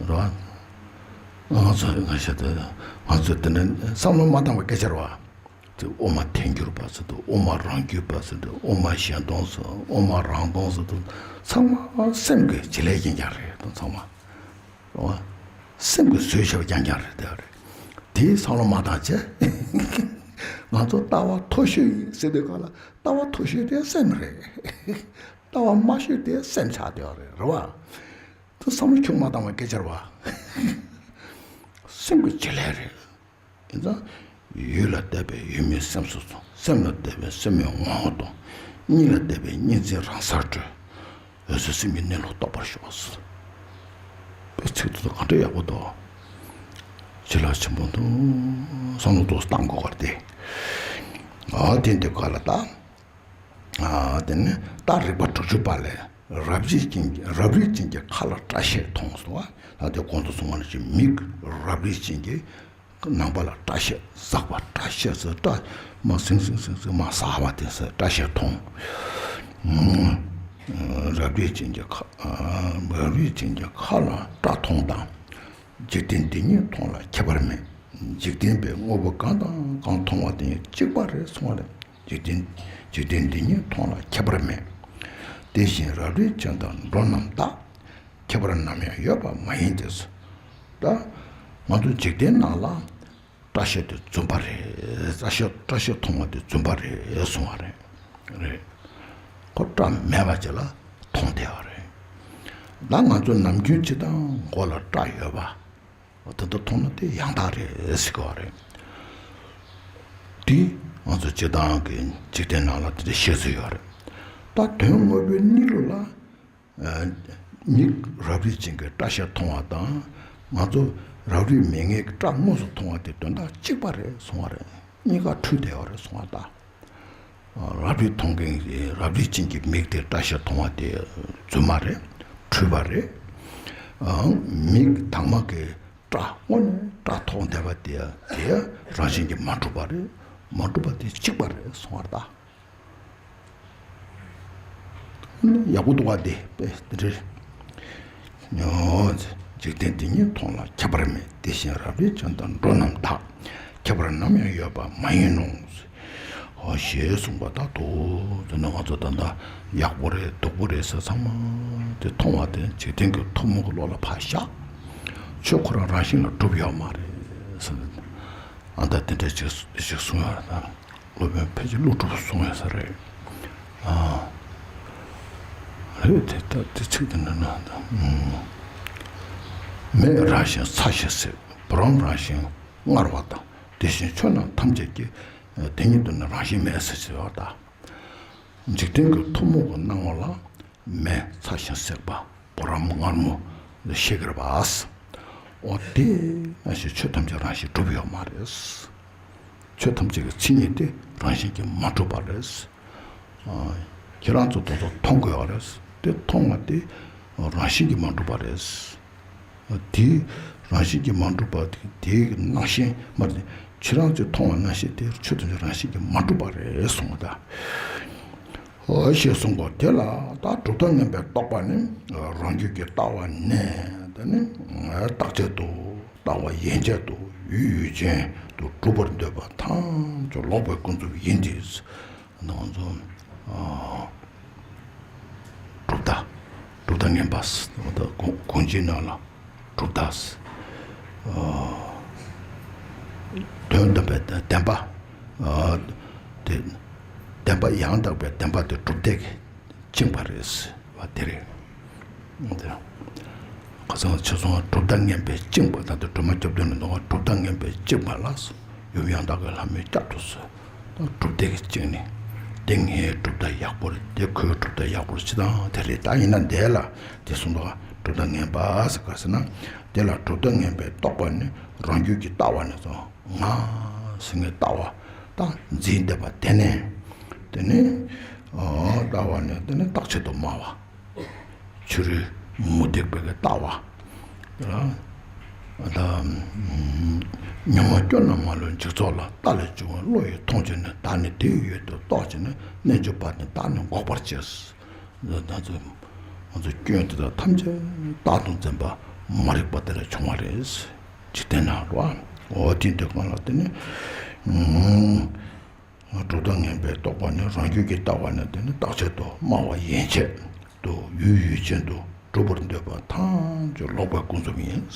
རོ། ང་ཚོ་ང་ཤེས་དེ་ང་ཚོ་དེ་ནས་བསམ་བློ་མ་བཏང་བའི་སྐད་ཆ་རེད་བ། དེ་དབུ་མ་ཐལ་འགྱུར་བ་ཟེར་དུས་དབུ་མ་རང་རྒྱུད་པ་ཟེར་དུས་དབུ་མ་གཞན་སྟོང་ཟེར་དབུ་མ་རང་སྟོང་ཟེར་དུས་ཚང་མ་སེམས་ཀྱི་བྱེད་ལས་ཡིན་ཀྱང་རེད་དང་ཚང་མ། རེད་བ། སེམས་ཀྱི་བཟོས་བྱས་པ་རྐྱང་རྐྱང་རེད་དེ་རེད། དེའི་བསམ་བློ་མ་བཏང་བྱས། ང་ཚོ་ལྟ་བ་མཐོ་ཤོས་ཡིན་ཟེར་དུས་གང་ལ་ལྟ་བ་མཐོ་ཤོས་དེ་སེམས་རེད། ལྟ་བ་དམའ་ཤོས་དེ་སེམས་ཆགས་བསྡད་པ་རེད་རེད་བ། དེ་བསམ་བློ་ཁྱོན་མ་བཏང་བའི་སྐད་ཆ་རེད་བ། སེམས་ཀྱི་བྱེད་ལས་རེད། ཡིན་ཙང་། ཡུལ་ལ་བལྟས་པས་ཡུལ་མེད་སེམས་སུ་སོང་། སེམས་ལ་བལྟས་པས་སེམས་མེད་ངོ་བོ་སྟོང་། གཉིས་ལ་བལྟས་པས་གཉིས་འཛིན་རང་སར་གྲོལ། འོད་གསལ་སེམས་ཀྱི་གནས་ལུགས་རྟོགས་པར་ཤོག། པའི་ཚིག་དེ་ཚོ་གང་འདྲ་ཡག་པོ་འདུག་ཅི་ལ་ཆེན་པོ་འདུག་བསམ་བློ་ཏོག་ཙམ་བཏང་དགོས་པ་རེད་དེ། ཨ་དེ་འདི་ག་ལ་ད། ཨ་དེ་ནི་ད་རིག་པ་དྲུག་ཅུ་པ་ལས་རབ་རིབ་ཅན་གྱི་རབ་རིབ་ཅན་གྱི་མཁའ་ལ་སྐྲ་ཤད་མཐོང་སོང་བ། ད་དེ་གོང་དུ་གསུངས་པ་ནང་བཞིན་མིག་རབ་རིབ་ཅན་གྱི་ནང་པ་ལ་སྐྲ་ཤད་ཟག་པ་སྐྲ་ཤད་ཟེར་སྐྲ་མ་ཟིང་ཟིང་ཟིང་ཟིང་མ་ཟག་པ་དེ་ཟེར་སྐྲ་ཤད་མཐོང་། རབ་རིབ་ཅན་གྱི་མཁའ་རབ་རིབ་ཅན་གྱི་མཁའ་ལ་སྐྲ་མཐོང་དང་། འཇིག་རྟེན་འདི་ཉིད་མཐོང་ལ་ཁྱད་པར་མེད། འཇིག་རྟེན་པའི་དངོས་པོ་གང་དང་གང་མཐོང་བ་དེ་གཅིག་པ་རེད་གསུང་བ་རེད། འཇིག་རྟེན་འཇིག་རྟེན་འདི་ཉིད་མཐོང་ལ་ཁྱད་པར་མེད། དེ་བཞིན་རབ་རིབ་ཅན་དང་འགྲོ་རྣམས་དག། ཁྱད་པར་ནམ་ཡང་ཡོད་པ་མ་ཡིན་ཏེ། ད་ང་ཚོ་འཇིག་རྟེན་ནང་ལ་སྐྲ་ཤད་དེ་རྫུན་པ་རེད། སྐྲ་ཤད་སྐྲ་ཤད་མཐོང་བ་དེ་རྫུན་པ་རེད་གསུང་བ་རེད། རེད། ཁོ་སྐྲ་མེད་པ་ཅིག་ལ་མཐོང་བསྡད་པ་རེད། ད་ང་ཚོ་ནམ་རྒྱུན་སྤྱིར་བཏང་མགོ་ལ་སྐྲ་ཡོད་པ། དེ་འདྲ་མཐོང་ན་དེ་ཡང་དག་རེད་ཟེར་གྱི་ཡོད་རེད། དེ་ང་ཚོ་སྤྱིར་བཏང་གི་འཇིག་རྟེན་ནང་ལ་དེ་འདྲ་བཤད་སྲོལ་ཡོད་རེད། ད་དོན་དངོས་པོའི་གནས་ལུགས་ལ། ཨ། མིག་རབ་རིབ་ཅན་གྱི་སྐྲ་ཤད་མཐོང་བ་དང་། ང་ཚོ་རབ་རིབ་མེད་མཁན་གྱི་སྐྲ་དངོས་སུ་མཐོང་བ་དེ་དོན་དག་གཅིག་པ་རེད་གསུང་བ་རེད། གཉིས་ཀ་འཁྲུལ་བསྡད་ཡོད་རེད་གསུང་བ་ད། རབ་རིབ་མཐོང་མཁན་གྱི་རབ་རིབ་ཅན་གྱི་མིག་དེ་སྐྲ་ཤད་མཐོང་བ་དེ་རྫུན་མ་རེད། འཁྲུལ་པ་རེད། ཨང་། མིག་དྭངས་མ་གི་སྐྲ་དངོས་ནས་སྐྲ་མཐོང་བསྡད་པ་དེ་དེ་རང་བཞིན་གྱིས་མ་གྲུབ་པ་རེད། མ་གྲུབ་པ་དེ་གཅིག་པ་རེད་གསུང་བ་ད། ཡག་པོ་འདུག་བ། དེ་དཔེ་དེ་འདྲ་ཉོ། འཇིག་རྟེན་འདི་ཉིད་མཐོང་ལ་ཁྱད་པར་མེད། དེ་བཞིན་རབ་རིབ་ཅན་དང་འགྲོ་རྣམས་དག། ཁྱད་པར་ནམ་ཡང་ཡོད་པ་མ་ཡིན་ནོ། ཨོ་ཞེས་གསུངས་པ་ལྟར་དུ། དེ་ནི་ང་ཚོ་ད་ལྟ་ཡག་པོ་རེད་སྡུག་པོ་རེད་ཟེར་ཚང་མ་དེ་མཐོང་བ་དེ་འཇིག་རྟེན་གྱི་ཐུན་མོང་གི་བློ་ལ་ཕར་བཞག། ཆོས་ཁོ་རང་རང་བཞིན་ལ་གྲུབ་ཡོད་མ་རེད་ཟེར། ཨ་ད་དེ་འདྲ་ཅིག་ཞིག་གསུངས་ཡོད་རེད་ད། སློབ་དཔོན་ཕལ་ཆེར་ཀླུ་སྒྲུབ་གསུངས་ཡོད་ས་རེད། ཨ། རེད་དེ་ལྟ་དེ་ཚིག་དེ་འདྲ་ན་ད། མེ་རང་བཞིན་ཚ་ཞིང་བསྲེག། བུ་རམ་རང་བཞིན་མངར་བ་དང་། དེ་བཞིན་ཆོས་རྣམས་ཐམས་ཅད་ཀྱི། དེ་ཉིད་དུ་ནི་རང་བཞིན་མེད་ཟེར་གྱི་ཡོད་ད། འཇིག་རྟེན་གྱི་ཐུན་མོང་གི་སྣང་བ་ལ། མེ་ཚ་ཞིང་བསྲེག་པ། བུ་རམ་མངར་མོ་ཤེས་ཀྱི་རེད་པ། འོ་དེ་ནང་བཞིན་ཆོས་ཐམས་ཅད་རང་བཞིན་གྲུབ་ཡོད་མ་རེད། ཆོས་ཐམས་ཅད་ཀྱི་མཚན་ཉིད་དེ་རང་བཞིན་གྱིས་མ་གྲུབ་པ་རེད། ཨ། ཁྱེད་རང་ཚོ་དེ་ཚོ་མཐོང་དགོས་པ་རེད། དེ་མཐོང་བ་དེ་རང་བཞིན་གྱིས་མ་གྲུབ་པ་རེད། དེ་རང་བཞིན་གྱིས་མ་གྲུབ་པ་དེ་དེའི་རྣམ་ཤེས་མ་རེད། ཁྱེད་རང་ཚོས་མཐོང་བ་རྣམ་ཤེས་དེ་ཆོས་ཐམས་ཅད་རང་བཞིན་གྱིས་མ་གྲུབ་པ་རེད་གསུངས་པ་དང་། འོ་ཞེས་གསུངས་པ་དེ་ལ་ད་གྲུབ་མཐའ་ངན་པའི་རྟོག་པ་ནི་རང་རྒྱུད་ཀྱི་ལྟ་བ་ནས་དེ་ནི་རྟག་ཆད་དུ་ལྟ་བ་ཡན་ཆད་དུ་ཡུལ་ཡུལ་ཅན་དུ་གྲུབ་པར་འདོད་པ་ཐམས་ཅད་ལོག་པའི་ཀུན་རྫོབ་ཡིན་ཏེ། ང་ཚོ་གྲུབ་མཐའ་གྲུབ་མཐའ་ངན་པ་ཟེར་བ་དང་། གོང་གོང་ཆེན་ནང་ལ་གྲུབ་མཐའ་ཟེར། དོན་དམ་པའི་བདེན་པ་དེ་བདེན་པ་ཡང་དག་པའི་བདེན་པ་དེ་གྲུབ་མཐས་བཅིངས་པ་རེད་ཟེར་བ་དེ་རེད། ཁ་སང་ཆུ་སོང་གྲུབ་མཐའ་ངན་པས་བཅིངས་པ་དང་དུ་སྒྲོལ་མ་སྐྱབས་དོན་ལ་འདུག་བ། གྲུབ་མཐའ་ངན་པས་བཅིངས་པ་ལ་ཡུམ་ཡང་དག་གི་ལྷ་མོས་བསྐྱར་དུ་གསོལ། གྲུབ་མཐས་བཅིངས་ནས་དེ་ངའི་གྲུབ་མཐའ་ཡག་པོ་རེད། དེ་ཁོའི་གྲུབ་མཐའ་ཡག་པོ་རེད། ཅི་དང་དེ་རེད། ད་ཡིན་ན་འདས་ལ་དེ་གསུངས་འདུག་བ། གྲུབ་མཐའ་ངན་པ་ཟེར་ག་ཟེར་ན། དེ་ལ་གྲུབ་མཐའ་ངན་པའི་རྟོག་པ་ནི་རང་རྒྱུད་ཀྱི་ལྟ་བ་ནས་སོ། ང་ཟེར་ངའི་ལྟ་བ་དང་འཛིན་བསྡད་པ་དེ་ནས། དེ་ནས་ལྟ་བ་ནས་དེ་ནས་རྟག་ཆད་དུ་སྨྲ་བ། ཕྱི་རོལ་མུ་སྟེགས་པའི་ལྟ་བ། ད་ཉོན་མོངས་སྐྱོན་རྣམས་མ་ལུས་འཇིག་ཚོགས་ལ། རྟག་ལས་བྱུང་བའི་བློ་ཡིས་མཐོང་བྱས་ནས། བདག་ནི་དེ་ཡི་ཡུལ་དུ་རྟོག་བྱས་ནས། རྣལ་འབྱོར་པ་དེ་བདག་ནི་འགོག་པར་བྱེད། ང་ཚོ་ང་ཚོ་སྐྱོན་དེ་དག་ཐམས་ཅད་བདག་ཏུ་འཛིན་པ་མ་རིག་པ་དེ་ལས་བྱུང་བ་རེད། འཇིག་རྟེན་ནང་ལ་འོ་དེ་འདྲ་གང་ལ་དེ་ནི། གྲུབ་མཐའ་ངན་པའི་རྟོག་པ་ནི་རང་རྒྱུད་ཀྱི་ལྟ་བ་ནི་དེ་ནི་རྟག་ཆད་དུ་སྨྲ་བ་ཡན་ཆད་དུ་ཡུལ་ཡུལ་ཅན་དུ་གྲུབ་པར་འདོད་པ་ཐམས་ཅད་ལོག་པའི་ཀུན་རྫོབ་ཡིན།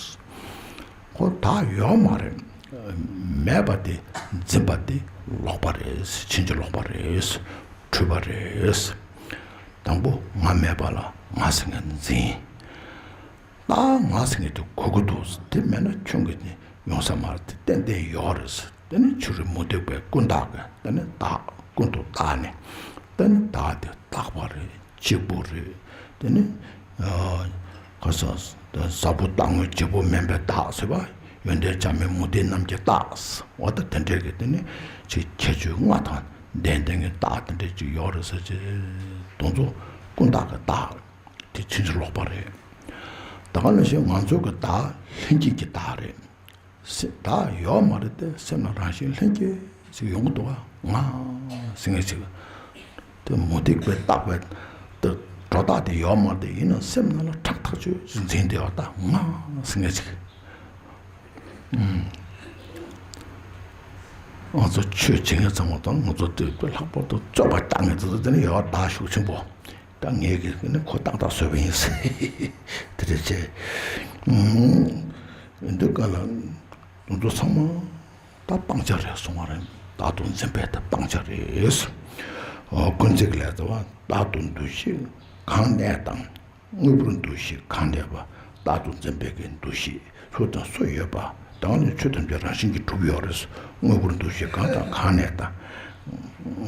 ཁོ་བདག་ཡོད་མ་རེད། མེད་པ་དེ་འཛིན་པ་དེ་ལོག་པ་རེད། ཕྱིན་ཅི་ལོག་པ་རེད། འཁྲུལ་པ་རེད། དང་པོ་ང་མེད་པ་ལ་ང་ཟེར་ངས་འཛིན། ད་ང་ཟེར་མཁན་དེ་དགོས་ཀྱི་འདུག་དེ་མེད་ན་ཁྱོད་ཀྱི་ནི་ཡོང་ས་མ་རེད། དེ་ཏན་ཏན་ཡོད་རེད་ཟེར། དེ་ནི་ཕྱི་རོལ་མུ་སྟེགས་པའི་ཀུན་བརྟགས་ཀྱི་དེ་ནི་བདག་ཀུན་ཏུ་བརྟགས་ནས། དེ་ནི་བདག་དེ་རྟག་པ་རེད། གཅིག་པུ་རེད། དེ་ནི་ཨ་ག་ས་ཟབ་པོ་རྟག་དངོས་བརྗེ་པོ་མིན་པའི་བདག་ཟེར་བ། ཡོན་ཏན་བྱ་མིན་མུ་སྟེགས་རྣམས་ཀྱི་བདག་ཟེར་བ། ད་དེ་འདྲའི་གི་དེ་ནི་ཅིག་ཁྱད་ཆོས་ལྔ་དང་ལྡན་ལྡན་གྱི་བདག་དེ་འདྲའི་ཅིག་ཡོད་རེད་ཟེར་གྱི། དེ་ཚོ་ཀུན་བརྟགས་ཀྱི་བདག་དེ་ཕྱིན་ཅི་ལོག་པ་རེད། ད་ག་ནང་བཞིན་ང་ཚོ་གི་བདག་ལྷན་སྐྱེས་ཀྱི་བདག་རེད། སེ་བདག་ཡོད་མ་རེད་དེ། སེམས་ལ་རང་བཞིན་ལྷན་སྐྱེས་ཞིག་ཡོང་གི་འདུག་ག་ང་ཟེར་མཁན་ཞིག་དེ་མུ་སྟེགས་པས་བཏགས་པའི་དེ་སྒྲོ་བཏགས་དེ་ཡོད་མ་རེད་དེ། ཡིན་ནའང་སེམས་ནང་ལ་ཁྲག་ཐག་ཆོད་ཅིག་འཛིན་བསྡད་པ་ད་ང་ཟེར་མཁན་ཞིག་ཨུམ། ང་ཚོ་ཆོས་བྱེད་མཁན་ཚང་མ་དང་ང་ཚོ་དེ་ལྷག་པར་དུ་རྩོད་པ་རྒྱག་མཁན་ཚོ་དེ་ནི་ཡོད་བདག་ཤུགས་ཆེན་པོ། ད་ངས་ཀྱི་ནི་ཁོ་ཏག་ཏག་བཟོས་པ་ཡིན། དེ་འདྲ་བྱས། ཨུམ། འདི་ག་ལ། དེ་ཚོ་ཚང་མ་ད་སྤང་བྱ་རེད་གསུང་བ་རེད། བདག་ཏུ་འཛིན་པའི་ད་སྤང་བྱ་རེད། ཨོ། ཀུན་གཟིགས་ལས་ད་བ་བདག་ཏུ་འདུ་ཤེས་གང་གནས་དང་། དངོས་པོར་འདུ་ཤེས་གང་གནས་པ། བདག་ཏུ་འཛིན་པའི་གི་འདུ་ཤེས་སུ་དང་སུ་ཡོད་པ། དང་ནི་ཆོས་ཐམས་ཅད་རང་བཞིན་གྱིས་གྲུབ་ཡོད་རེད། དངོས་པོར་འདུ་ཤེས་གང་དང་གང་གནས་དང་།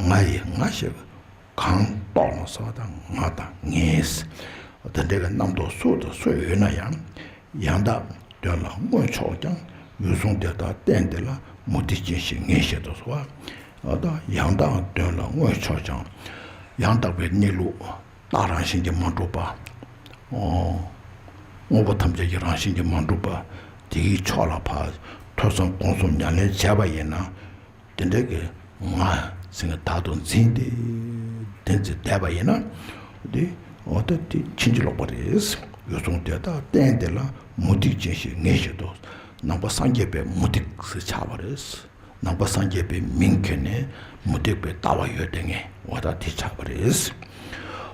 ང་ཡི་ང་ཞེས་གང་རྟོགས་ན་ས་དང་ང་དང་ངས། དེ་འདྲའི་གི་རྣམ་རྟོག་སུ་དང་སུ་ཡོད་ན་ཡང་། ཡང་དག་དོན་ལ་མངོན་ཕྱོགས་ཀྱང་། འོད་སྲུང་དེ་དག་རྟེན་དེ་ལ། མུ་སྟེགས་ཅན་ཞེས་ངས་བཤད་དུ་གསོལ་བ། ད་ཡང་དག་དོན་ལ་མངོན་ཕྱོགས་ཀྱང་། ཡང་དག་པའི་གནས་ལུགས་རྟགས་རང་བཞིན་གྱིས་མ་གྲུབ་པ། ཨོ། དངོས་པོ་ཐམས་ཅད་ཀྱི་རང་བཞིན་གྱིས་མ་གྲུབ་པ། དེའི་ཕྱོགས་ལ་ཕར་ཐོས་བསམ་སྒོམ་གསུམ་ཉམས་ལེན་བྱས་པ་ཡིན་ན། དེ་འདྲའི་གི་ང་ཟེར་མཁན་བདག་ཏུ་འཛིན་ཏེ་དེ་འཛིན་བསྡད་པ་ཡིན་ན། དེ་འོ་ད་དེ་ཕྱིན་ཅི་ལོག་པ་རེད། འོད་སྲུང་དེ་དག་རྟེན་དེ་ལ། མུ་སྟེགས་ཅན་ཞེས་ངས་བཤད་དོ། ནང་པ་སངས་རྒྱས་པའི་མུ་སྟེགས་ཟེར་ཆགས་པ་རེད། ནང་པ་སངས་རྒྱས་པའི་མིང་ཁྱེར་ནས་མུ་སྟེགས་པའི་ལྟ་བ་ཡོད་དེ་ངས་འོ་ད་དེ་ཆགས་པ་རེད།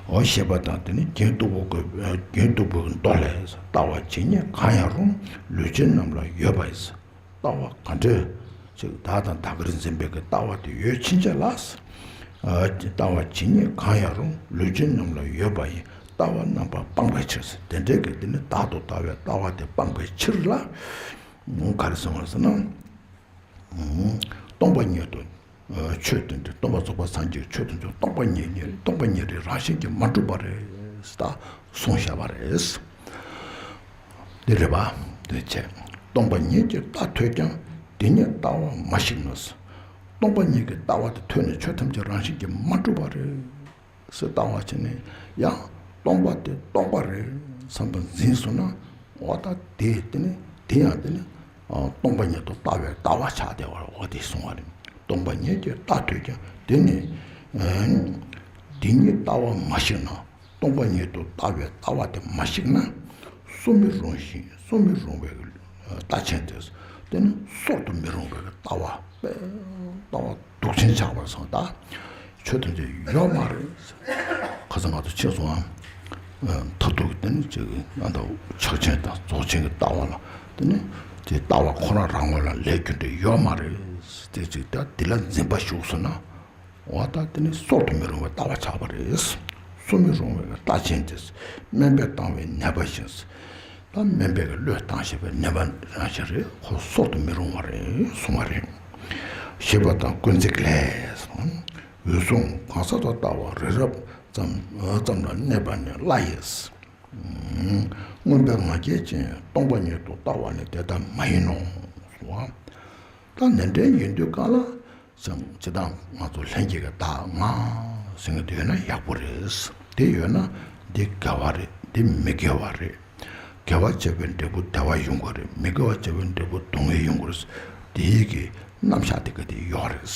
འོ་ཞེས་པ་དང་། དེ་ནི་རྒྱན་སྟུག་པོ་གི་རྒྱན་སྟུག་པོའི་མདོ་ལས། ལྟ་བ་ཇི་སྙེད་གང་ཡང་རུང་། ལུས་ཅན་རྣམས་ལ་ཡོད་པ་ཡིས། ལྟ་བ་ག་འདྲ་ཅིག་བདག་དང་བདག་གིར་འཛིན་པའི་གི་ལྟ་བ་དེ་ཡོད་ཕྱིན་ཆད་ལ། ཨ། ལྟ་བ་ཇི་སྙེད་གང་ཡང་རུང་། ལུས་ཅན་རྣམས་ལ་ཡོད་པ་ཡིས། ལྟ་བ་རྣམ་པར་སྤངས་པའི་ཕྱིར། དེ་འདྲའི་གི་དེ་ནི་བདག་ཏུ་ལྟ་བའི་ལྟ་བ་དེ་སྤངས་པའི་ཕྱིར་ལ། ག་རེ་གསུངས་པ་ཟེར་ན། སྟོང་པ་ཉིད་དུ། ཆོས་དོན་དུ་སྟོང་པ་རྫོགས་པ་སངས་རྒྱས་ཆོས་དོན་དུ་སྟོང་པ་ཉིད་ཉིད་སྟོང་པ་ཉིད་རེད། རང་བཞིན་གྱིས་མ་གྲུབ་པ་རེད། ད་གསུངས་བཞག་པ་རེད། འདི་རེད་པ། འདི་བྱས། སྟོང་པ་ཉིད་ཀྱི་རྟགས་ཐོས་ཀྱང་། དེ་ཉིད་ལྟ་བ་མ་ཞིག་ན། སྟོང་པ་ཉིད་ཀྱི་ལྟ་བ་དེ་ཐོས་ནས་ཆོས་ཐམས་ཅད་རང་བཞིན་གྱིས་མ་གྲུབ་པ་རེད། ཟེར་ལྟ་བ་བྱས་ནས་ཡང་སྟོང་པ་དེ་སྟོང་པ་རེད་བསམ་པ་འཛིན་སོང་ན། འོ་ད་དེ་དེ་ནི་དེ་ཡང་དེ་ནི་སྟོང་པ་ཉིད་དུ་ལྟ་བའི་ལྟ་བ་ཆགས་བསྡད་པ་རེད། འོ་དེ་གསུང་བ་རེད། སྟོང་པ་ཉིད་ཀྱི་རྟགས་ཐོས་ཀྱང་། དེ་ནི་དེ་ཉིད་ལྟ་བ་མ་ཞིག་ན། སྟོང་པ་ཉིད་དུ་ལྟ་བའི་ལྟ་བ་དེ་མ་ཞིག་ན། གསུང་མི་རུང་ཞིང་གསུང་མི་རུང་བའི་རྟགས་ཅན་དེ། དེ་ནི་གསོར་དུ་མི་རུང་བའི་ལྟ་བ། ལྟ་བ་སྡུག་ཅན་ཆགས་པར་སོང་། ད་ཆོས་ཐམས་ཅད་ཡོད་མ་རེད། ཁ་སང་ང་ཚོ་ཕྱིན་སོང་ཨ། མཐར་ཐུག་གི་དེ་ནི་ཅིག་ཨ་ད་ཆགས་ཅན་དང་རྫོགས་ཅན་གྱི་ལྟ་བ་ལ། དེ་ནི་དེ་ལྟ་བ་ཁོ་རང་རང་ངོས་ལ་ལས་རྒྱུ་འབྲས་ཡོད་མ་རེད། དེ་ཅིག་ད་དེ་ལ་འཛིན་པ་ཞུགས་སོང་ན། འོ་ད་དེ་ནི་གསོར་དུ་མི་རུང་བའི་ལྟ་བ་ཆགས་པ་རེད། གསོ་མི་རུང་བའི་རྟགས་ཅན་དེ། སྨན་པས་བཏང་བའི་ནད་པ་བཞིན། ད་སྨན་པས་ཀྱི་བློས་བཏང་བཞིན་པའི་ནད་པ་རང་བཞིན་རེད། ཁོ་གསོར་དུ་མི་རུང་བ་རེད་གསུང་བ་རེད། ཞེས་པ་དང་། ཀུན་གཟིགས་ལས། འོད་སྲུང་གང་ཟག་ཏུ་ལྟ་བ་རི་རབ་ཙམ་ཙམ་ལ་གནས་པ་ནི་སླ་ཡིས། མངོན་པའི་ང་རྒྱལ་ཅན་སྟོང་པ་ཉིད་དུ་ལྟ་བ་ནི་དེ་ལྟ་མ་ཡིན་ནོ། ད་ནི་འདྲའི་ཡིན་དུས་གང་ལ། ཅང་ཅི་དང་ང་ཚོ་ལྷན་སྐྱེས་ཀྱི་བདག་ང་ཟེར་མཁན་དེ་ཡོད་ན་ཡག་པོ་རེད། དེ་ཡོད་ན་འདི་དགེ་བ་རེད། འདི་མི་དགེ་བ་རེད། དགེ་བ་བྱས་པའི་འབྲས་བུ་བདེ་བ་ཡོང་གི་རེད། མི་དགེ་བ་བྱས་པའི་འབྲས་བུ་སྡུག་བསྔལ་ཡོང་གི་རེད། དེའི་གི་རྣམ་གཞག་དེ་ག་དེ་ཡོད་རེད།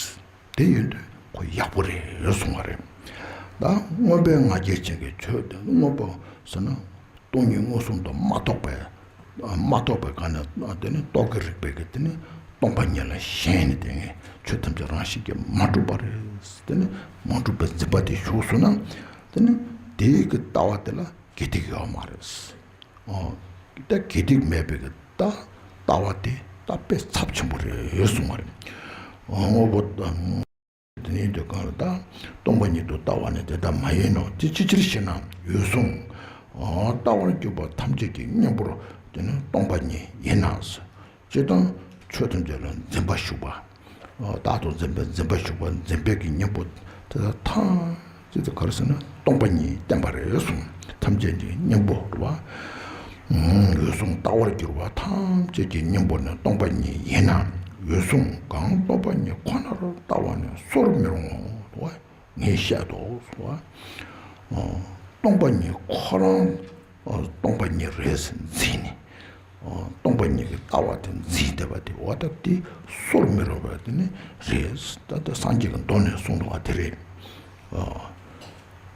དེ་ཡོད་དུས་ཁོ་ཡག་པོ་རེད་གསུང་བ་རེད། ད་མངོན་པའི་ང་རྒྱལ་ཅན་གྱི་ཆོས་དེ་མངོན་པ་ཟེར་ན། སྟོང་ཉིད་མངོན་སུམ་དུ་མ་རྟོགས་པའི། མ་རྟོགས་པའི་སྒང་ནས་དེ་ནི་རྟོག་གེ་རིག་པའི་གི་དེ་ནི་སྟོང་པ་ཉིད་ལ་ཞེན་ནས། དེ་ནི་ཆོས་ཐམས་ཅད་རང་བཞིན་གྱིས་མ་གྲུབ་པ་རེད། དེ་ནི་མ་གྲུབ་པའི་འཛིན་པ་དེ་ཞུགས་སོང་ན། དེ་ནི་དེའི་གི་ལྟ་བ་དེ་ལ་དགེ་སྡིག་ཡོད་མ་རེད། ཨོ། ད་དགེ་སྡིག་མེད་པའི་གི་ད་ལྟ་བ་དེ་ད་དཔེ་ཚབས་ཆེན་པོ་རེད་གསུང་བ་རེད། ཨོ། དངོས་པོ་དང་། དེ་ནས་དེ་གང་ལ་ད་སྟོང་པ་ཉིད་དུ་ལྟ་བ་ནི་དེ་ལྟ་མ་ཡིན་ནོ། དེ་ཅི་ཕྱིར་ཞེ་ན། འོད་སྲུང་། ལྟ་བར་གྱུར་པ་ཐམས་ཅད་ཀྱི་གཉེན་པོར་དེ་ནི་སྟོང་པ་ཉིད་ཡིན་ན། སྤྱིར་བཏང་ཆོས་ཐམས་ཅད་ལ་འཛིན་པ་ཞུགས་པ། རྟག་ཏུ་འཛིན་པའི་འཛིན་པ་ཞུགས་པ། འཛིན་པའི་གི་གཉེན་པོ་དེ་དག་ཐམས་ཅད་དེ་ག་རེ་ཟེར་ན་སྟོང་པ་ཉིད་བསྟན་པ་རེད་གསུངས། ཐམས་ཅད་ཀྱི་གཉེན་པོ་རེད་བ། འོད་སྲུང་ལྟ་བར་གྱུར་པ་ཐམས་ཅད་ཀྱི་གཉེན་པོ་ནི་སྟོང་པ་ཉིད་ཡིན་ན། འོད་སྲུང་གང་སྟོང་པ་ཉིད་ཁོ་ནར་ལྟ་བ་ནི་གསོར་མི་རུང་ངོ་། ངས་བཤད་དོ། སྟོང་པ་ཉིད་ཁོ་རང་སྟོང་པ་ཉིད་རེད་འཛིན་ནས། སྟོང་པ་ཉིད་ཀྱི་ལྟ་བ་དེ་འཛིན་བསྡད་པ་དེ། འོ་ད་དེ་གསོར་མི་རུང་བ་དེ་ནི་རེད། ད་ལྟ་སངས་རྒྱས་ཀྱི་མདོ་ནས་གསུངས་འདུག་བ་དེ་རེད།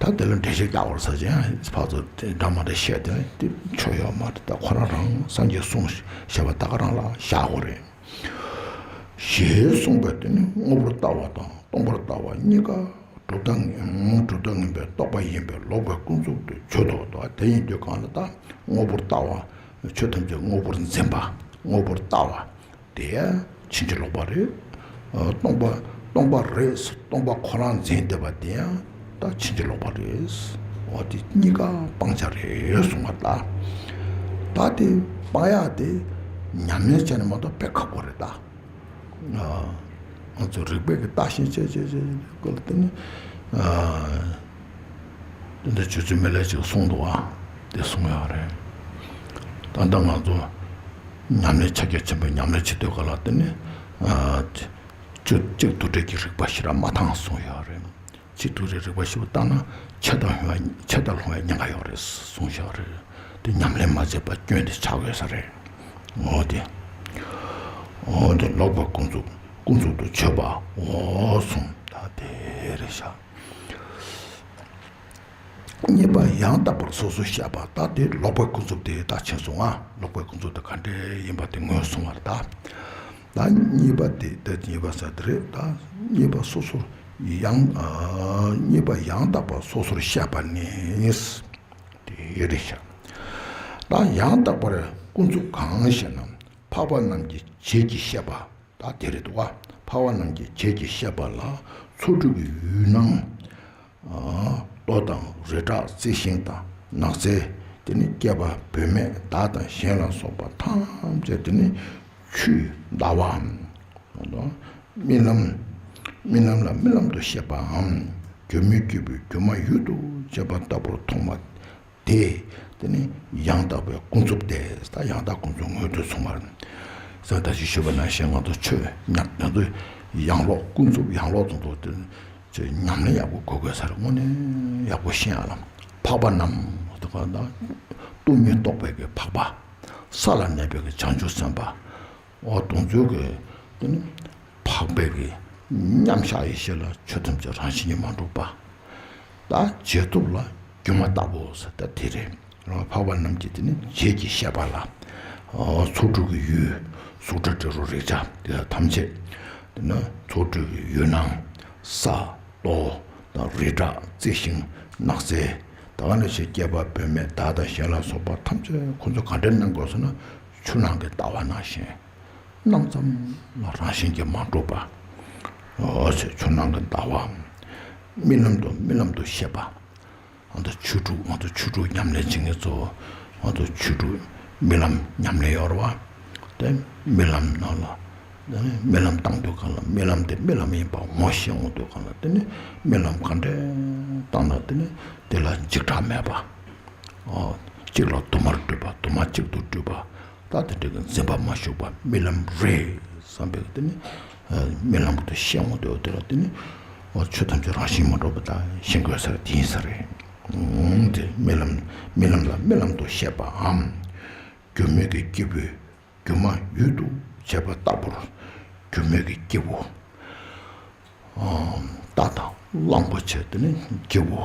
ད་དེ་ལ་འགྲེལ་བཤད་རྒྱག་དགོས་ས་ཅན་ཕར་ཚུར་དེ་འདྲ་མ་འདྲ་བཤད་དེ་དེ་ཆོ་ཡོད་མ་རེད། ད་ཁོ་རང་རང་སངས་རྒྱས་གསུངས་བཞག་པ་ད་ག་རང་ལ་བཞག་དགོས་རེད། ཞེས་གསུངས་པས། དེ་ནི་དངོས་པོར་ལྟ་བ་དང་སྟོང་པར་ལྟ་བ་གཉིས་ཀ་གྲུབ་མཐའ་ངན་གྲུབ་མཐའ་ངན་པའི་རྟོག་པ་ཡིན་པས། ལོག་པའི་ཀུན་རྫོབ་ཏུ་ཆོད་དོ། དེ་ཡིན་དུས་གང་ལ་ད་དངོས་པོར་ལྟ་བ། ཆོས་ཐམས་ཅད་དངོས་པོར་འཛིན་པ། དངོས་པོར་ལྟ་བ། དེ་ཡང་ཕྱིན་ཅི་ལོག་པ་རེད། ཨ། སྟོང་པ་སྟོང་པ་རེད། སྟོང་པ་ཁོ་རང་འཛིན་བསྡད་པ་དེ་ཡང་ད་ཕྱིན་ཅི་ལོག་པ་རེད། འོ་དེ་གཉིས་ཀ་སྤང་བྱ་རེད་གསུངས་པ། ད་ད་དེ་སྤང་ཡག་དེ་ཉམས་ལེན་བྱས་ན་མ་གཏོགས་དཔེ་ཁག་པོ་རེད་ད། ཨ། ང་ཚོ་རིག་པའི་གི་བརྟག་ཞིབ་བྱས་བྱས་བྱས་བྱས་སྐོར་ལ་དེ་ནི། ཨ། དེ་འདྲ་ཆོས་ཚུལ་མི་ལས་ཅིག་གསུངས་འདུག་ཨ། དེ་གསུངས་ཡོད་རེད། ད་ལྟ་ང་ཚོ་ཉམས་ལེན་ཕྱག་རྒྱ་ཆེན་པོའི་ཉམས་ལེན་བྱེད་དུས་ག་ལ་དེ་ནི། ཨ། བཅུ་གཅིག་དུ་བྲལ་གྱི་རིག་པ་ཞེ་དྲག་མ་ཐང་གསུངས་ཡོད་རེད། གཅིག་ཏུ་རེ་རིག་པ་ཞིག་བཏང་ན་ཆད་དང་ལྷུང་བ། ཆད་དང་ལྷུང་བའི་ཉེན་ཁ་ཡོད་རེད་གསུངས་བཞག་རེད། དེ་ཉམས་ལེན་མ་བྱས་པ་སྐྱོན་དེ་ཆགས་ཡོད་ས་རེད། འོ་དེ། འོ་དེ་ལོག་པའི་ཀུན་རྫོབ་ཀུན་རྫོབ་ཏུ་ཆོད་པའོ་གསུངས། ད་དེ་རེད་ཤག་གཉིས་པ་ཡང་དག་པར་སོ་སོར་བཤད་པ། ད་དེ་ལོག་པའི་ཀུན་རྫོབ་དེ་ད་ཕྱིན་སོང་ང་། ལོག་པའི་ཀུན་རྫོབ་དེ་ག་འདྲས་ཡིན་པ་དེ་ངོས་བཟུང་བ་རེད་ད། ད་གཉིས་པ་དེ་ད་གཉིས་པ་ཟེར་དེ་རེད། ད་གཉིས་པ་སོ་སོར་ཡང་། ཨ། གཉིས་པ་ཡང་དག་པར་སོ་སོར་བཤད་པ་ནི། དེ་རེད་ཤག་ད་ཡང་དག་པར་ཀུན་རྫོབ་གང་ཞེ་ན། འཕགས་པ་རྣམས་ཀྱི་བྱད་ཀྱིས་བཤད་པ། ད་དེ་རེད་འདུག་ག་འཕགས་པ་རྣམས་ཀྱི་བྱད་ཀྱིས་བཤད་པ་ལ་ཚོགས་དྲུག་གི་ཡུལ་སྣང་། ཨ། རྡོ་དང་རི་བྲག་རྩི་ཤིང་དང་ནགས་ཚལ། དེ་ནི་སྐྱེས་པ་བུད་མེད་བདག་དང་གཞན་ལ་སོགས་པ་ཐམས་ཅད་དེ་ནི་ཆུ་ཟླ་བའམ། རྨི་ལམ། རྨི་ལམ་ལ་རྨི་ལམ་དུ་ཤེས་པའམ། གྱུར་མོས་སྐྱེས་བུས་སྒྱུ་མ་ཡུལ་དུ་བྱེད་པ་ལྟ་བུར་མཐོང་བ། དེ། དེ་ནི་ཡང་དག་པའི་ཀུན་རྫོབ་སྟེ། ད་ཡང་དག་ཀུན་རྫོབ་ངོས་དུ་སོང་བར། ཟེར་ད་ཅི་ཞུས་པ་ནང་བཞིན་ང་ཚོ་ཆོས་ཉམས། ང་ཚོ་ཡང་ལོག་ཀུན་རྫོབ་ཡང་ལོག་དང་དུ་དེ་ཚོ་ཉམས་ལེན་ཡག་པོ་དགོས་དགོས་ས་རེད། དངོས་གནས་ཡག་པོ་ཤེས་ཡ་ལ། འཕགས་པ་རྣམས་དེ་ག་ད་སྟོང་ཉིད་རྟོགས་པའི་གི་འཕགས་པ། ས་ལ་གནས་པའི་གི་བྱང་ཆུབ་སེམས་དཔའ། འོ་དེ་ཚོ་གི་དེ་ནི་འཕགས་པའི་གི་མཉམ་གཞག་ཡེ་ཤེས་ལ་ཆོས་ཐམས་ཅད་རང་བཞིན་གྱིས་མ་གྲུབ་པ། ད་བྱེད་ཐབས་ལ་སྒྱུ་མ་ལྟ་བུ་ཟེར་ད་དེ་རེད། འཕགས་པ་རྣམས་ཀྱི་དེ་ནི་བྱད་ཀྱིས་བཤད་པ་ལ། ཨ། ཚོགས་དྲུག་གི་ཡུལ། གཟུགས་སྒྲ་དྲི་རོ་རེག་བྱ་དེ་དག་ཐམས་ཅད། དེ་ནི་ཚོགས་དྲུག་གི་ཡུལ་སྣང་། ས། རྡོ་དང་རི་བྲག་རྩི་ཤིང་ནགས་ཚལ། ད་ག་ནང་བཞིན་སྐྱེས་པ་བུད་མེད་བདག་དང་གཞན་ལ་སོགས་པ་ཐམས་ཅད་ཁོ་ཚོ་ག་འདྲའི་སྣང་དགོས་ཟེར་ན། ཆུ་ནང་གི་ཟླ་བ་ནང་བཞིན། སྣང་ཙམ་ལ་རང་བཞིན་གྱིས་མ་གྲུབ་པ། འོ་ཟེར་ཆུ་ནང་གི་ཟླ་བའམ། རྨི་ལམ་དུ་རྨི་ལམ་དུ་ཤེས་པ། ང་ཚོ་ཆོས་དྲུག་ང་ཚོ་ཆོས་དྲུག་ཉམས་ལེན་བྱེད་མཁན་ཚོ། ང་ཚོ་ཆོས་དྲུག་རྨི་ལམ་ཉམས་ལེན་ཡོད་རེད་བ། དེ་རྨི་ལམ་ནང་ལ། དེ་ནི་རྨི་ལམ་བཏང་དུས་གང་ལ་རྨི་ལམ་དེ་རྨི་ལམ་ཡིན་པ་ངོ་ཤེས་འོང་དུས་གང་ལ། དེ་ནི་རྨི་ལམ་ག་འདྲས་བཏང་ན་དེ་ནི་དེ་ལ་འཇིགས་སྐྲག་མེད་པ། ཨོ། གཅིག་ལ་དུ་མར་སྤྲུལ་པ། དུ་མ་གཅིག་ཏུ་སྤྲུལ་པ། ད་དེ་འདྲ་གི་འཛིན་པ་མ་ཞུགས་པ། རྨི་ལམ་རེད་བསམ་པའི་དེ་ནི། ཨ། རྨི་ལམ་དུ་ཤེས་འོང་དུས་དེ་ལ་དེ་ནི། ཨོ། ཆོས་ཐམས་ཅད་རང་བཞིན་མ་གྲུབ་པ་ད་ཤེས་དགོས་ས་རེད། དེ་ཡིན་ས་རེད། ཨང་། དེ་རྨི་ལམ། རྨི་ལམ་ལ་རྨི་ལམ་དུ་ཤེས་པའམ། གྱུར་མོས་ཀྱི་སྐྱེས་བུས་སྒྱུ་མ་ཡུལ་དུ་བྱེད་པ་ལྟ་བུར། གྱུར་མོས་ཀྱི་སྐྱེས་བུ། ཨ། རྟ་དང་གླང་པོ་ཆེ་དེ་ནི་སྐྱེ་བོ།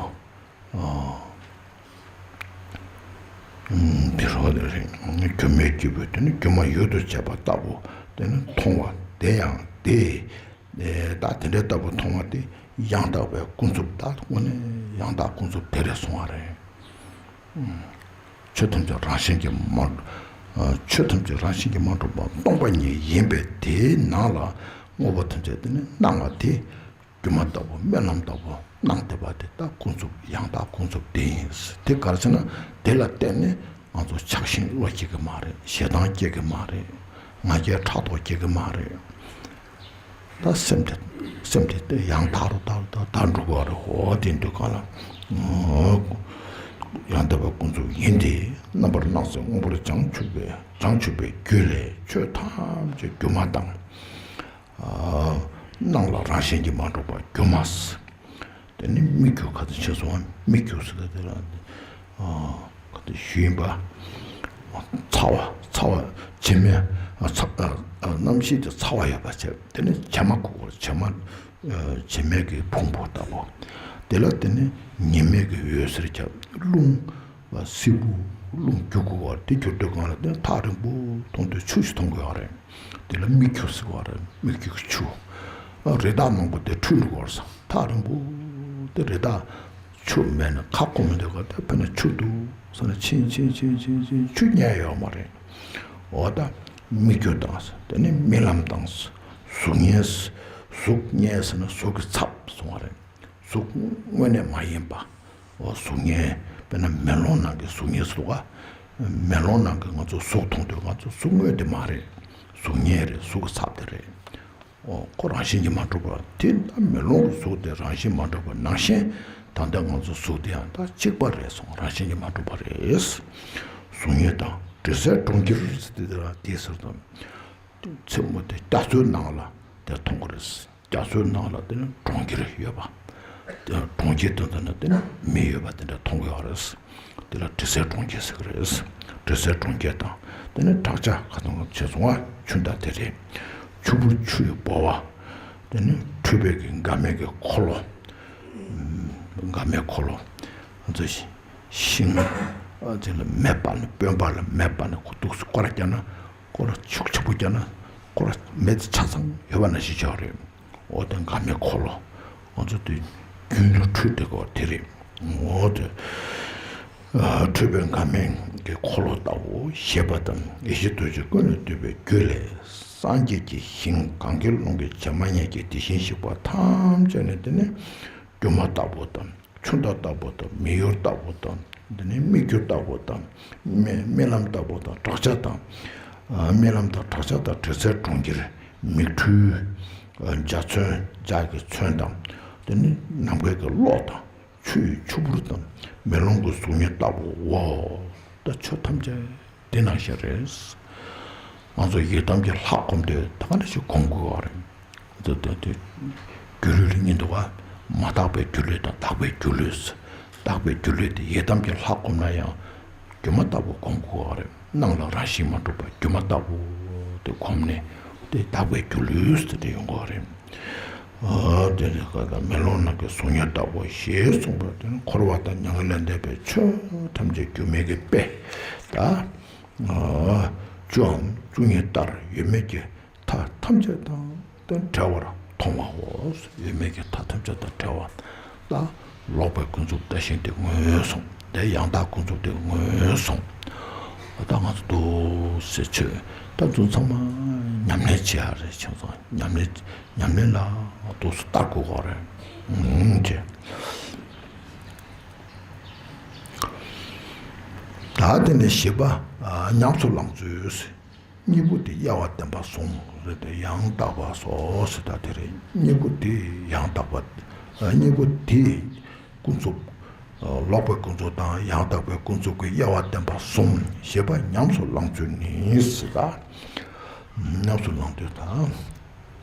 ཨ། ཨུམ། དེ་རོ་དེ་རེད། གྱུར་མོས་སྐྱེས་བུ་དེ་ནི་སྒྱུ་མ་ཡུལ་དུ་བྱེད་པ་ལྟ་བུ་དེ་ནི་མཐོང་བ་དེ་ཡང་དེ། ཨེ། ད་དེ་འདྲའི་ལྟ་བུ་མཐོང་བ་དེ་ཡང་དག་པའི་ཀུན་རྫོབ། ད་དངོས་གནས་ཡང་དག་ཀུན་རྫོབ་དེ་རེད་གསུང་བ་རེད། ཨུམ། ཆོས་ཐམས་ཅད་རང་བཞིན་གྱིས་མ། ཨ། ཆོས་ཐམས་ཅད་རང་བཞིན་གྱིས་མ་གྲུབ་པ་སྟོང་པ་ཉིད་ཡིན་པས། དེའི་ནང་ལ་དངོས་པོ་ཐམས་ཅད་དེ་ནི་སྣང་བ་དེ། སྒྱུ་མ་ལྟ་བུ་རྨི་ལམ་ལྟ་བུ་སྣང་བསྡད་པ་དེ་ད་ཀུན་རྫོབ། ཡང་དག་ཀུན་རྫོབ་དེ་ཡིན། དེ་ག་རེ་ཟེར་ན། དེ་ལ་བརྟེན་ནས་ང་ཚོ་ཆགས་ཞེན་བློ་སྐྱེ་གི་མ་རེད། ཞེ་སྡང་སྐྱེ་གི་མ་རེད། ང་རྒྱལ་ཕྲག་དོག་སྐྱེ་གི་མ་རེད། ད་སེམས་དེ། སེམས་དེ་དེ་ཡང་དག་རུ་དག་རུ་དག་དག་འགྲོ་གི་རེད། འོ་དེ་འདུག་ག་ལ། ཡང་དག་པའི་ཀུན་རྫོབ་ཡིན་ཏེ། རྣམ་པར་སྣང་མཛད་དངོས་པོར་བྱང་ཆུབ་པའི། བྱང་ཆུབ་པའི་རྒྱུ་ལས་ཆོས་ཐམས་ཅད་སྒྱུ་མ་དང་། ཨ། སྣང་ལ་རང་བཞིན་གྱིས་མ་གྲུབ་པ་སྒྱུ་མ། དེ་ནི་སྨིག་རྒྱུ། ག་ཚོད་ཆེ་སོང་བ། སྨིག་རྒྱུ་ཟེར་ད་དེ་ལ། ཨ། ག་དེ་ཞུ་ཡིན་པ། ཚ་བ། ཚ་བ། བྱེ་མའི། ཨ། ཚ། ཨ། ཨ། རྣམ་ཤེས་དེ་ཚ་བ་ཡོད་པ་བྱས། དེ་ནི་བྱེ་མ་ཁུག་པར། བྱེ་མ། ཨ། བྱེ་མའི་གི་ཕུང་པོ་ལྟ་བུ། དེ་ལ་དེ་ནི་ཉི་མའི་གི་འོད་ཟེར་ཁྱབ། རླུང་། བ་སིལ་བུ་རླུང་རྒྱུག་དགོས་པ་རེད། དེ་རྒྱུག་དུས་སྒང་ལ་དེ་ཐག་རིང་པོ་མཐོང་དུས་ཆུ་ཞིག་མཐོང་དགོས་པ་རེད། དེ་ལ་མིག་ཆུ་ཟེར་བ་རེད། མིག་ཆུ་གི་ཆུ། རི་དྭགས་མང་པོ་དེ་འཁྲུད་འགྲོ་གི་རེད་བསམ། ཐག་རིང་པོ་དེ་རི་དྭགས་ཆུ་མེད་ན་ཁ་སྐོམ་མི་འདུག་ག་དེ་ཕེབས་ན་ཆུ་འདུག་བསམ་ན་ཕྱིན་ཕྱིན་ཕྱིན་ཕྱིན་ཕྱིན་ཆུ་རྙེད་ཡོད་མ་རེད། འོ་ད་མིག་ཆུ་དང་། དེ་ནས་རྨི་ལམ་དང་། གཟུགས་བརྙན། གཟུགས་བརྙན་ཟེར་ན་གཟུགས་ཀྱི་ཚབ་སོང་བ་རེད། གཟུགས་དངོས་གནས་མ་ཡིན་པ། འོ་གཟུགས་བརྙན། དཔེར་ན་མེ་ལོང་ནང་གི་གཟུགས་བརྙན་ཟེར་བ། མེ་ལོང་ནང་གི་ང་ཚོ་གཟུགས་མཐོང་དུས་ང་ཚོ་གཟུགས་དངོས་དེ་མ་རེད། གཟུགས་བརྙན་རེད། གཟུགས་ཀྱི་ཚབ་དེ་རེད། འོ་ཁོ་རང་བཞིན་གྱིས་མ་གྲུབ་པ་དེ་ད་མེ་ལོང་གི་གཟུགས་དེ་རང་བཞིན་མ་གྲུབ་པ་ནང་བཞིན། ད་ལྟ་ང་ཚོ་གཟུགས་དེ་ཡང་ད་གཅིག་པ་རེད་སོང་། རང་བཞིན་གྱིས་མ་གྲུབ་པ་རེད། གཟུགས་བརྙན་དང་དྲི་ཟའི་གྲོང་ཁྱེར་ཟེར་དེ་དེ་ལ་དེ་ཟེར་དང་། མཚན་མོ་དེ་རྒྱ་མཚོའི་ནང་ལ་དེ་མཐོང་གི་རེད། རྒྱ་མཚོའི་ནང་ལ་དེ་ནི་གྲོང་ཁྱེར་ཡོད་པ། དེ་གྲོང་ཁྱེར་དེ་ཚོ་ནི་དེ་ནི་མི་ཡོད་པ་དེ་འདྲ་མཐོང་གི་ཡོད་རེད། དེ་ལ་དྲི་ཟའི་གྲོང་ཁྱེར་ཟེར་གི་རེད། དྲི་ཟའི་གྲོང་ཁྱེར་དང་། དེ་ནི་བྲག་ཅ་ཁ་ཚང་བྱས་སོང་བ་ཆུ་འདྲ་དེ་རེད། ཆུ་བུར་ཆུ་ཡི་ཕོར་པ། དེ་ནི་འཁྲུད་པའི་གི་འགའ་མའི་གི་འཁོར་ལོ། འགའ་མའི་འཁོར་ལོ། ང་ཚོ་ཤིང་། དེ་ལ་མེ་སྤར་ནས་དཔོན་པོ་ལ་མེ་སྤར་ནས་ཁོ་འདུག་སེ་སྐོར་ར་བརྒྱབ་ན། སྐོར་ར་ཤུགས་ཆེན་པོ་བརྒྱབ་ན། སྐོར་ར་མེ་དེ་ཆ་ཚང་ཡོད་པ་ནང་བཞིན་ཆགས་རེད། འོ་དེ་འགའ་མའི་འཁོར་ལོ། ང་ཚོ་དེ་རྒྱུན་དུ་འཁྲུད་དེ་གོ་དེ་རེད། འོ་དེ། འཁྲུད་པའི་འགའ་མའི་གི་འཁོར་ལོ་ལྟ་བུ་ཞེས་པ་དང་། ཡེ་ཤེས་རྡོ་རྗེ་ཀུན་ལས་བཏུས་པའི་རྒྱུད་ལས། སངས་རྒྱས་ཀྱི་ཞིང་གང་གཱའི་ཀླུང་གི་བྱེ་མ་སྙེད་ཀྱི་དེ་བཞིན་གཤེགས་པ་ཐམས་ཅད་ནི་དེ་ནི་སྒྱུ་མ་ལྟ་བུ་དང་། ཆུ་ཟླ་ལྟ་བུ་དང་། མིག་ཡོར་ལྟ་བུ་དང་། དེ་ནས་མིག་ཆུ་ལྟ་བུ་དང་། རྨི་རྨི་ལམ་ལྟ་བུ་དང་། བྲག་ཅ་དང་། ཨ་རྨི་ལམ་དང་། བྲག་ཅ་དང་། དྲི་ཟའི་གྲོང་ཁྱེར། མིག་འཕྲུལ། ཨ་འཇའ་ཚོན། འཇའ་གི་ཚོན་དང་། དེ་ནས་ནམ་མཁའི་གི་གློག་དང་། ཆུ་ཡི་ཆུ་བུར་དང་། མེ་ལོང་གི་གཟུགས་བརྙན་ལྟ་བུའོ། ད་ཆོས་ཐམས་ཅད་དེ་ནང་བཞིན་རེད། ང་ཚོ་ཡི་དམ་གྱི་ལྷ་སྒོམ་དུས་ད་ག་ནང་བཞིན་སྒོམ་དགོས་པ་རེད། འདི་འདི་འདི་སྒྱུ་ལུས་ལ་གཉིས་འདུག་ག་མ་དག་པའི་སྒྱུ་ལུས་དང་དག་པའི་སྒྱུ་ལུས། དག་པའི་སྒྱུ་ལུས་དེ་ཡི་དམ་གྱི་ལྷ་སྒོམ་ན་ཡང་སྒྱུ་མ་ལྟ་བུ་སྒོམ་དགོས་པ་རེད། སྣང་ལ་རང་བཞིན་མ་གྲུབ་པ་སྒྱུ་མ་ལྟ་བུ་དེ་སྒོམ་ནས་དེ་དག་པའི་སྒྱུ་ལུས་དེ་དེ་ཡོང་དགོས་པ་རེད། ཨ་དེ་ནི་ཀ་ད་མེ་ལོང་ནང་གི་གཟུགས་བརྙན་ལྟ་བུ་ཞེས་གསུངས་པ་དེ་ནི་འཁོར་བ་དང་མྱ་ངན་ལས་འདས་པའི་ཆོས་ཐམས་ཅད་སྒྱུ་མའི་གི་དཔེ་ད་ཨ་བཅུའམ་བཅུ་གཉིས་ལྟར་ཡོད་མེད་ཀྱི་མཐའ་ཐམས་ཅད་དང་དང་བྲལ་བར་མཐོང་བའོ། ཡོད་མེད་ཀྱི་མཐའ་ཐམས་ཅད་དང་བྲལ་བ་ལ། ལོག་པའི་ཀུན་རྫོབ་བརྟགས་ཤིང་དེ་ངོས་བཟུང་། དེ་ཡང་དག་ཀུན་རྫོབ་དེ་ངོས་བཟུང་། ད་ང་ཚོ་འདུག་སེ་ཆོས་ད་དུང་ཚང་མ་ཉམས་ལེན་བྱེད་ཡ་རེད། ཆོས་ཚང་ཉམས་ལེན་ཉམས་ལེན་ལ་འདུག་སེ་ལྟ་དགོས་པ་རེད། ཨུམ་ཅེ། ད་དེ་ནས་བཞི་པ་ཉམས་སུ་བླང་ཚུལ། གཉིས་པོ་དེ་དབྱེ་བ་བསྟན་པ་བཟུང་རེད་དེ། ཡང་དག་པ་སོ་ཟེར་ད་དེ་རེད། གཉིས་པོ་དེ་ཡང་དག་པ། གཉིས་པོ་དེ་ཀུན་རྫོབ། ལོག་པའི་ཀུན་རྫོབ་དང་ཡང་དག་པའི་ཀུན་རྫོབ་ཀྱི་དབྱེ་བ་བསྟན་པ་གསུམ། བཞི་པ་ཉམས་སུ་བླང་ཚུལ་ནི་ཟེར་ད། ཉམས་སུ་བླང་དུས་དང་།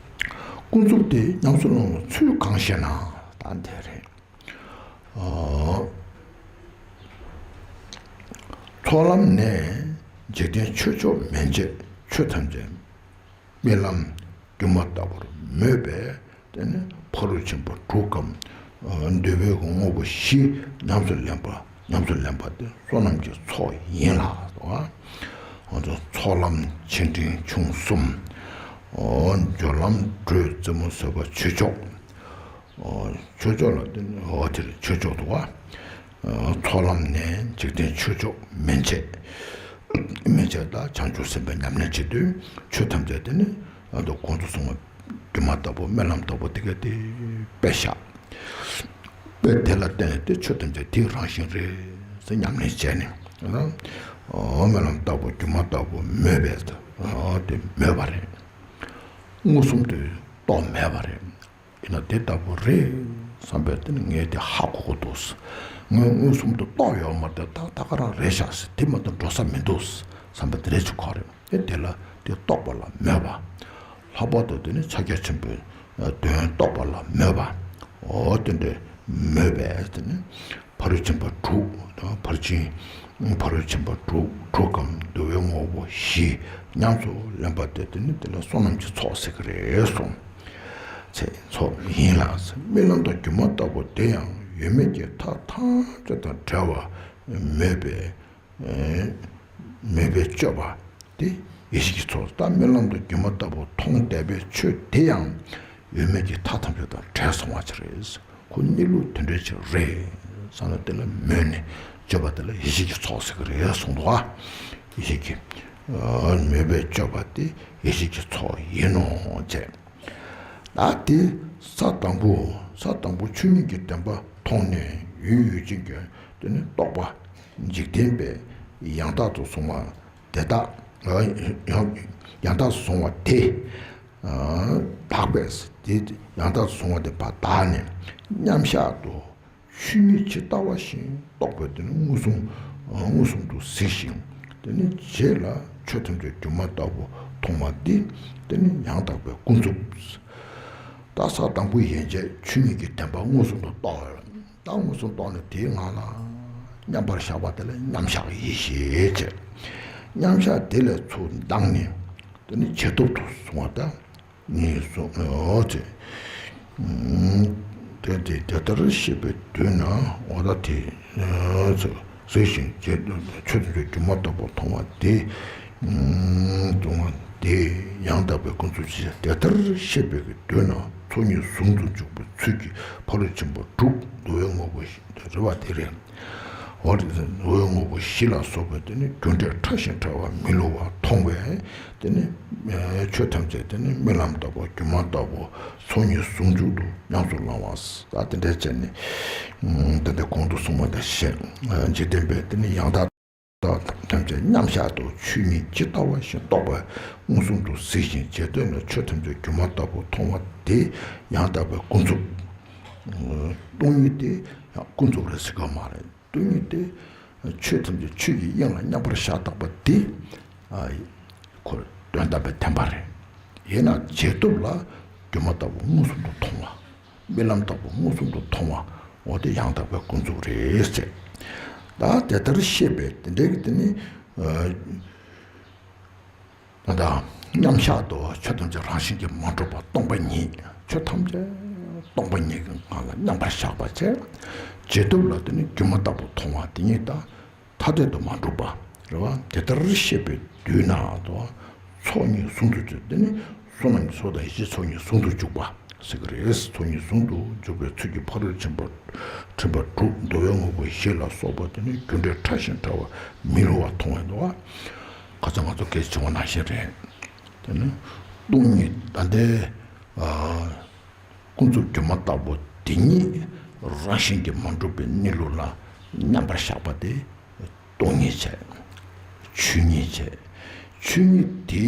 ཀུན་རྫོབ་དེ་ཉམས་སུ་བླང་བའི་ཚུལ་གང་ཞེ་ན། ད་དེ་རེད། ཚོགས་ལམ་ནས་འཇིག་རྟེན་ཆོས་མཆོག་མན་ཆད་ཆོས་ཐམས་ཅད་རྨི་ལམ་སྒྱུ་མ་ལྟ་བུར་མོས་པས། དེ་ནི་ཕ་རོལ་ཕྱིན་པ་དྲུག་གམ། འདོད་པའི་དངོས་པོ་བཞི་ཉམས་སུ་ལེན་པ། ཉམས་སུ་ལེན་པ་དེ་བསོད་ནམས་ཀྱི་ཚོགས་ཡིན་ལ། ང་ཚོ་ཚོགས་ལམ་ཆེ་འབྲིང་ཆུང་གསུམ། སྦྱོར་ལམ་དྲོད་རྩེ་མོ་བཟོད་པ་ཆོས་མཆོག་ཆོས་མཆོག་ལ་བརྟེན་ནས་འོ་དེར་ཆོས་མཆོག་ཏུ་བ། ཚོགས་ལམ་ནས་འཇིག་རྟེན་ཆོས་མཆོག་མན་ཆད། མན་ཆད་ད་བྱང་ཆུབ་སེམས་དཔའི་ཉམས་ལེན་བྱེད་དུས་ཆོས་ཐམས་ཅད་དེ་ནི་ཨ་ད་གོང་དུ་སོང་བ་སྒྱུ་མ་ལྟ་བུ་རྨི་ལམ་ལྟ་བུ་དེ་ག་དེ་དཔེ་བཞག་དཔེ་དེ་ལ་བརྟེན་ནས་དེ་ཆོས་ཐམས་ཅད་དེའི་རང་བཞིན་རེད་ཟེར་ཉམས་ལེན་བྱས་ནས། རྨི་ལམ་ལྟ་བུ་སྒྱུ་མ་ལྟ་བུ་མོས་པས་དེ་མོས་པ་རེད། མངོན་སུམ་དུ་རྟོགས་མེད་པ་རེད། ཡིན་ན་དེ་ལྟ་བུ་རེད་བསམ་པས་དེ་ནི་ངས་དེ་ཧ་གོ་གི་འདུག་ངས་མངོན་སུམ་དུ་རྟོགས་ཡོད་མ་རེད། ད་ད་ག་རང་རེད་ཤག་ཟེར། དེ་མ་གཏོགས་འགྲོ་ས་མི་འདུག་བསམ་པ་དེ་རེད་ཅིག་གོ་རེད། དེ་དེ་ལ་དེ་རྟོགས་པ་ལ་མོས་པ། ལྷག་པར་དུ་དེ་ནི་ཕྱག་རྒྱ་ཆེན་པོའི་དོན་རྟོགས་པ་ལ་མོས་པ། འོ་དེ་འདྲའི་མོས་པས་དེ་ནི་ཕ་རོལ་ཕྱིན་པ་དྲུག་དང་། ཕར་ཕྱིན་ཕ་རོལ་ཕྱིན་པ་དྲུག་དྲུག་གམ་འདུལ་བའི་དངོས་པོ་བཞི་ཉམས་སུ་ལེན་པ་དེ་དེ་ནི་དེ་ལ་བསོད་ནམས་ཀྱི་ཚོགས་ཟེར་གི་རེད་གསུངས། ཚེ་ཚོགས་ཡིན་ལ། རྨི་ལམ་དང་སྒྱུ་མ་ལྟ་བུ་དེ་ཡང་ཡོད་མེད་ཀྱི་མཐའ་ཐམས་ཅད་དང་བྲལ་བ། མོས་པས་མོས་པས་སྤྱོད་པ་དེ་ཡེ་ཤེས་ཀྱི་ཚོགས། ད་རྨི་ལམ་དུ་སྒྱུ་མ་ལྟ་བུ་མཐོང་བསྡད་པའི་ཆོས་དེ་ཡང་ཡོད་མེད་ཀྱི་མཐའ་ཐམས་ཅད་དང་བྲལ་སོང་བ་ཅིག་རེད། ཁོ་གནས་ལུགས་དེ་འདྲ་ཅིག་རེད་བསམ་ན་དེ་ལ་མོས་ནས་སྤྱོད་པ་དེ་ལ་ཡེ་ཤེས་ཀྱི་ཚོགས་ཟེར་གི་རེད་གསུངས་འདུག་ཨ། ཡེ་ཤེས་ཀྱི་མོས་པས་སྤྱོད་པ་དེ་ཡེ་ཤེས་ཀྱི་ཚོགས་ཡིན་ནོ་ཅེས། ད་དེ་ས་དང་པོ་ས་དང་པོ་ཆོས་ཉིད་ཀྱི་བདེན་པ་མཐོང་ནས་ཡུལ་ཡུལ་ཅན་གྱི་དེ་ནི་རྟོག་པ་འཇིག་རྟེན་པའི་ཡང་དག་ཏུ་བཟུང་བ་དེ་དག་ཡང་ཡང་དག་ཏུ་བཟུང་བ་དེ་དག་པས། དེ་ཡང་དག་ཏུ་བཟུང་བ་དེ་དག་དག་ནས་མཉམ་གཞག་ཏུ་ཆོས་ཉིད་ཇི་ལྟ་བ་བཞིན་རྟོགས་པས་དེ་ནི་མངོན་སུམ་མངོན་སུམ་དུ་གཟིགས་ཤིང་། དེ་ནི་རྗེས་ལ་ཆོས་ཐམས་ཅད་སྒྱུ་མ་ལྟ་བུ་མཐོང་བ་འདི་དེ་ནི་ཡང་དག་པའི་ཀུན་རྫོབ། ད་ས་དང་པོ་ཡན་ཆད་ཆོས་ཉིད་ཀྱི་བདེན་པ་མངོན་སུམ་དུ་རྟོགས། ད་མངོན་སུམ་རྟོགས་ནས་དེའི་ངང་ལ་མཉམ་པར་བཞག་པ་དེ་ལ་མཉམ་བཞག་ཡེ་ཤེས་ཅེས། མཉམ་བཞག་དེ་ལས་ཚུར་ལྡང་ནས་དེ་ནི་ཇེ་སྟོབས་དུ་སོང་བ་དང་། ངེས་སོ་ཨོ་ཙེ། དེ་དེ་དེ་ལྟར་ཤེས་པའི་དུས་ན་འོ་ད་དེ་ཨོ་ཙེ་ཟེར་ཞིང་རྗེས་ཆོས་ཐམས་ཅད་སྒྱུ་མ་ལྟ་བུ་མཐོང་བ་དེ་མཐོང་བ་དེ་ཡང་དག་པའི་ཀུན་རྫོབ་ཅེས། དེ་ལྟར་ཤེས་པའི་དུས་ན་ཚོགས་གཉིས་ཟུང་དུ་འཇུག་པའི་ཚུལ་གྱིས་ཕ་རོལ་ཕྱིན་པ་དྲུག་འདུལ་བའི་དངོས་པོ་རེ་བ་དེ་རེད། འོ་རེད། འདུལ་བའི་དངོས་པོ་བཞི་ལ་སོགས་པའི་དེ་ནི་རྒྱུ་འབྲས་ཕྲ་ཞིང་ཕྲ་བ་མི་བསླུ་བར་མཐོང་བས། དེ་ནི་ཆོས་ཐམས་ཅད་དེ་ནི་རྨི་ལམ་ལྟ་བུ་སྒྱུ་མ་ལྟ་བུ་ཚོགས་གཉིས་ཟུང་འཇུག་ཏུ་ཉམས་སུ་བླང་བ། ད་དེ་འདྲ་བྱས་ནས་དེ་འདྲ་གོང་དུ་གསུངས་པ་དང་གཞན་འཇིག་རྟེན་པའི་དེ་ནི་ཡང་དག་ཐམས་ཅད་མཉམ་བཞག་ཏུ་ཆོས་ཉིད་ཇི་ལྟ་བ་བཞིན་རྟོགས་པ་མངོན་སུམ་དུ་གཟིགས་ཤིང་རྗེས་ཟློས་ནས་ཆོས་ཐམས་ཅད་སྒྱུ་མ་ལྟ་བུ་མཐོང་བ་དེ་ཡང་དག་པའི་ཀུན་རྫོབ། སྟོང་ཉིད་དེ་ཡང་ཀུན་རྫོབ་རེད་ཟེར་གི་མ་རེད། སྟོང་ཉིད་དེ་ཆོས་ཐམས་ཅད་ཆོས་ཀྱི་དབྱིངས་ལ་མཉམ་པར་བཞག་བཏགས་པ་དེ་ཁོ་དོན་དམ་པའི་བདེན་པ་རེད། ཡིན་ན་རྗེས་ཐོབ་ལ་སྒྱུ་མ་ལྟ་བུ་མངོན་སུམ་དུ་མཐོང་བ། རྨི་ལམ་ལྟ་བུ་མངོན་སུམ་དུ་མཐོང་བ། འོ་དེ་ཡང་དག་པའི་ཀུན་རྫོབ་རེད་ཟེར། ད་དེ་ལྟར་ཤེས་པས་དེ་འདྲའི་གི་དེ་ནི། ད་མཉམ་བཞག་ཏུ་ཆོས་ཐམས་ཅད་རང་བཞིན་གྱིས་མ་གྲུབ་པ་སྟོང་པ་ཉིད། ཆོས་ཐམས་ཅད་སྟོང་པ་ཉིད་ཀྱི་ངང་ལ་མཉམ་པར་བཞག་པ་བྱས། རྗེས་ཐོབ་ལ་དེ་ནི་སྒྱུ་མ་ལྟ་བུ་མཐོང་བ་དེ་ཉིད་དང་ཐ་དད་དུ་མ་གྲུབ་པ་རེད་བ། དེ་ལྟར་ཤེས་པའི་དུས་ན་དོ་ཚོགས་གཉིས་ཟུང་དུ་འཇུག་དེ་ནི་བསོད་ནམས་ཀྱི་ཚོགས་དང་ཡེ་ཤེས་ཚོགས་གཉིས་ཟུང་དུ་འཇུག་པ་ཟེར་གི་རེད། ཚོགས་གཉིས་ཟུང་དུ་འཇུག་པའི་ཚུལ་གྱིས་ཕ་རོལ་ཕྱིན་པ་ཕྱིན་པ་དྲུག་འདུལ་བའི་དངོས་པོ་བཞི་ལ་སོགས་པ་དེ་ནི་རྒྱུ་འབྲས་ཕྲ་ཞིང་ཕྲ་བ་མི་བསླུ་བར་མཐོང་བས་དོ། ཁ་སང་ང་ཚོ་སྐད་ཆ་བྱུང་བ་ནང་བཞིན་རེད། དེ་ནི་སྟོང་ཉིད་ད་ལྟའི་ཀུན་རྫོབ་སྒྱུ་མ་ལྟ་བུ་དེ་ཉིད་རང་བཞིན་གྱིས་མ་གྲུབ་པའི་གནས་ལུགས་ལ་མཉམ་པར་བཞག་པ་དེ་སྟོང་ཉིད་བྱས། ཆོས་ཉིད་བྱས། ཆོས་ཉིད་དེ་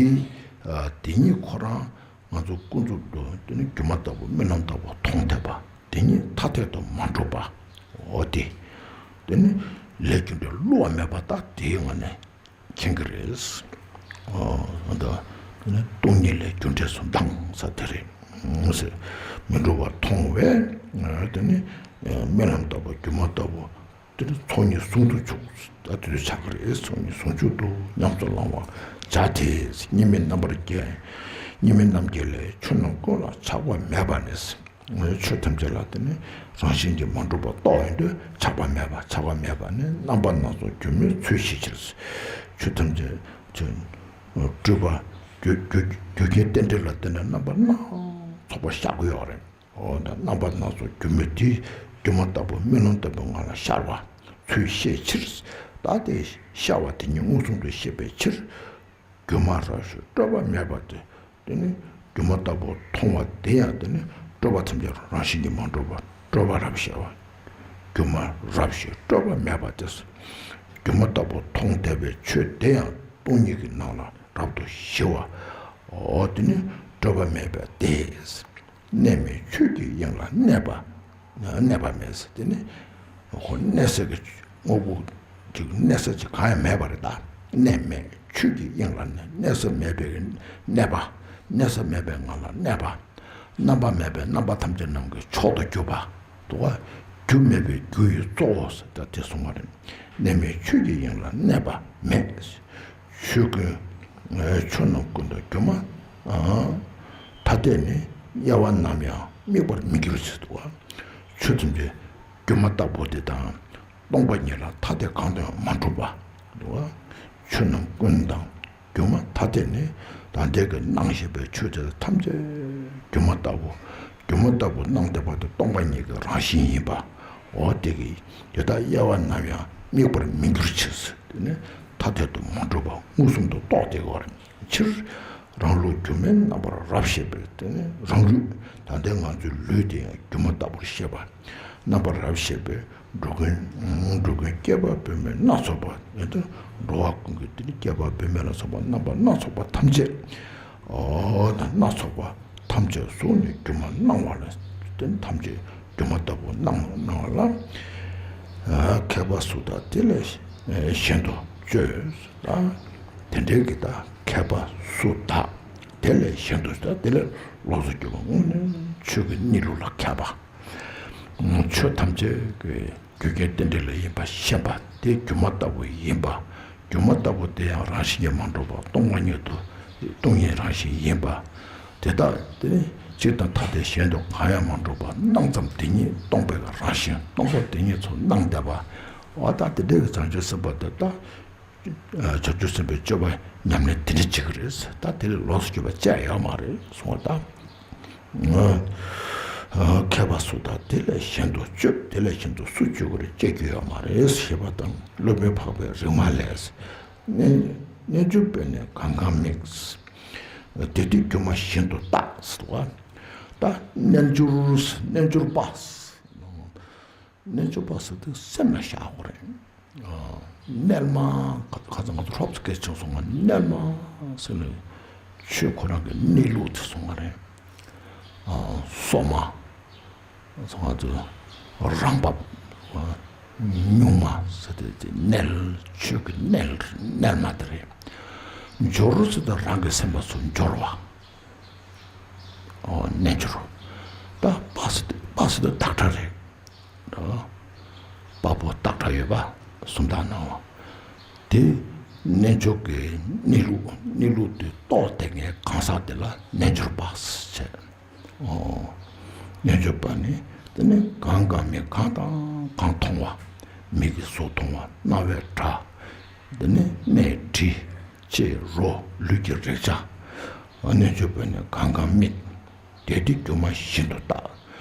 དེ་ཉིད་ཁོ་རང་ང་ཚོ་ཀུན་རྫོབ་ཏུ་དེ་ནི་སྒྱུ་མ་ལྟ་བུ་རྨི་ལམ་ལྟ་བུ་མཐོང་བསྡད་པ་དེ་ཉིད་ཐ་དད་དུ་མ་གྲུབ་པ། འོ་དེ། དེ་ནི་ལས་རྒྱུ་འབྲས་བསླུ་བ་མེད་པ་ད་དེའི་ངང་ནས་མཁྱེན་གྱི་རེད། ཨོ་ད་དེ་ནི་སྟོང་ཉིད་ལས་རྒྱུ་འབྲས་སུ་ལྡང་ས་དེ་རེད། མི་འགྲོ་བར་མཐོང་བས་དེ་ནི་རྨི་ལམ་ལྟ་བུ་སྒྱུ་མ་ལྟ་བུ་དེ་ནི་ཚོགས་གཉིས་ཟུང་དུ་འཇུག་ད་དེ་དུས་ཆགས་ཀྱི་རེད། ཚོགས་གཉིས་ཟུང་འཇུག་ཏུ་ཉམས་སུ་བླང་བར་བྱ་སྟེ། གཉིས་མེད་རྣམ་པར་རྒྱལ། གཉིས་མེད་རྣམ་རྒྱལ་ལས་ཆོས་རྣམས་ཀུན་ལ་ཆགས་པ་མེད་པ་ནས། ཆོས་ཐམས་ཅད་ལ་དེ་ནི་རང་བཞིན་གྱིས་མ་གྲུབ་པ་རྟོགས་ཡོང་དུས་ཆགས་པ་མེད་པ། ཆགས་པ་མེད་པ་ནི་རྣམ་པ་སྣ་ཚོགས་སྒྱུ་མའི་ཚུལ་ཤེས་ཕྱིར། ཆོས་ཐམས་ཅད་ཆོས་སྤྲོས་པ་རྒྱུ་རྒྱུ་རྒྱུ་རྐྱེན་རྟེན་འབྲེལ་ལ་བརྟེན་ནས་རྣམ་པ་སྣ་ཚོགས་པ་ཤར་གྱི་ཡོད་རེད། འོ་ན་རྣམ་པ་སྣ་ཚོགས་སྒྱུ་མ་དེ་སྒྱུ་མ་ལྟ་བུ་རྨི་ལམ་ལྟ་བུའི་ངང་ལ་ཤར་བ་ཚུལ་ཤེས་ཕྱིར། ད་དེ་ཤར་བ་དེ་ཉིད་མངོན་སུམ་དུ་ཤེས་པའི་ཕྱིར། སྒྱུ་མ་རབ་ཞི་སྤྲོས་པ་མེད་པ་དེ། དེ་ནི་སྒྱུ་མ་ལྟ་བུ་མཐོང་བ་དེ་ཡང་དེ་ནི་སྤྲོས་པ་ཐམས་ཅད་རང་བཞིན་གྱིས་མ་གྲུབ་པ་སྤྲོས་པ་རབ་ཞི་བ། སྒྱུ་མ་རབ་ཞི་སྤྲོས་པ་མེད་པ་དེ། སྒྱུ་མ་ལྟ་བུ་མཐོང་བསྡད་པའི་ཆོས་དེ་ཡང་སྟོང་ཉིད་ཀྱི་ནང་ལ་རབ་ཏུ་ཞི་བ། འོ་དེ་ནི་སྤྲོས་པ་མེད་པ་དེ། གནས་མེད་ཆོས་ཀྱི་དབྱིངས་ལ་གནས་པ། གནས་པ་མེད་ཟེར་དེ་ནི། ཁོ་གནས་ས་གི་དངོས་པོ་ཅིག་གནས་ས་ཅིག་གང་ཡང་མེད་པ་རེད་ད། གནས་མེད་ཆོས་ཀྱི་དབྱིངས་ལ་གནས། གནས་ས་མེད་པའི་གནས་པ། གནས་ས་མེད་པའི་ངང་ལ་གནས་པ། རྣམ་པ་མེད་པའི་རྣམ་པ་ཐམས་ཅད་རྣམས་ཀྱི་མཆོག་ཏུ་གྱུར་པ། དུ་བ། རྒྱུ་མེད་པའི་རྒྱུ་ཡི་གཙོ་བོ་ཟེར་ད་དེ་གསུངས་པ་རེད། གནས་མེད་ཆོས་ཀྱི་དབྱིངས་ལ་གནས་པ་མེད། ཆོས་ཀུན། ཆོས་རྣམས་ཀུན་ཏུ་སྒྱུ་མ། ཐ་དད་ནི་དབྱེ་བ་ནམ་ཡང་དམིགས་པར་མི་འགྱུར་ཟེར་འདུག་བ། ཆོས་ཐམས་ཅད་སྒྱུ་མ་ལྟ་བུ་དེ་དང་ སྟོང་པ་ཉིད་ལ་ཐ་དད་གང་དུ་ཡང་མ་གྲུབ་པ། འདུག་བ། ཆོས་རྣམས་ཀུན་དང་སྒྱུ་མ་ཐ་དད་ནི། ད་ལྟའི་གི་སྣང་ཞེན་པའི་ཆོས་དེ་ཐམས་ཅད་སྒྱུ་མ་ལྟ་བུ། སྒྱུ་མ་ལྟ་བུ་སྣང་བསྡད་པ་དེ་སྟོང་པ་ཉིད་ཀྱི་རང་བཞིན་ཡིན་པ། འོ་དེ་གི་དེ་དག་དབྱེ་བ་ནམ་ཡང་དམིགས་པར་མི་འགྱུར་ཕྱིར། དེ་ནི་ཐ་དད་དུ་མ་གྲུབ་པ་མངོན་སུམ་དུ་རྟོགས་ཏེ་བར་ཕྱིར། རང་ལུགས་སྒྱུ་མའི་རྣམ་པར་རབ་ཤེས་པས། དེ་ནི་རང་ལུགས་ད་ལྟའི་ང་ཚོའི་ལུས་དེ་ཡང་སྒྱུ་མ་ལྟ་བུར་ཤེས་པ། རྣམ་པར་རབ་ཤེས་པས་འགྲོ་ཀུན་འགྲོ་ཀུན་སྐྱེ་བ་བུད་མེད་སྣ་ཚོགས་པ། ཡང་ན་འགྲོ་བ་ཀུན་གྱི་དེ་ནི་སྐྱེ་བ་བུད་མེད་ལ་སོགས་པ་རྣམ་པ་སྣ་ཚོགས་པ་ཐམས་ཅད། འོ་ན་སྣ་ཚོགས་པ་ཐམས་ཅད་གཟུགས་ནས་སྒྱུ་མར་སྣང་བ་ལ། དེ་ནི་ཐམས་ཅད་སྒྱུ་མ་ལྟ་བུར་སྣང་སྣང་བ་ལ། མཁས་པ་སུ་དག་དེ་ལས་གཞན་དུ་སྤྱོད། དེ་འདྲའི་གི་ད་མཁས་པ་སུ་དག་དེ་ལས་གཞན་དུ་ད་དེ་ལས་ལོགས་སུ་གྱུར་པ་དངོས་གནས་ཆོས་ཀྱི་གནས་ལུགས་ལ་མཁས་པ། ཆོས་ཐམས་ཅད་ཀྱི་རྒྱུ་རྐྱེན་རྟེན་འབྲེལ་ལ་ཡིན་པ་ཤེས་པ་དེ་སྒྱུ་མ་ལྟ་བུ་ཡིན་པ། སྒྱུ་མ་ལྟ་བུ་དེ་ཡང་རང་བཞིན་གྱིས་མ་གྲུབ་པ་སྟོང་པ་ཉིད་དུ་སྟོང་ཉིད་རང་བཞིན་ཡིན་པ། དེ་དག་དེ་ནི་གཅིག་དང་ཐ་དད་གཞན་དུ་གང་ཡང་མ་གྲུབ་པ་སྣང་ཙམ་དེ་ཉིད་སྟོང་པའི་རང་བཞིན་སྟོང་པ་དེ་ཉིད་དུ་སྣང་བསྡད་པ། འོ་ད་དེ་འདྲའི་བྱང་ཆུབ་སེམས་དཔའ་དེ་དག་བྱང་ཆུབ་སེམས་དཔའི་སྤྱོད་པ་ཉམས་ལེན་དེ་འདྲ་བྱེད་ཀྱི་རེད། ད་དེ་ལས་ལོགས་སུ་གྱུར་པ་བཅས་ཡོད་མ་རེད་གསུངས་པ་དང་། མཁས་པ་སུ་དག་དེ་ལས་གཞན་དུ་སྤྱོད། དེ་ལས་གཞན་དུ་སུ་སྤྱོད་ཀྱི་རེད། སྤྱད་རྒྱུ་ཡོད་མ་རེད་ཞེས་པ་དང་། སློབ་དཔོན་འཕགས་པའི་རིག་མ་ལས། རྣལ་རྣལ་འབྱོར་པས་ནི་གང་གང་དམིགས། དེ་དུས་སྒྱུ་མ་བཞིན་དུ་བརྟག་ཟེར་བ། ད་རྣལ་འབྱོར་རྣལ་འབྱོར་པ། རྣལ་འབྱོར་པ་ཟེར་དུས་སེམས་ལ་བཞག་དགོས་རེད། རྣལ་མ། ཁ་ཁ་ཚ་ང་ཚོ་ཧྲོབ་ཙམ་སྐད་ཆ་སོང་ང་རྣལ་མ་ཟེར་ནས་ཆོས་ཁོ་རང་གི་གནས་ལུགས་དེ་སོང་བ་རེད། སོ་མ་སོང་ང་ཚོ་རང་བབས་གཉུག་མ་ཟེར་དེ་དེ་རྣལ་ཆོས་ཀྱི་རྣལ་རྣལ་མ་དེ་རེད། འབྱོར་ཟེར་དུས་རང་གི་སེམས་པ་ཚོ་འབྱོར་བ། རྣལ་འབྱོར། ད་པ་ཟེར་དུས་པ་ཟེར་དུས་བཏགས་གྲྭ་རེད། དཔའ་བོ་བཏགས་གྲྭ་ཡོད་པ་སུམ་རྟགས་སྣང་བ། དེ་རྣལ་འབྱོར་གྱི་གནས་ལུགས་གནས་ལུགས་དེ་རྟོགས་དེ་ངའི་གང་ཟག་དེ་ལ་རྣལ་འབྱོར་པ་ཟེར། རྣལ་འབྱོར་པ་ནི་དེ་ནི་གང་གང་མིག་གང་དང་གང་མཐོང་བ། མིག་གིས་གཟུགས་མཐོང་བ། རྣ་བས་སྒྲ། དེ་ནི་སྣས་དྲི། ལྕེས་རོ། ལུས་ཀྱིས་རེག་བྱ། རྣལ་འབྱོར་པ་ནི་གང་གང་དམིགས། དེ་དུས་སྒྱུ་མ་བཞིན་དུ་བརྟག་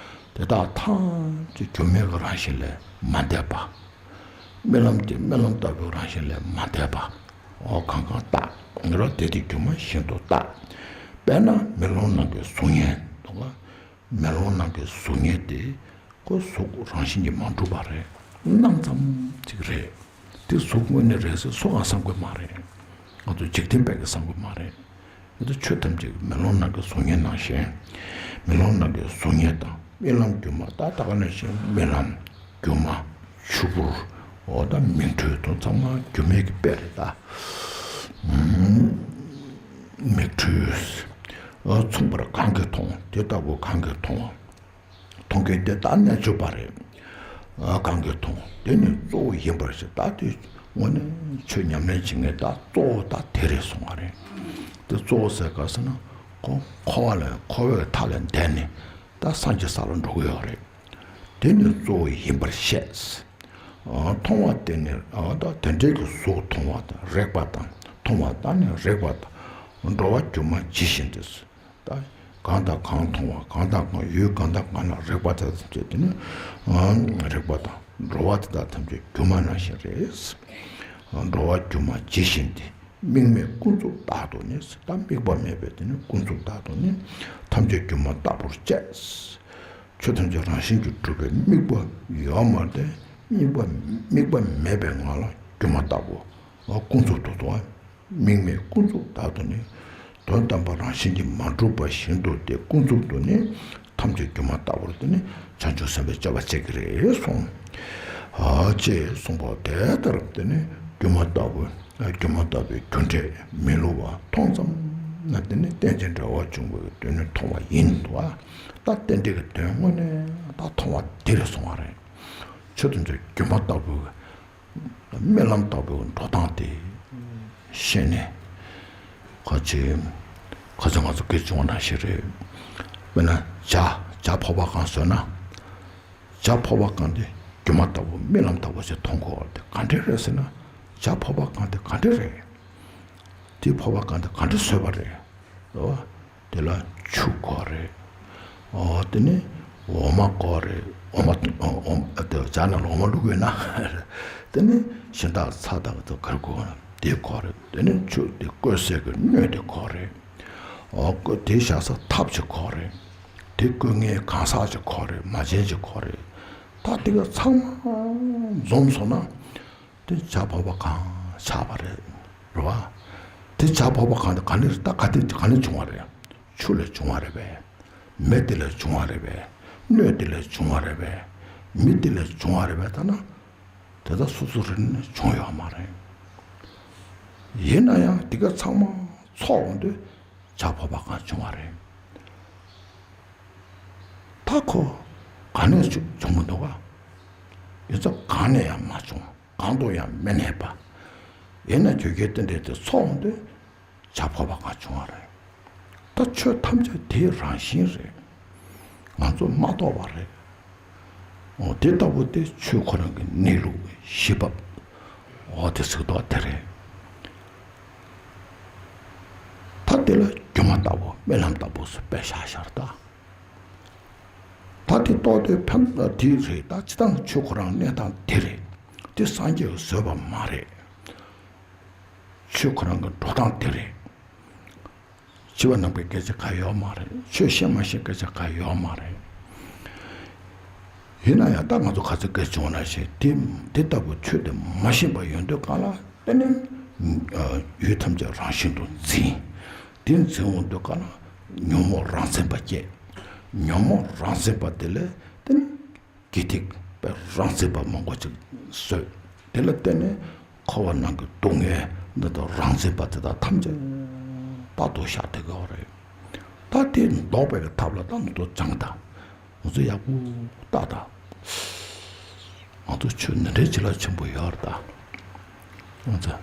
དེ་དག་ཐམས་ཅད་སྒྱུ་མའི་རང་བཞིན་ལས་མ་འདས་པ། རྨི་ལམ་དེ་རྨི་ལམ་ལྟ་བུའི་རང་བཞིན་ལས་མ་འདས་པ། འོ་གང་གང་བརྟག་ངེས་ར་དེ་དུས་སྒྱུ་མ་བཞིན་དུ་བརྟག་དཔེར་ན་མེ་ལོང་ནང་གི་གཟུགས་བརྙན་དང་། མེ་ལོང་ནང་གི་གཟུགས་བརྙན་དེ་ཁོ་གཟུགས་རང་བཞིན་གྱིས་མ་གྲུབ་པ་རེད། སྣང་ཙམ་ཅིག་རེད། དེ་གཟུགས་དངོས་གནས་རེད་ཟེར་སུ་གང་བསམ་གྱི་མ་རེད། ང་ཚོ་འཇིག་རྟེན་པས་ཀྱི་བསམ་གྱི་མ་རེད། ང་ཚོ་ཆོས་ཐམས་ཅད་མེ་ལོང་ནང་གི་གཟུགས་བརྙན་ནང་བཞིན། མེ་ལོང་ནང་གི་གཟུགས་བརྙན་དང་རྨི་ལམ་སྒྱུ་མ། ད་ད་ག་ནང་བཞིན་རྨི་ལམ་སྒྱུ་མ་ཆུ་བུར། འོ་ད་མིག་འཕྲུལ་དང་ཚང་མ་སྒྱུ་མའི་གི་དཔེ་རེད་ད། མིག་འཕྲུལ་མཚུངས་པར་གང་གིས་མཐོང་། དེ་ལྟ་བུ་གང་གིས་མཐོང་། མཐོང་མཁན་དེ་དག་རྣལ་འབྱོར་པ་རེད། གང་གིས་མཐོང་། དེ་ནི་གཙོ་བོ་ཡིན་པར་ཤེས། ད་དེ་དངོས་གནས་ཆོས་ཉམས་ལེན་བྱེད་མཁན་ད་གཙོ་བོ་ད་དེ་རེད་གསུང་བ་རེད། དེ་གཙོ་བོ་ཟེར་ག་ཟེར་ན་ཁོ་འཁོར་བ་ལས་འཁོར་བའི་མཐའ་ལས་འདས་ནས་ད་སངས་རྒྱས་ས་ལ་འགྲོ་གི་ཡོད་རེད། དེ་ནི་གཙོ་བོ་ཡིན་པར་བཤད། མཐོང་བ་དེ་ནི་ད་དེ་འདྲའི་གི་གཟུགས་མཐོང་བ་དང་རེག་པ་དང་མཐོང་བ་ད་ནི་རེག་པ་དང་འགྲོ་བ་སྒྱུ་མ་ཇི་བཞིན་དུ། ད་གང་དང་གང་མཐོང་བ། གང་དང་གང་ཡུལ་གང་དང་གང་ལ་རེག་པ་དེ་ཐམས་ཅད་དེ་ནི་རེག་པ་དང་འགྲོ་བ་དེ་དག་ཐམས་ཅད་སྒྱུ་མ་ནང་བཞིན་རེད། འགྲོ་བ་སྒྱུ་མ་ཇི་བཞིན་ཏེ། དམིགས་མེད་ཀུན་རྫོབ་རྟག་ཏུ་ནི། ད་དམིགས་པ་མེད་པའི་དེ་ནི་ཀུན་རྫོབ་རྟག་ཏུ་ནི། ཐམས་ཅད་སྒྱུ་མ་ལྟ་བུར་བཅས། ཆོས་ཐམས་ཅད་རང་བཞིན་གྱིས་གྲུབ་པའི་དམིགས་པ་ཡོད་མ་རེད། དམིགས་པ་དམིགས་པ་མེད་པའི་ངང་ལ་སྒྱུ་མ་ལྟ་བུ་ཀུན་རྫོབ་ཏུ་དོ། དམིགས་མེད་ཀུན་རྫོབ་རྟག་ཏུ་ནི། དོན་དམ་པར་རང་བཞིན་གྱིས་མ་གྲུབ་པ་བཞིན་དུ་སྟེ་ཀུན་རྫོབ་ཏུ་ནི། ཐམས་ཅད་སྒྱུ་མ་ལྟ་བུར་དེ་ནི་བྱང་ཆུབ་སེམས་དཔའི་སྤྱོད་པ་བྱེད་ཀྱི་རེད་གསུངས། ཨ་ཅེས་གསུངས་པ་དེ་ལྟར་དེ་ནི་སྒྱུ་མ་ལྟ་བུ་སྒྱུ་མ་ལྟ་བུའི་རྒྱུ་འབྲས་མི་སླུ་བ་མཐོང་ཙམ་ན་དེ་ནི་རྟེན་ཅིང་འབྲེལ་བར་འབྱུང་བའི་དོན་ནི་མཐོང་བ་ཡིན་ཏོ། ད་རྟེན་འབྲེལ་གྱི་དོན་དངོས་གནས་ད་མཐོང་བ་དེ་རེད་གསུངས་པ་རེད། ཆོས་ཐམས་ཅད་སྒྱུ་མ་ལྟ་བུའི་རྨི་ལམ་ལྟ་བུའི་འགྲོ་སྟངས་དེ་ཤེས་ནས། ཁ་ཅིག་ཁ་ཅིག་ང་ཚོ་སྐད་བྱུང་བ་ནང་བཞིན་རེད། དཔེར་ན་ཇ་ཇ་ཕོར་པ་གང་ཟོས་ན། ཇ་ཕོར་པ་གང་དེ་ སྒྱུ་མ་ལྟ་བུ་རྨི་ལམ་ལྟ་བུ་ཞིག་མཐོང་གི་ཡོད་རེད། དེ་ག་འདྲ་རེད་ཟེར་ན། བྱ་ཕོར་པ་གང་དེ་ག་འདྲ་རེད། དེ་ཕོར་པ་གང་དེ་ག་འདྲ་བཟོས་པ་རེད། རེད་བ། དེ་ལ་ཆུ་དགོས་རེད། ཨོ་དེ་ནི་འོ་མ་དགོས་རེད། འོ་མ་འོ་འོ་དེ་བྱ་ནང་ལ་འོ་མ་བླུགས་ཡོད་ན། དེ་ནི་ཤིང་ཏོག་ཚྭ་དང་དེ་ག་རེ་དགོས་ན་དེ་དགོས་རེད། དེ་ནི་ཆུ་དེ་བསྐོལ་སའི་གི་སྣོད་དེ་དགོས་རེད། ཨོ་བསྐོལ་དེ་བཞག་ས་ཐབ་ཅིག་དགོས་རེད། དེ་བསྐོལ་མཁན་གང་ཟག་ཅིག་དགོས་རེད། མ་བྱན་ཅིག་དགོས་རེད། ད་དེ་ག་ཚང་མ་འཛོམས་སོང་ན། དེ་བྱ་ཕོར་པ་གང་ཆགས་པ་རེད། རེད་བ། དེ་བྱ་ཕོར་པ་གང་དེ་ག་ནས་ད་ག་དེ་ག་ནས་བྱུང་བ་རེད། ཆུ་ལས་བྱུང་བ་རེད་པས། མེ་དེ་ལས་བྱུང་བ་རེད་པས། སྣོད་དེ་ལས་བྱུང་བ་རེད་པས། མེ་དེ་ལས་བྱུང་བ་རེད་པས། ད་ན་དེ་ད་སོ་སོ་རང་ནས་བྱུང་ཡོད་མ་རེད། ཡིན་ན་ཡང་དེ་ག་ཚང་མ་ཚོགས་འོང་དུས་བྱ་ཕོར་པ་གང་བྱུང་བ་རེད། ད་ཁོ་ག་ནས་བྱུང་བྱུང་མི་འདུག་ག་ཡོད་ཚད་གང་ནས་ཡང་མ་བྱུང་། གང་དུ་ཡང་མི་གནས་པ། ཡིན་ན་ཁྱོད་ཀྱིས་དེ་འདྲའི་དེ་ཚོགས་འོང་དུས་བྱ་ཕོར་པ་གང་བྱུང་བ་རེད། ད་ཆོས་ཐམས་ཅད་དེའི་རང་བཞིན་རེད། ང་ཚོ་མ་རྟོགས་པ་རེད། འོ་དེ་ལྟ་བུ་དེ་ཆོས་ཁོ་རང་གི་གནས་ལུགས་གཞི་བབ། འོ་དེ་ཚིག་ཐོག་དེ་རེད། ད་དེ་ལ་སྒྱུ་མ་ལྟ་བུ་རྨི་ལམ་ལྟ་བུ་སུ་དཔེ་བཞག་བཞག་ད། ད་དེ་རྟོགས་དེ་ཕན་དེ་རེད། ད་ཅི་ལྟར་ཆོས་ཁོ་རང་གནས་སྟངས་དེ་རེད། དེ་སངས་རྒྱས་བཟོས་པ་མ་རེད། ཆོས་ཁོ་རང་གི་འགྲོ་སྟངས་དེ་རེད། ཕྱི་པ་ནང་པའི་སྐད་ཆ་ག་ཡོད་མ་རེད། ཆོས་ཤེས་མ་ཤེས་སྐད་ཆ་ག་ཡོད་མ་རེད། ཡིན་ན་ཡང་ད་ང་ཚོ་ག་ཚོད་སྐད་བྱུང་ན་ཞེས་དེ་དེ་ལྟ་བུ་ཆོས་དེ་མ་ཤེས་པ་ཡོང་དུས་གང་ལ་དེ་ནི་ཡུལ་ཐམས་ཅད་རང་བཞིན་དུ་འཛིན། དེ་འཛིན་འོང་དུས་གང་ལ་ཉོན་མོངས་རང་མཚན་པ་སྐྱེ། ཉོན་མོངས་རང་མཚན་པ་དེ་ལས་དེ་ནི་དགེ་སྡིག་པའི་རང་མཚན་པ་མང་པོ་ཅིག་བཟོས། དེ་ལ་བརྟེན་ནས་འཁོར་བ་ནང་གི་སྡུག་བསྔལ་འདི་དག་རང་མཚན་པ་དེ་དག་ཐམས་ཅད་རྟག་ཏུ་བཞག་བསྡད་ཀྱི་ཡོད་རེད། ད་དེ་ལྡོག་པའི་ཐབས་ལ་ད་ང་ཚོ་སྦྱངས་དང་། ང་ཚོ་ཡག་པོ་བལྟ་དང་། ང་ཚོ་ཆོས་འདི་འདྲའི་བྱེད་ལ་ཆེན་པོ་ཡོད་རེད་ད། ང་ཚོ་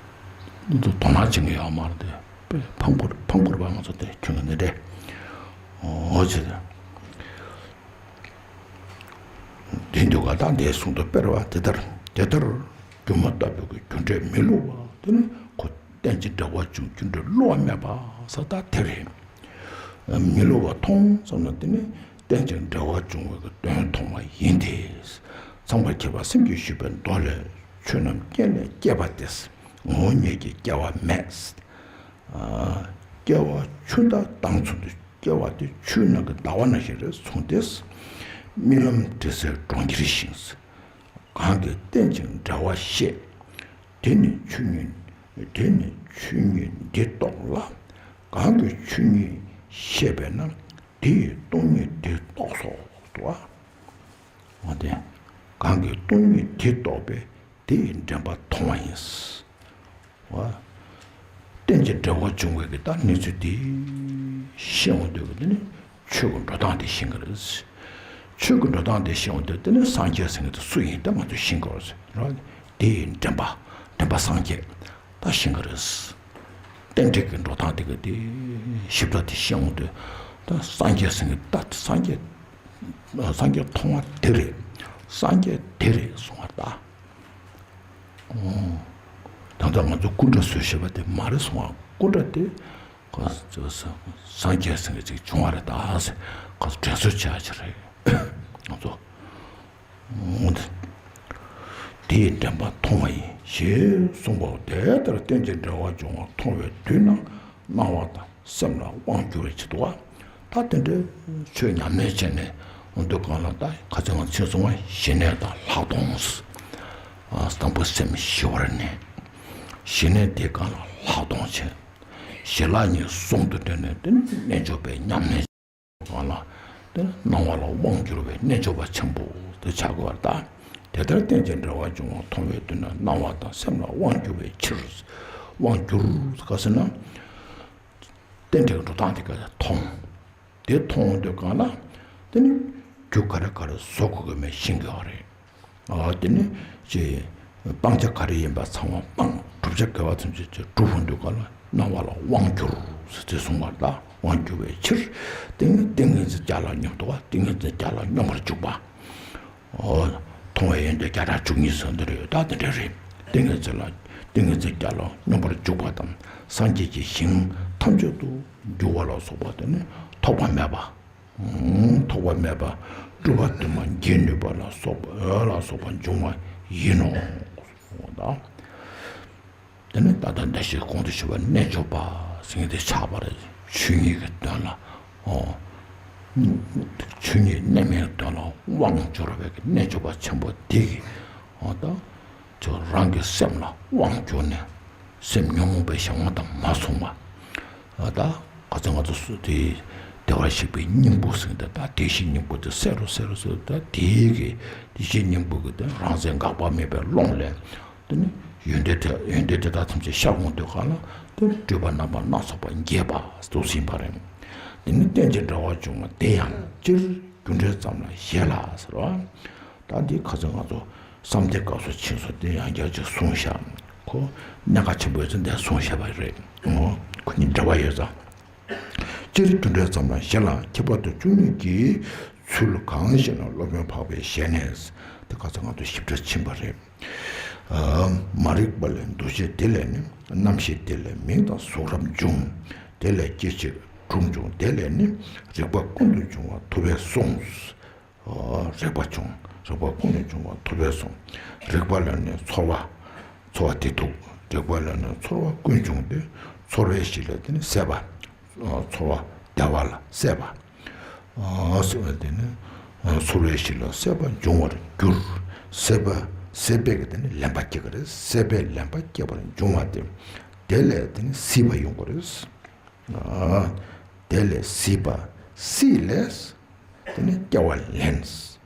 ང་ཚོ་དོ་སྣང་བྱེད་མཁན་ཡོད་མ་རེད་དེ། དཔེ་ཕངས་པོ་ཕངས་པོ་རེད་པ། ང་ཚོ་དེ་ཁྱོད་ཀྱི་འདི་འདྲའི་འོ་བྱེད་དེ། དེ་འདུག་ག་ད་འདས་གསུང་དུ་སྤེལ་བ་དེ་ལྟར། དེ་ལྟར་སྒྱུ་མ་ལྟ་བུ་གི་རྒྱུ་འབྲས་མི་བསླུ་བ་དེ་ནི་ཁོ་རྟེན་ཅིང་འབྲེལ་བར་འབྱུང་རྒྱུ་འབྲས་བསླུ་བ་མེད་པ་ཟེར་ད་དེ་རེད། མི་བསླུ་བ་མཐོང་ཙམ་ན་དེ་ནི་རྟེན་ཅིང་འབྲེལ་བར་འབྱུང་བའི་གི་དོན་མཐོང་བ་ཡིན་ཏེ། ཚངས་པར་མཁྱེན་པ་སེམས་ཀྱིས་ཞུས་པའི་མདོ་ལས། ཆོས་རྣམས་རྐྱེན་ལས་སྐྱེས་པ་སྟེ། ངོ་བོ་ཉིད་ཀྱིས་སྐྱེ་བ་མེད། སྐྱེ་བ་ཆུ་ཟླ་དྭངས་མཚོ་འདི། སྐྱེ་བ་དེ་ཆུའི་ནང་གི་ཟླ་བ་ནང་བཞིན་རེད་གསུངས་ཏེ། རྨི་ལམ་དྲི་ཟའི་གྲོང་ཁྱེར་བཞིན། གང་གིས་རྟེན་ཅིང་འབྲེལ་བར་ཤེས། དེ་ནི་ཆོས་ཉིད། དེ་ནི་ཆོས་ཉིད་འདི་རྟོགས་ལ། གང་གིས་ཆོས་ཉིད་ཤེས་པས་ན། དེ་ཡིས་སྟོང་ཉིད་འདི་རྟོགས་སོ། འདུག་བ། འོ་དེ། གང་གིས་སྟོང་ཉིད་འདི་རྟོགས་པས། དེ་ཡི་འདྲེན་པ་མཐོང་བ་ཡིན། བ། རྟེན་ཅིང་འབྲེལ་བར་འབྱུང་བའི་གི་ད་གནས་ཚུལ་དེ་ཤེས་འོང་དུས་གི་དེ་ནི་ཆོས་ཀྱི་འགྲོ་སྟངས་དེ་ཤེས་ཀྱི་རེད། ཆོས་ཀྱི་འགྲོ་སྟངས་དེ་ཤེས་འོང་དུས་དེ་ནི་སངས་རྒྱས་ཟེར་མཁན་དེ་སུ་ཡིན་ད་ང་ཚོས་ཤེས་ཀྱི་རེད། དེ་ཡི་འདྲེན་པ། འདྲེན་པ་སངས་རྒྱས་ད་ཤེས་ཀྱི་རེད། རྟེན་འབྲེལ་གྱི་འགྲོ་སྟངས་དེ་གི་དེ་ཞིབ་ཕྲ་དེ་ཤེས་འོང་དུས་ད་སངས་རྒྱས་ཟེར་མཁན་ད་སངས་རྒྱས་སངས་རྒྱས་མཐོང་བ་དེ་རེད། སངས་རྒྱས་དེ་རེད་གསུང་བ་ད། ད་ལྟ་ང་ཚོ་སྐུ་འདྲ་བཟོས་བཞག་པ་དེ་མ་རེད་གསུང་བ། སྐུ་འདྲ་དེ་ག་སངས་རྒྱས་ཟེར་མཁན་ཅིག་བྱུང་བ་རེད་ད་ཟེར་ག་དྲན་གསོ་བྱ་ཡ་ཅིག་རེད། ང་ཚོ་དེ་ཡི་འདྲེན་པ་མཐོང་བ་ཡིན་ཞེས་གསུངས་པའོ། དེ་ལྟར་རྟེན་ཅིང་འབྲེལ་བར་འབྱུང་བ་མཐོང་བའི་དུས་ན་སྣང་བ་དང་། སེམས་ལ་དབང་བསྒྱུར་བའི་ཕྱིར་དུ་བ། ད་དེ་འདྲའི་ཆོས་ཉམས་ལེན་བྱས་ནས་འོང་དུས་གང་ལ་ད་ཁ་ཚིག་ང་ཚོས་གསུངས་པ་ཞི་གནས་དང་ལྷག་མཐོང་། དང་པོ་སེམས་ཞི་བར་གནས། ཞི་གནས་དེ་གང་ལ་ལྷག་མཐོང་བྱས། ཞི་ལྷག་གཉིས་ཟུང་དུ་འབྲེལ་ནས་དེ་ནི་རྣལ་འབྱོར་པའི་ཉམས་ལེན་གང་ལ་དེ་ནི་སྣང་བ་ལ་དབང་བསྒྱུར་བའི་རྣལ་འབྱོར་པ་ཆེན་པོ་དེ་བྱ་དགོས་པར་ད། དེ་ལྟར་རྟེན་ཅིང་འབྲེལ་བར་འབྱུང་བ་མཐོང་བའི་དུས་ན་སྣང་བ་དང་སེམས་ལ་དབང་བསྒྱུར་བའི་ཕྱིར། དབང་བསྒྱུར་ག་ཟེར་ན། རྟེན་འབྲེལ་འགྲོ་སྟངས་དེ་ག་མཐོང་། དེ་མཐོང་འོང་དུས་གང་ལ། དེ་ནི་རྒྱུ་ག་རེ་ག་རེ་བཟོ་དགོས་ཀྱི་མེད་ཤེས་ཀྱི་ཡོད་རེད། ཨ་དེ་ནི་ཅེ། སྤང་བྱ་ག་རེ་ཡིན་པ་ཚང་མ་སྤངས། བསྒྲུབ་བྱ་དགེ་བ་ཐམས་ཅད་ཅེ་བསྒྲུབ་འོང་དུས་གང་ལ་སྣང་བ་ལ་དབང་བསྒྱུར་ཟེར་ཚེ་གསུངས་པ་ལ་དབང་བསྒྱུར་བའི་ཕྱིར། ཏིང་ངེ་འཛིན་རྒྱ་ལ་སྙོམས་འདུག་བ། ཏིང་ངེ་འཛིན་རྒྱ་ལ་སྙོམས་པར་འཇུག་པ། ཨོ། མཐོང་བའི་ཡོན་ཏན་བརྒྱ་ཕྲག་བཅུ་གཉིས་ཟེར་འདི་རེད། ད་དེ་འདྲ་རེད། ཏིང་ངེ་འཛིན་ལ་ཏིང་ངེ་འཛིན་བརྒྱ་ལ་སྙོམས་པར་འཇུག་པ་དང་སངས་རྒྱས་ཀྱི་ཞིང་ཐམས་ཅད་དུ་རྒྱུ་བ་ལ་སོགས་པ་དེ་ནི་ཐོགས་པ་མེད་པ། ཐོགས་པ་མེད་པ་སྤྲུལ་པ་དུ་མ་འགྱེད་ནུས་པ་ལ་སོགས་པ་ལ་སོགས་པ་འབྱུང་བ་ཡིན་ནོ། ད། དེ་ནི་ད་ལྟ་འདི་ཞེས་གོང་དུ་ཞུས་པ་རྣལ་འབྱོར་པ་ཟེར་མཁན་དེ་ཆགས་པ་རེད། ཆོས་ཉིད་ཀྱི་དོན་ལ། ཨོ། ཆོས་ཉིད་གནས་མིན་གྱི་དོན་ལ་དབང་འབྱོར་བའི་རྣལ་འབྱོར་པ་ཆེན་པོ་དེ་གིས། ཨོ་ད། ཁྱོད་རང་གི་སེམས་ལ་དབང་བསྒྱུར་ནས། སེམས་ཉོན་མོངས་པའི་གཞན་དབང་དང་མ་མཚུངས་པ། ཨོ་ད། ག་ཚོད་ང་ཚོ་སུ་དེ་བདེ་བར་གཤེགས་པའི་སྙིང་པོ་ཟེར་མཁན་དེ་ད་བདེ་གཤེགས་སྙིང་པོ་དེ་གསལ་རུ་གསལ་རུ་གསལ་རུ་ད་དེ་གི་བདེ་གཤེགས་སྙིང་པོ་གི་དེ་རང་མཚན་འགག་པ་མེད་པའི་ཀློང་ལས། དེ་ནི་ཡོན་ཏན་དེ་ཡོན་ཏན་དེ་དག་ཐམས་ཅད་ཤར་འོང་དུས་གང་ལ་དེ་སྤྲོས་པ་རྣམ་པ་སྣ་ཚོགས་པ་འགྱེད་པ་དུ་ཟིན་པ་རེད། དེ་ནི་རྟེན་ཅིང་འབྲེལ་བར་འབྱུང་བ་དེ་ཡང་སྤྱིར་རྒྱུ་འབྲས་ཙམ་ལ་བཞེད་ལ་ཟེར་བ། ད་འདི་ཁ་སང་ང་ཚོ་བསམ་གཏན་སྐབས་སུ་ཕྱིན་སོ་དེ་ཡང་བསྐྱར་ཅིག་གསུངས་ཤག་ཁོ་གནད་འགག་ཆེན་པོ་ཡོད་ཚེ་འདི་གསུངས་བཞག་པ་རེད། ཁོ་གཉིས་འབྲེལ་བ་ཡོད་ཙང་། སྤྱིར་རྒྱུ་འབྲས་ཙམ་ལ་བཞེད་ལ་ཁྱད་པར་དུ་བཅུ་གཉིས་ཀྱི་ཚུལ་གང་ཞེ་ན། སློབ་དཔོན་འཕགས་པའི་ཞལ་ནས། དེ་ཁ་སང་ང་ཚོ་ཞིབ་ཕྲ་ཕྱིན་པ་རེད། མ་རིག་པ་ལས་འདུ་བྱེད་དེ་ལས་ནི། རྣམ་ཤེས་དེ་ལས་མིང་དང་གཟུགས་རབ་འབྱུང་། དེ་ལས་སྐྱེ་མཆེད་དྲུག་འབྱུང་། དེ་ལས་ནི་རིག་པ་ཀུན་ཏུ་འབྱུང་བ་ཐུབ་པས་གསུངས། རེག་པ་བྱུང་། རེག་པ་ཀུན་ནས་བྱུང་བ་ཐུབ་པས་གསུངས། རེག་པ་ལས་ནི་ཚོར་བ། ཚོར་བ་དེ་ཐུབ། རེག་པ་ལས་ནི་ཚོར་བ་ཀུན་བྱུང་སྟེ། ཚོར་བའི་གཞི་ལ་དེ་ནི་སྲེད་པ། ཚོར་བ་བདེ་བ་ལ་སྲེད་པ། སྲེད་པ་དེ་ནི་ཚོར་བའི་གཞི་ལ་སྲེད་པ་འབྱུང་བར་འགྱུར། སྲེད་པ་སྲེད་པས་ཀྱི་དེ་ནི་ལེན་པ་སྐྱེ་གི་རེད། སྲེད་པས་ལེན་པ་སྐྱེ་བར་འབྱུང་བ་སྟེ། དེ་ལས་དེ་ནི་སྲིད་པ་ཡོང་གི་རེད། དེ་ལས་སྲིད་པ། སྲིད་ལས། དེ་ནི་སྐྱེ་བ་ལེན།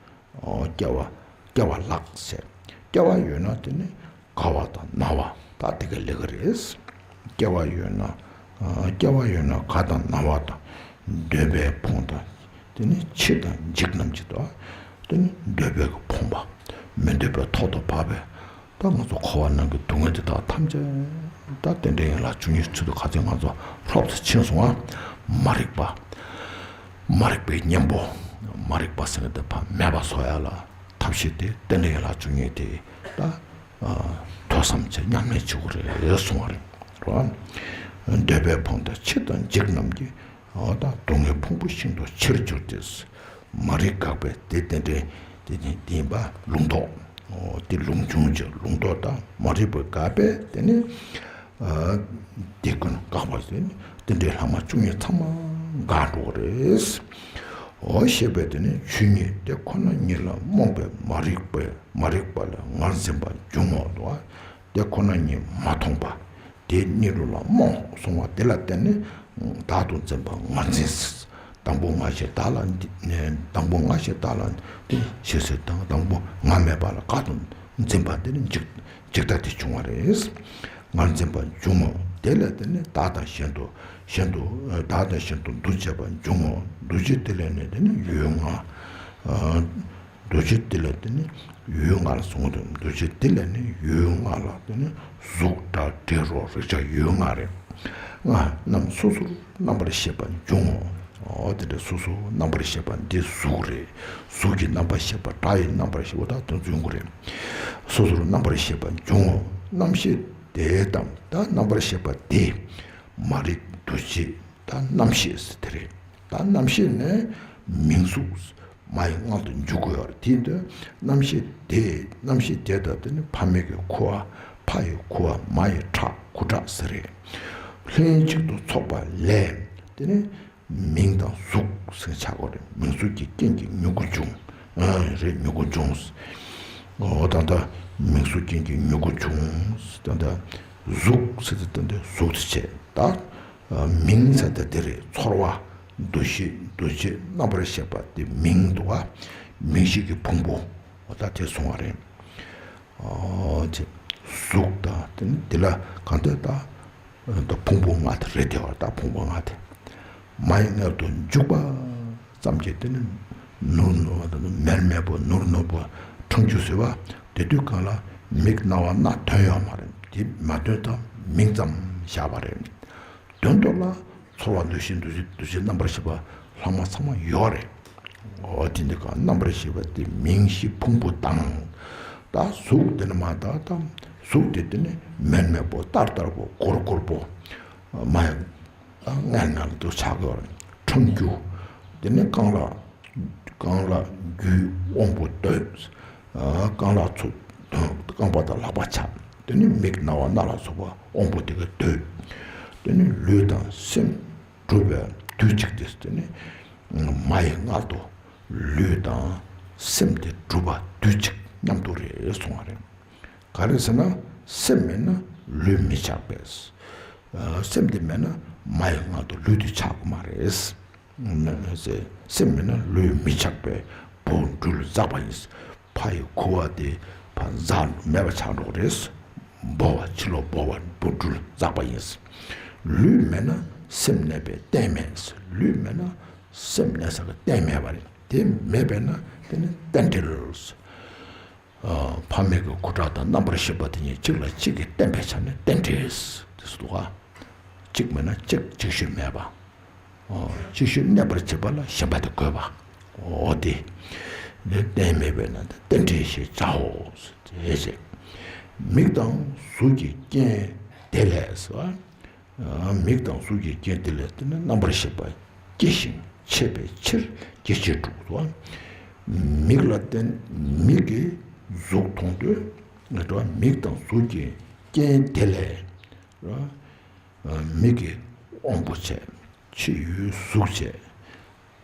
ཨོ། སྐྱེ་བ། སྐྱེ་བ་ལགས་ཟེར། སྐྱེ་བ་ཡོད་ན་དེ་ནི་རྒ་བ་དང་ན་བ་ད་དེ་ག་ལེ་ག་རེད། སྐྱེ་བ་ཡོད་ན། ཨ། སྐྱེ་བ་ཡོད་ན་རྒ་དང་ན་བ་དང་། འདོད་པས་ཕོངས་དང་། དེ་ནི་འཆི་དང་འཇིག་རྣམས་ཀྱི་དོ། དེ་ནི་འདོད་པས་ཕོངས་པ། མི་འདོད་པའི་ཐོག་ཏུ་བབས་པའི། ད་ང་ཚོ་འཁོར་བ་ནང་གི་སྡུག་བསྔལ་དེ་དག་ཐམས་ཅད་ད་རྟེན་འབྲེལ་ཡན་ལག་བཅུ་གཉིས་ཚུལ་དུ་ཁ་ཚིག་ང་ཚོ་ལྷོབ་ཏུ་ཕྱིན་སོང་ང་། མ་རིག་པ། མ་རིག་པའི་གཉེན་པོ། མ་རིག་པ་ཟེར་ནས་དེ་ཕ་མེད་པ་བཟོ་ཡ་ལ་ཐབས་ཤེས་དེ་རྟེན་འབྲེལ་ཡན་ལག་བཅུ་གཉིས་དེ་ད་ཐོས་བསམ་བྱས་ཉམས་ལེན་བྱེད་དགོས་རེད་གསུང་བ་རེད། རོ། འདོད་པས་ཕོངས་ཏེ་འཆི་དང་འཇིག་རྣམས་ཀྱི། ཨོ་ད་སྡུག་བསྔལ་ཕུང་པོ་ཤིན་ཏུ་ཆེར་གྱུར་ཏེ། མ་རིག་འགགས་པས་དེ་རྟེན་འབྲེལ་དེ་ནི་དེ་ཡིན་པ་ལུང་རྟོགས། ཨོ་དེ་ལུང་འབྱུང་གི་ལུང་རྟོགས་དང་མ་རིག་པ་འགགས་པས་དེ་ནི། ཨ་དེ་ཀུན་འགགས་པ་དེ་ནི་རྟེན་འབྲེལ་ལྷག་མ་བཅུ་གཉིས་ཚང་མ་འགག་འགྲོ་གི་རེད། ཨོ་ཞེས་པས་དེ་ནི་ཆོས་ཉིད་དེ་ཁོ་ན་ཉིད་ལ་རྨོངས་པའི་མ་རིག་པས་མ་རིག་པ་ལས་ངར་འཛིན་པ་འབྱུང་ངོ་། དེ་ཁོ་ན་ཉིད་མ་མཐོང་བ། དེ་གཉིས་ལུགས་ལ་རྨོངས་སོང་བ་དེ་ལ་བརྟེན་ནས་བདག་ཏུ་འཛིན་པ་ངར་འཛིན། དང་པོ་ང་ཞེས་བདག་ལ་འདི། དང་པོ་ང་ཞེས་བདག་ལ་འདི་ཞེས་ཟེར་དང་དང་པོ་ང་མེད་པ་ལ་བདག་ཏུ་འཛིན་པ་དེ་ནི་འཇིག་འཇིག་ལྟ་དེ་བྱུང་བ་རེད། ངར་འཛིན་པ་འབྱུང་ངོ་། དེ་ལས་དེ་ནི་བདག་དང་གཞན་དུ་གཞན་དུ་བདག་དང་གཞན་དུ་འདུ་བྱེད་པ་འབྱུང་ངོ་། འདུ་བྱེད་དེ་ལས་ནི་དེ་ནི་ཡུལ་ལྔ། འདུ་བྱེད་དེ་ལས་དེ་ནི་ཡུལ་ལྔ་ལ་གསུངས་འདུག་འདུ་བྱེད་དེ་ལས་ནི་ཡུལ་ལྔ་ལ་དེ་ནི་གཟུགས་སྒྲ་དྲི་རོ་རེག་བྱ་ཡུལ་ལྔ་རེད། ལྔ་རྣམས་སོ་སོར་རྣམ་པར་ཤེས་པ་འབྱུང་ངོ་། འོ་དེ་འདྲ་སོ་སོར་རྣམ་པར་ཤེས་པ་འདི་གཟུགས་རེད། གཟུགས་ཀྱི་རྣམ་པར་ཤེས་པ་སྒྲ་ཡི་རྣམ་པར་ཤེས་པ་ད་དོན་ཚུལ་ཡོང་གི་རེད། སོ་སོར་རྣམ་པར་ཤེས་པ་འབྱུང་ངོ་། རྣམ་ཤེས་དེ་དང་ད་རྣམ་པར་ཤེས་པ་དེ་མ་རིག་འདུ་བྱེད་ད་རྣམ་ཤེས་དེ་རེད། ད་རྣམ་ཤེས་ནས་མིང་གཟུགས། མ་ཡི་མངལ་དུ་འཇུག་དགོས་པ་རེད། དེ་དུས་རྣམ་ཤེས་དེ་རྣམ་ཤེས་དེ་དག་དེ་ནི་ཕ་མེས་ཀྱི་ཁུ་བ། ཕ་ཡི་ཁུ་བ། མ་ཡི་ཁྲག་ཁུ་ཁྲག་ཟེར་རེད། ལྷན་གཅིག་ཏུ་ཚོགས་པ་ལས་དེ་ནི་མིང་དང་གཟུགས་ཟེར་ཆགས་དགོས་རེད། མིང་གཟུགས་ཀྱི་རྐྱེན་གྱིས་མྱུ་གུ་འབྱུང་། ཨ་རེད། མྱུ་གུ་འབྱུང་། འོ་ད་ལྟ་མིང་གཟུགས་རྐྱེན་གྱིས་མྱུ་གུ་འབྱུང་། ད་ལྟ་གཟུགས་ཟེར་ཏེ་ད་ལྟ་གཟུགས་དེ་བྱས་ད། མིང་ཟེར་ཏེ་འདི་རེད། ཚོར་བ། འདུ་ཤེས། འདུ་བྱེད། རྣམ་པར་ཤེས་པ་དེ་མིང་འདུག་ག་མིང་གཞི་གི་ཕུང་པོ། འོ་ད་དེ་གསུང་བ་རེད། ཨོ་ཅེ། གཟུགས་དང་དེ་ནི་འདི་ལ་གང་ལྟར་ད། ད་ཕུང་པོ་ལྔ་དེ་རེད་དེ་བ། ད་ཕུང་པོ་ལྔ་དེ། མ་ཡི་མངལ་དུ་འཇུག་པ་ཙམ་གྱིས་དེ་ནི་ནོར་ནོར་བ་དང་མེར་མེར་པོ་ནོར་ནོར་བ་འཕྲང་རྒྱུ་ཟེར་བ་དེ་དུས་གང་ལ་མིག་རྣ་བ་སྣ་དོན་ཡོད་མ་རེད། དེ་མ་དོན་ད་མིང་ཙམ་བཞག་པ་རེད། དོན་དུ་ལ་ཚོར་བ་འདུ་ཤེས་འདུ་བྱེད་འདུ་བྱེད་རྣམ་པར་ཤེས་པ་ལྷག་མ་ཚང་མ་ཡོད་རེད། འོ་དེ་འདི་ག་རྣམ་པར་ཤེས་པ་དེ་མིང་གཞི་ཕུང་པོ་དང་། ད་གཟུགས་དེ་ནི་མ་དག་དང་གཟུགས་དེ་དེ་ནི་མེར་མེར་པོ་ལྟར་ལྟར་པོ་གོར་གོར་པོ་མ་ཡང་ངན་ངན་དུ་ཆགས་ཡོད་རེད། ཁྲོམ་རྒྱུ་དེ་ནི་རྐང་ལག་རྐང་ལག་རྒྱུའི་དབང་པོ་འདོད། རྐང་ལག་ཚུ་རྐང་པ་དང་ལག་པ་ཆགས། དེ་ནི་མིག་རྣ་བ་སྣ་ལ་སོགས་པ་དབང་པོ་དེ་ག་འདོད། དེ་ནི་ལུས་དང་སེམས་གྲུབ་པའི་དུས་གཅིག་སྟེ། དེ་ནི་མ་ཡི་མངལ་དུ་ལུས་དང་སེམས་དེ་གྲུབ་པ་དུས་གཅིག་མཉམ་དུ་རེད་གསུང་བ་རེད། ག་རེ་ཟེར་ན་སེམས་མེད་ན་ལུས་མི་ཆགས་པས། སེམས་དེ་མེད་ན་མ་ཡི་མངལ་དུ་ལུས་དེ་ཆགས་ཀྱི་མ་རེད། སེམས་མེད་ན་ལུས་མི་ཆགས་པས་བུ་འབྲུ་ལ་འཛག་པ་ཡིན། ཕ་ཡི་ཁུ་བ་དེ་ཕར་འཛག་མེད་པ་ཆགས་འགྲོ་རེད། འབོ་བ་ཕྱི་ལོགས་འབོ་བ་བུ་འབྲུ་ལ་འཛག་པ་ཡིན། ལུས་མེད་ན་སེམས་གནས་པའི་རྟེན་མེད། ལུས་མེད་ན་སེམས་གནས་ས་གི་རྟེན་མེད་པ་རེད། དེ་མེད་པས་ན་དེ་ནི་རྟེན་འབྲེལ། ཕ་མེས་ཀྱི་སྐུ་འདྲ་དང་རྣམ་པར་ཤེས་པ་དེ་གཉིས་གཅིག་ལ་གཅིག་གི་བརྟེན་པའི་ཆ་ནས་རྟེན་འབྲེལ་དེ་སུ་འདུག་ག་གཅིག་མེད་ན་གཅིག་གཅིག་ཤོས་མེད་པ། གཅིག་ཤོས་གནས་པར་བྱེད་པ་ལ་གཞན་པ་དེ་དགོས་པ། འོ་དེ་ནི་རྟེན་མེད་པས་ན་རྟེན་འབྲེལ་ཞེས་བྱའོ། ཞེས་མིག་དང་གཟུགས་ཀྱི་རྐྱེན་དེ་ལས་སོ། མིག་དང་གཟུགས་ཀྱི་རྐྱེན་དེ་ལས་དེ་ནི་རྣམ་པར་ཤེས་པ་སྐྱེ་ཞིང་མཆེད་པའི་ཕྱིར་སྐྱེ་མཆེད་དྲུག་ཏོ། མིག་ལ་བརྟེན་མིག་གིས་གཟུགས་མཐོང་དུས་ངེས་འགྲོ། མིག་དང་གཟུགས་ཀྱི་རྐྱེན་དེ་ལས་མིག་གི་དབང་པོ་བྱས། ཕྱི་ཡུལ་གཟུགས་བྱས།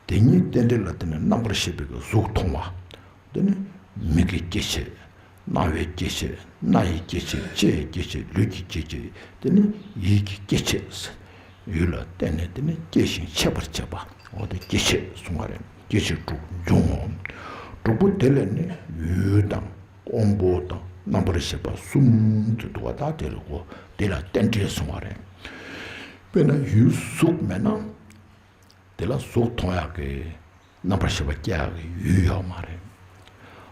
དེ་གཉིས་རྟེན་འབྲེལ་ལ་བརྟེན་ནས་རྣམ་པར་ཤེས་པའི་གཟུགས་མཐོང་བ། དེ་ནི་མིག་གི་སྐྱེ་མཆེད། རྣ་བའི་སྐྱེ་མཆེད། སྣ་ཡི་སྐྱེ་མཆེད། ལྕེ་ཡི་སྐྱེ་མཆེད། ལུས་ཀྱི་སྐྱེ་མཆེད། དེ་ནི་ཡིད་ཀྱི་སྐྱེ་མཆེད། ཡུལ་ལ་བརྟེན་ནས་དེ་ནི་སྐྱེ་ཞིང་མཆེད་པར་བྱེད་པ། འོ་དེ་སྐྱེ་མཆེད་གསུང་བ་རེད། སྐྱེ་མཆེད་དྲུག་འབྱུང་ངོ་། དྲུག་པོ་དེ་ལས་ནི་ཡུལ་དང་དབང་པོ་དང་རྣམ་པར་ཤེས་པ་གསུམ་དུ་འདུ་བ་དག་དེ་ལ་གོ། དེ་ལ་རྟེན་འབྲེལ་གསུང་བ་རེད། དཔེར་ན་ཡུལ་གཟུགས་མེད་ན། དེ་ལ་གཟུགས་མཐོང་ཡག་གི་རྣམ་པར་ཤེས་པ་སྐྱེ་ཡག་གི་ཡུལ་ཡོད་མ་རེད།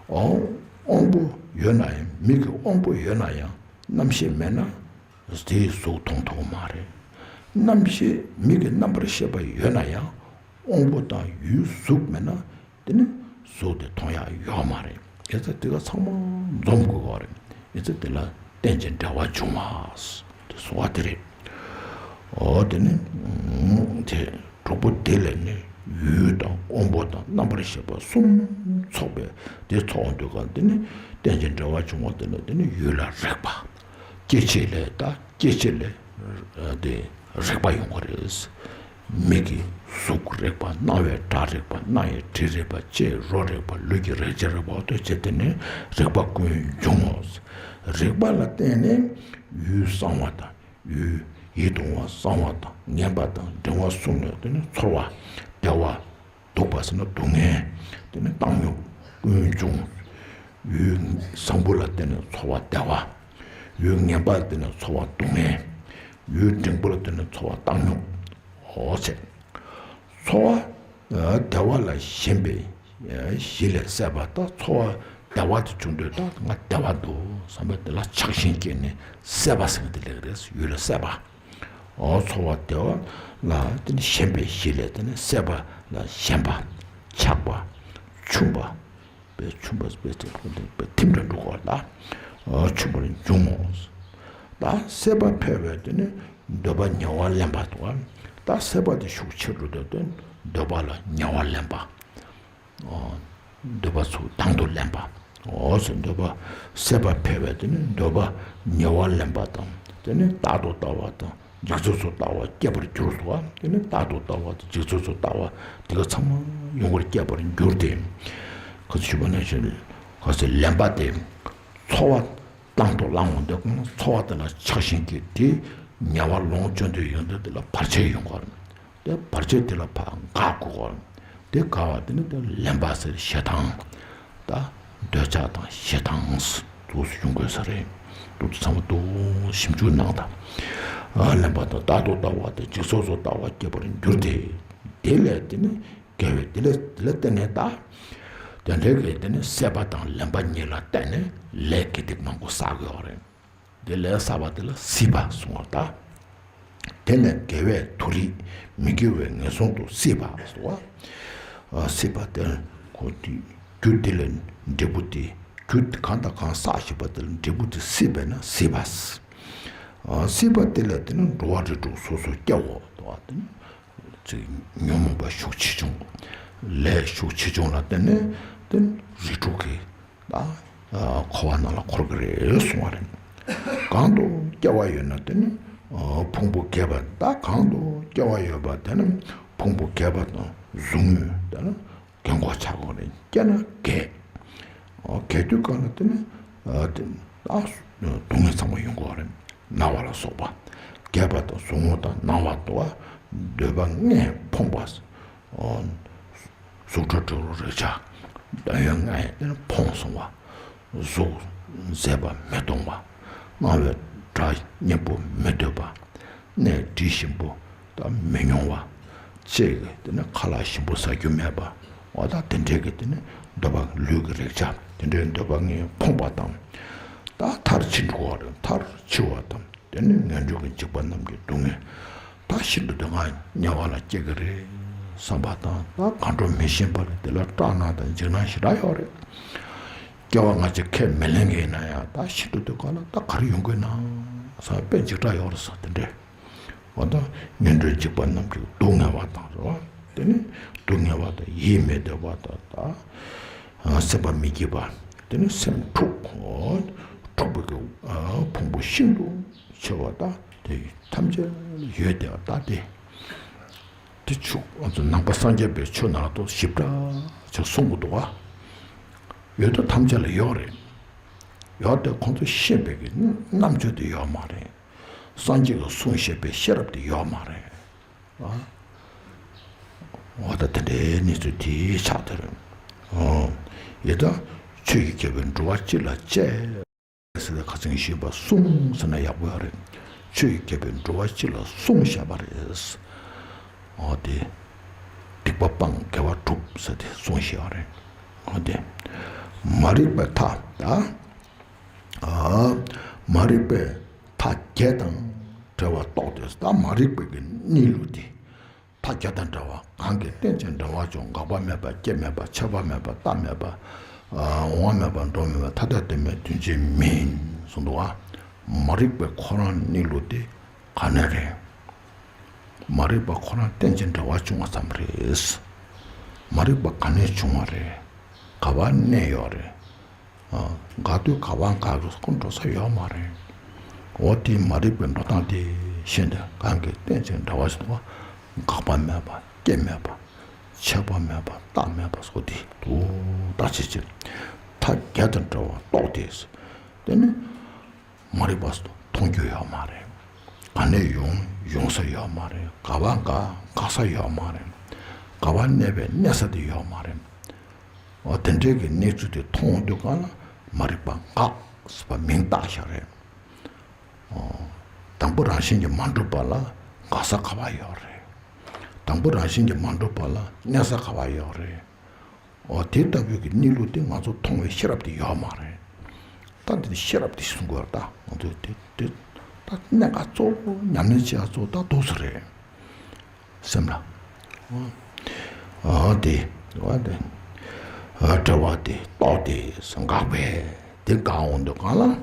འོ། དབང་པོ་ཡོད་ན་ཡང་མིག་གི་དབང་པོ་ཡོད་ན་ཡང་རྣམ་ཤེས་མེད་ན་དེའི་གཟུགས་མཐོང་ཐུབ་མ་རེད། རྣམ་ཤེས་མིག་གི་རྣམ་པར་ཤེས་པ་ཡོད་ན་ཡང་དབང་པོ་དང་ཡུལ་གཟུགས་མེད་ན་དེ་ནི་གཟུགས་དེ་མཐོང་ཡག་ཡོད་མ་རེད། ཡིན་ཙང་དེ་ག་ཚང་མ་འཛོམས་དགོས་པ་རེད། ཡིན་ཙང་དེ་ལ་རྟེན་ཅིང་འབྲེལ་བར་འབྱུང་བ། དེ་གསུང་བ་དེ་རེད། འོ་དེ་ནི། དེ་དྲུག་པོ་དེ་ལས་ནི་ཡུལ་དང་དབང་པོ་དང་རྣམ་པར་ཤེས་པ་གསུམ་ཚོགས་པའི་དེ་ཚོགས་འདུས་གང་དེ་ནི་རྟེན་ཅིང་འབྲེལ་བར་འབྱུང་བ་དེ་ལ་དེ་ནི་ཡུལ་ལ་རེག་པ། སྐྱེ་མཆེད་ལས་ད་སྐྱེ་མཆེད་ལས་དེ་རེག་པ་ཡོང་གི་རེད། མིག་གི་གཟུགས་རེག་པ། རྣ་བའི་སྒྲ་རེག་པ། སྣ་ཡི་དྲི་རེག་པ། ལྕེའི་རོ་རེག་པ། ལུས་ཀྱི་རེག་བྱ་རེག་པ། འོ་དེ་བྱས་དེ་ནི་རེག་པ་ཀུན་འབྱུང་ངོ་། རེག་པ་ལ་བརྟེན་ནས་ཡུལ་གསང་བ་དང་། ཡུལ་ཡིད་དུ་འོང་བ་གསང་བ་དང་ངན་པ་དང་འབྲིང་བ་གསུམ་ལས་དེ་ནི་ཚོར་བ་བདེ་བ། སྡུག་པ་ཟེར་ན་སྡུག་བསྔལ། དེ་ནི་བཏང་སྙོམས་ཀུན་འབྱུང་། ཡུལ་བཟང་པོ་ལ་བརྟེན་ནས་ཚོར་བ་བདེ་བ། ཡུལ་ངན་པ་ལ་བརྟེན་ནས་ཚོར་བ་སྡུག་བསྔལ། ཡུལ་འབྲིང་པོ་ལ་བརྟེན་ནས་ཚོར་བ་བཏང་སྙོམས། འོ་ཟེར། ཚོར་བ་བདེ་བ་ལ་ཞེན་པའི་གཞི་ལས་སྲེད་པ་དང་། ཚོར་བ་བདེ་བ་དེ་བྱུང་དུས་ད་ང་བདེ་བ་འདུག་བསམ་པ་དེ་ལ་ཆགས་ཞེན་སྐྱེས་ནས་སྲེད་པ་ཟེར་བ་དེ་ལེགས་རེད། ཡུལ་ལ་སྲེད་པ། འོ་ཚོར་བ་བདེ་བ་ལ་དེ་ནི་ཞེན་པའི་གཞི་ལས་དེ་ནི་སྲེད་པ་ལ་ཞེན་པ། ཆགས་པ། འཆུམས་པ། པའི་འཆུམས་པ་པའི་དེ་ཁོ་དེ་པའི་ཐིམ་དུ་འགྲོ་གོ་ལ། འཆུམས་པར་འབྱུང་ངོ་། ད་སྲེད་པ་འཕེལ་བས་དེ་ནི་འདོད་པ་ཉེ་བར་ལེན་པ་དང་། ད་སྲེད་པ་དེ་ཤུགས་ཆེ་འགྲོ་དུས་དེ་འདོད་པ་ལ་ཉེ་བར་ལེན་པ། འདོད་པ་ཚུར་དང་དུ་ལེན་པ། འོ་ཟེར་འདོད་པ་སྲེད་པ་འཕེལ་བས་དེ་ནི་འདོད་པ་ཉེ་བར་ལེན་པ་དང་། དེ་ནི་རྟག་ཏུ་ལྟ་བ་དང་། འཇིག་ཚོགས་སུ་ལྟ་བ་སྐྱེ་བར་འགྱུར་ཏོ། དེ་ནི་རྟག་ཏུ་ལྟ་བ་དང་འཇིག་ཚོགས་སུ་ལྟ་བ་དེ་ག་ཚང་མ་ཡོང་བར་སྐྱེ་བར་འགྱུར་ཏེ། ཁ་ཚུ་ཞུས་པ་ནང་བཞིན་ག་ཚོད་ལེན་པ་དེ་ཚོར་བ་དང་དུ་བླང་བ་འདོད་ཀྱང་ཚོར་བ་དེ་ལ་ཆགས་ཞེན་སྐྱེས་ཏེ་ཉེ་བར་ལོངས་སྤྱོད་འདོད་ཡོང་དུས་དེ་ལ་བར་ཆད་ཡོང་གི་རེད། དེ་བར་ཆད་དེ་ལ་ཕར་དགག་དགོས་གོ། དེ་དགག་པ་དེ་ནི་དེ་ལེན་པ་ཟེར་ཞེ་སྡང་། ད་འདོད་ཆགས་དང་ཞེ་སྡང་དུ་ཡོང་དགོས་ས་རེད། དུ་ཚང་མ་དུ་ཞིབ་འཇུག་གནང་དང་། ལེན་པ་དང་རྟག་ཏུ་ལྟ་བ་དང་འཇིག་ཚོགས་སུ་ལྟ་བ་སྐྱེ་བར་འགྱུར་ཏེ། དེ་ལས་དེ་ནི་དགེ་བའི་དེ་ལས་དེ་ལ་བརྟེན་ནས་ད། དེ་འདྲའི་གི་དེ་ནི་སྲེད་པ་དང་ལེན་པ་གཉིས་ལ་བརྟེན་ནས་ལས་དགེ་སྡིག་མང་པོ་བསགས་ཡོད་རེད། དེ་ལས་བསགས་པ་དེ་ལ་སྲིད་པ་གསུང་བ་དང་། དེ་ནས་དགེ་བས་མཐོ་རིས་མི་དགེ་བས་ངན་སོང་དུ་སྲིད་པ་གསུང་བ། སྲིད་པ་དེ་ཁོ་དེ་རྒྱུ་དེ་ལས་འབྲས་བུ་དེ་རྒྱུ་གང་དང་གང་བསགས་བཞིན་པ་དེ་ལ་འབྲས་བུ་དེ་སྲིད་པས་ན་སྲིད་པ། སྲིད་པ་དེ་ལས་དེ་ནི་འགྲོ་བ་རིགས་དྲུག་སོ་སོ་སྐྱེ་བོ་དེ་ནི་ཅིག་ཉོན་མོངས་པ་ཤུགས་ཆེ་ཆུང་ལས་ཤུགས་ཆེ་ཆུང་ལ་བརྟེན་ནས་དེ་ནི་རིགས་དྲུག་གི་ད་འཁོར་བ་ནང་ལ་འཁོར་གི་རེད་གསུང་བ་རེད། གང་དུ་སྐྱེ་བ་ཡོད་ན་དེ་ནི་ཕུང་པོ་རྒས་པ། ད་གང་དུ་སྐྱེ་བ་ཡོད་པ་དེ་ནི་ཕུང་པོ་རྒས་པ་དང་གཟུགས་མྱོས་དེ་ནི་རྒས་འཁོགས་ཆགས་དགོས་རེད། སྐྱེས་ན་རྒས། རྒས་དུས་གང་ལ་དེ་ནི་ཨ་དེ་ཨ་སྡུག་བསྔལ་ཚང་མ་ཡོང་གི་རེད། ན་བ་ལ་སོགས་པ། རྒས་པ་དང་ཟུག་རྔུ་དང་ན་བ་དང་འདོད་པ་ལྔས་ཕོངས་པ། གཟུགས་སྒྲ་དྲི་རོ་རེག་བྱ་འདོད་ཡོན་ལྔས་དེ་ནི་ཕོངས་སོང་བ། གཟུགས་མཛེས་པ་མི་མཐོང་བ། རྣ་བའི་སྒྲ་སྙན་པོ་མི་ཐོས་པ། སྣའི་དྲི་ཞིམ་པོ་ད་མི་མྱོང་བ། ལྕེ་གི་དེ་ནི་ཁ་ལག་ཞིམ་པོ་ཟ་རྒྱུ་མེད་པ། འོ་ད་དེ་འདྲའི་གི་དེ་ནི་འདོད་པ་ལུས་ཀྱི་རེག་བྱ་དེ་འདྲའི་འདོད་པ་ལྔས་ཕོངས་པ་དང་། ད་མཐར་འཆི་འགྲོ་བ་རེད། མཐར་འཆི་བ་དང་དེ་ནི་ངན་འགྲོ་གི་འཇིགས་པ་རྣམས་ཀྱི་སྡུག་བསྔལ། ད་ཤིན་ཏུ་དེ་ང་དམྱལ་བ་ལ་སྐྱེ་གི་རེད་བསམ་པ་དང་། ད་གང་འགྲོ་མི་ཤེས་པ་རེད། དེ་ལ་སྐྲག་སྣང་དང་འཇིགས་སྣང་ཞེ་དྲག་ཡོད་རེད། སྐྱེ་བ་སྔ་ཕྱི་ཁས་མི་ལེན་གི་ཡིན་ན་ཡང་ད་ཤིན་ཏུ་དེ་ག་ལ་ད་ག་རེ་ཡོང་གི་ན་བསམ་པའི་འཇིགས་སྐྲག་ཡོད་རེད་ཟེར་དེ་འདྲས། འོ་ད་ངན་འགྲོའི་འཇིགས་པ་རྣམས་ཀྱི་སྡུག་བསྔལ་བ་དང་རེད་བ། དེ་ནི་སྡུག་བསྔལ་བ་དང་ཡིད་མི་བདེ་བ་དང་ད་སེམས་པ་མི་སྐྱིད་པ། དེ་ནི་སེམས་འཁྲུགས། འཁྲུགས་པའི་གི་ཕུང་པོ་ཤིན་ཏུ་ཆེ་བ་དང་དེ་ཐམས་ཅད་ཡོད་དེ་བ་ད་དེ། དེ་ཆུ་ང་ཚོ་ནང་པ་སངས་རྒྱས་པའི་ཆོས་ནང་ལ་ཏོག་ཞིབ་ཕྲ་ཆ་གསུང་གི་འདུག་བ། ཡོད་དོ་ཐམས་ཅད་ལ་ཡོད་རེད། ཡོད་དེ་ཁོང་ཚོ་ཤེས་པའི་གི་རྣམ་དཔྱོད་དེ་ཡོད་མ་རེད། སངས་རྒྱས་ཀྱིས་གསུངས་བཞག་པའི་ཤེས་རབ་དེ་ཡོད་མ་རེད། ཨ། འོ་ད་དེ་འདྲའི་གནས་ཚུལ་དེ་ཆགས་དེ་རེད། ཨོ། ཡི་ད་ཆོས་ཀྱི་རྒྱལ་པོས་འགྲོ་བ་སྤྱི་ལ་སྤྱད། ཟེར་ཏེ་ཁ་སང་ཞུས་པ་གསུངས་ཟེར་ན་ཡག་པོ་ཡོད་རེད། ཆོས་ཀྱི་རྒྱལ་པོས་འགྲོ་བ་སྤྱི་ལ་གསུངས་བཞག་པ་རེད། འོ་དེ། སྡིག་པ་སྤང་དགེ་བ་སྒྲུབ་ཟེར་ཏེ་གསུངས་བཞག་པ་རེད། འོ་དེ། མ་རིག་པའི་མཐའ་ད། ཨ། མ་རིག་པའི་མཐའ་བརྒྱད་དང་བྲལ་བ་རྟོགས་ཏེ། ད་མ་རིག་པའི་གི་གནས་ལུགས་དེ། མཐའ་བརྒྱད་དང་བྲལ་བ། གང་གིས་རྟེན་ཅིང་འབྲེལ་བར་འབྱུང་། འགག་པ་མེད་པ། སྐྱེ་མེད་པ། ཆད་པ་མེད་པ། རྟག་མེད་པ། འོང་བ་མེད་པ། འགྲོ་བ་མེད་པ། ཐ་དད་དོན་མེད། དོན་གཅིག་མིན་གསུངས་འདུག་བ། མ་རིག་པའི་ཁོ་རང་གནས་ལུགས་དེ་ག་ནས་རེད། མ་རིག་པ་ཁོ་རང་རྟེན་ཅིང་འབྲེལ་བར་འབྱུང་བ་ཙམ་རེད། མ་རིག་པ་ག་ནས་བྱུང་བ་རེད། ག་པར་གནས་ཡོད་རེད། འགག་དུས་ག་པར་འགག་རེད། ཁོ་འགྲོ་ས་ཡོད་མ་རེད། འོ་དེ་མ་རིག་པའི་འགྲོ་སྟངས་དེ་ཤེས་ཏེ། གང་གིས་རྟེན་ཅིང་འབྲེལ་བར་འབྱུང་བ། འགག་པ་མེད་པ། སྐྱེ་མེད་པ། ཆད་པ་མེད་པ། རྟག་མེད་པ་སོགས་དེ་དུ་བརྟག་དཔྱད་བྱེད། མཐའ་བརྒྱད་དང་བྲལ་བ་རྟོགས་ཏེ། དེ་ནི་མ་རིག་པ་མཐོང་རྒྱུ་ཡོད་མ་རེད། ག་ནས་ཡོང་ཡོང་ས་ཡོད་མ་རེད། ག་པར་འགག་འགག་ས་ཡོད་མ་རེད། ག་པར་གནས་པའི་གནས་ས་དེ་ཡོད་མ་རེད། འོ་དེ་འདྲའི་གི་གནས་ཚུལ་དེ་མཐོང་དུས་གང་ལ་མ་རིག་པ་འགག་ཟེར་བ་མིང་བཏགས་བཞག་རེད། འོ། དང་པོ་རང་བཞིན་གྱིས་མ་གྲུབ་པ་ལ་འགག་ས་ག་པར་ཡོད་རེད། དང་པོ་རང་བཞིན་གྱིས་མ་གྲུབ་པ་ལ་གནས་ས་ག་པར་ཡོད་རེད། འོ་དེ་ལྟ་བུའི་གི་གནས་ལུགས་དེ་ང་ཚོ་མཐོང་བའི་ཤེས་རབ་དེ་ཡོད་མ་རེད། ད་འདི་ནི་ཤེས་རབ་དེ་གསུང་དགོས་རེད། ད་ང་ཚོས་དེ་དེ་ད་གནད་འགག་གཙོ་བོ་ཉམས་ལེན་བྱེད་ཡ་གཙོ་བོ་ད་འདུག་སེ་རེད། སེམས་ལ། ཨ་དེ། ཨ་དེ། ཨ་བྲལ་བ་དེ་རྟོགས་ཏེ་འགག་པས་དེ་འགག་འོང་དུས་གང་ལ།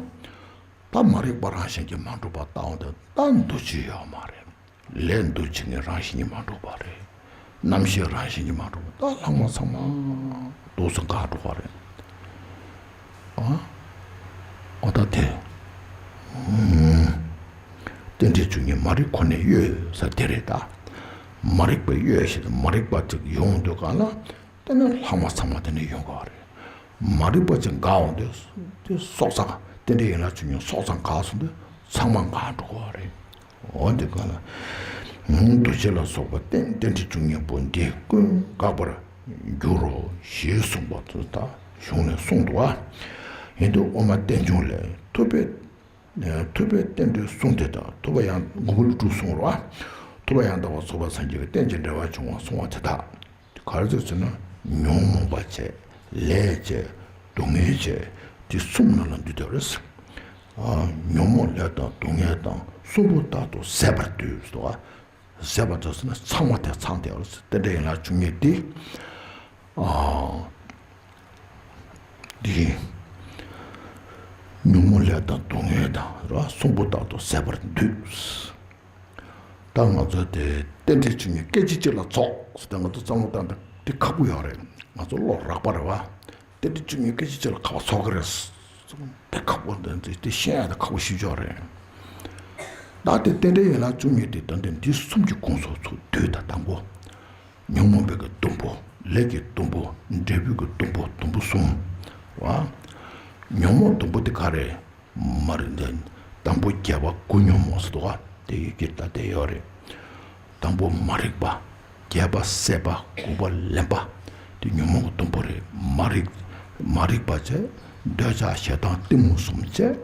ད་མ་རིག་པ་རང་བཞིན་གྱིས་མ་གྲུབ་པ་ལྟ་འོང་དུས་ད་འདུ་བྱེད་ཡོད་མ་རེད། ལས་འདུ་བྱེད་ནི་རང་བཞིན་གྱིས་མ་གྲུབ་པ་རེད། རྣམ་ཤེས་རང་བཞིན་གྱིས་མ་གྲུབ་པ། ད་ལྷག་མ་ཚང་མ་འདུག་སེ་འགག་འགྲོ་བ་རེད། ཨ། འོ་ད་དེ། ཨུམ། རྟེན་འབྲེལ་བཅུ་གཉིས་མ་རིག་ཁོ་ནའི་གཡོས་ཟེར་དེ་རེད་ད། མ་རིག་པའི་གཡོས་ཞིག་དང་མ་རིག་པ་ཅིག་ཡོང་དུས་གང་ལ། དེ་ནི་ལྷག་མ་ཚང་མ་དེ་ནས་ཡོང་གི་རེད། མ་རིག་པ་ཅིག་འགག་འོང་དུས་དེ་སོགས་ཙམ་རྟེན་འབྲེལ་ཡན་ལག་བཅུ་གཉིས་སོགས་ཙམ་འགག་སོང་དུས་ཚང་མ་འགག་འགྲོ་གི་རེད། འོ་འདི་ག་ལ། འདུ་བྱེད་ལ་སོགས་པ་རྟེན་རྟེན་འབྲེལ་བཅུ་གཉིས་པོ་འདི་ཀུན་འགག་པར་འགྱུར་རོ་ཞེས་གསུངས་པ་དེ་ལྟར་གཞུང་ནས་གསུངས་འདུག་བ། ཡིན་དུས་དབུ་མ་རྟེན་འབྱུང་ལས་ཐུབ་པའི་ཐུབ་པའི་རྟེན་འབྲེལ་གསུངས་དེ་དང་། ཐུབ་པ་ཡང་མགོན་པོ་ཀླུ་སྒྲུབ་གསུངས་རོ། ཐུབ་པ་ཡང་དག་པར་རྫོགས་པར་སངས་རྒྱས་ཀྱི་རྟེན་ཅིང་འབྲེལ་བར་འབྱུང་བ་གསུངས་པ་དེ་དག་ག་རེ་ཟེར་ཟེར་ན། ཉོན་མོངས་པ་བྱས། ལས་བྱས། སྡུག་བསྔལ་བྱས། དེ་གསུམ་ནང་ལ་འདུས་ཏེ་རེད། ཨ། ཉོན་མོངས་ལས་དང་སྡུག་བསྔལ་དང་གསུམ་པོ་དག་ཏུ་ཟད་པར་འདོད་ཟེར་བ། ཟད་པར་འདོད་ཟེར་ན་ཚང་མ་དེ་ཚང་སྟེ་ཡོད་རེད། རྟེན་འབྲེལ་ཡན་ལག་བཅུ་གཉིས་དེ། ཨ། འདི། ཉོན་མོངས་ལས་དང་སྡུག་བསྔལ་དང་ར་གསུམ་པོ་རྟག་ཏུ་ཟད་པར་འདོད། ད་ང་ཚོ་དེ་རྟེན་འབྲེལ་བཅུ་གཉིས་སྐད་ཅིག་གཅིག་ལ་རྫོགས་ཟེར་ཏེ་ང་ཚོ་བསམ་བློ་བཏང་སྟེ་དེ་ཁག་པོ་ཡོད་རེད། ང་ཚོ་བློ་རགས་པ་རེད་བ། རྟེན་འབྲེལ་བཅུ་གཉིས་སྐད་ཅིག་གཅིག་ལ་ག་པར་རྫོགས་ཀྱི་རེད། དེ་ཁག་པོ་འདི་དེ་ཤེས་ཡ་དེ་ཁག་པོ་ཞེ་པོ་ཅིག་རེད། ད་དེ་རྟེན་འབྲེལ་ཡན་ལག་བཅུ་གཉིས་དེ་ད་འདི་འདི་གསུམ་གྱི་ཁོངས་སུ་ཚུད་དུས་ད་དང་པོ། ཉོན་མོངས་པའི་གི་སྡོང་པོ། ལས་ཀྱི་སྡོང་པོ། འབྲས་བུའི་གི་སྡོང་པོ། སྡོང་པོ་གསུམ། བ། ཉོན་མོངས་སྡོང་པོ་དེ་ག་རེ། མ་རིག་འདི། དང་པོ་བརྒྱད་པ་དགུ་ཉོན་མོངས་ཟེར་འདུག་ག་དེ་ཡི་གེ་ད་དེ་ཡོད་རེད། དང་པོ་མ་རིག་པ། བརྒྱད་པ་སྲེད་པ། དགུ་པ་ལེན་པ། དེ་ཉོན་མོངས་ཀྱི་སྡོང་པོ་རེད། མ་རིག་མ་རིག་པ་བྱས། འདོད་ཆགས་ཞེ་སྡང་གཏི་མུག་གསུམ་བྱས།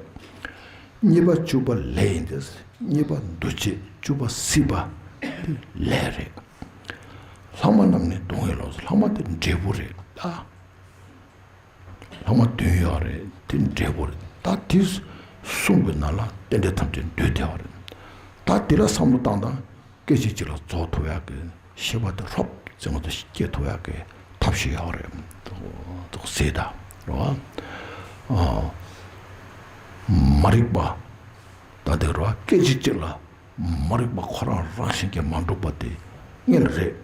གཉིས་པ་བཅུ་པ་ལས་ཡིན་ཏེ། གཉིས་པ་འདུ་བྱེད། བཅུ་པ་སྲིད་པ། དེ་ལས་རེད། ལྷག་མ་རྣམས་ནི་སྡུག་བསྔལ་ལོ། ལྷག་མ་དེ་འབྲས་བུ་རེད་ད། ལྷག་མ་བདུན་ཡོད་རེད། དེ་འབྲས་བུ་རེད། ད་དེ་གསུམ་གྱི་ནང་ལ་རྟེན་འབྲེལ་ཐམས་ཅད་འདུས་བསྡད་པ་རེད། ད་དེ་ལ་བསམ་བློ་བཏང་དང་། སྐད་ཅིག་གཅིག་ལ་རྫོགས་ཐུབ་ཡག་གི་ཤེས་པ་དེ་ཧྲོབ་ཙམ་ང་ཚོ་སྐྱེ་ཐུབ་ཡག་གི་ཐབས་ཤེས་ཡོད་རེད། འདུག་ཟེར་ད་རེད་བ། ཨ། མ་རིག་པ། ད་དེ་རེད་བ། སྐད་ཅིག་གཅིག་ལ་མ་རིག་པ་ཁོ་རང་རང་བཞིན་གྱིས་མ་གྲུབ་པ་དེ་དངོས་རེད།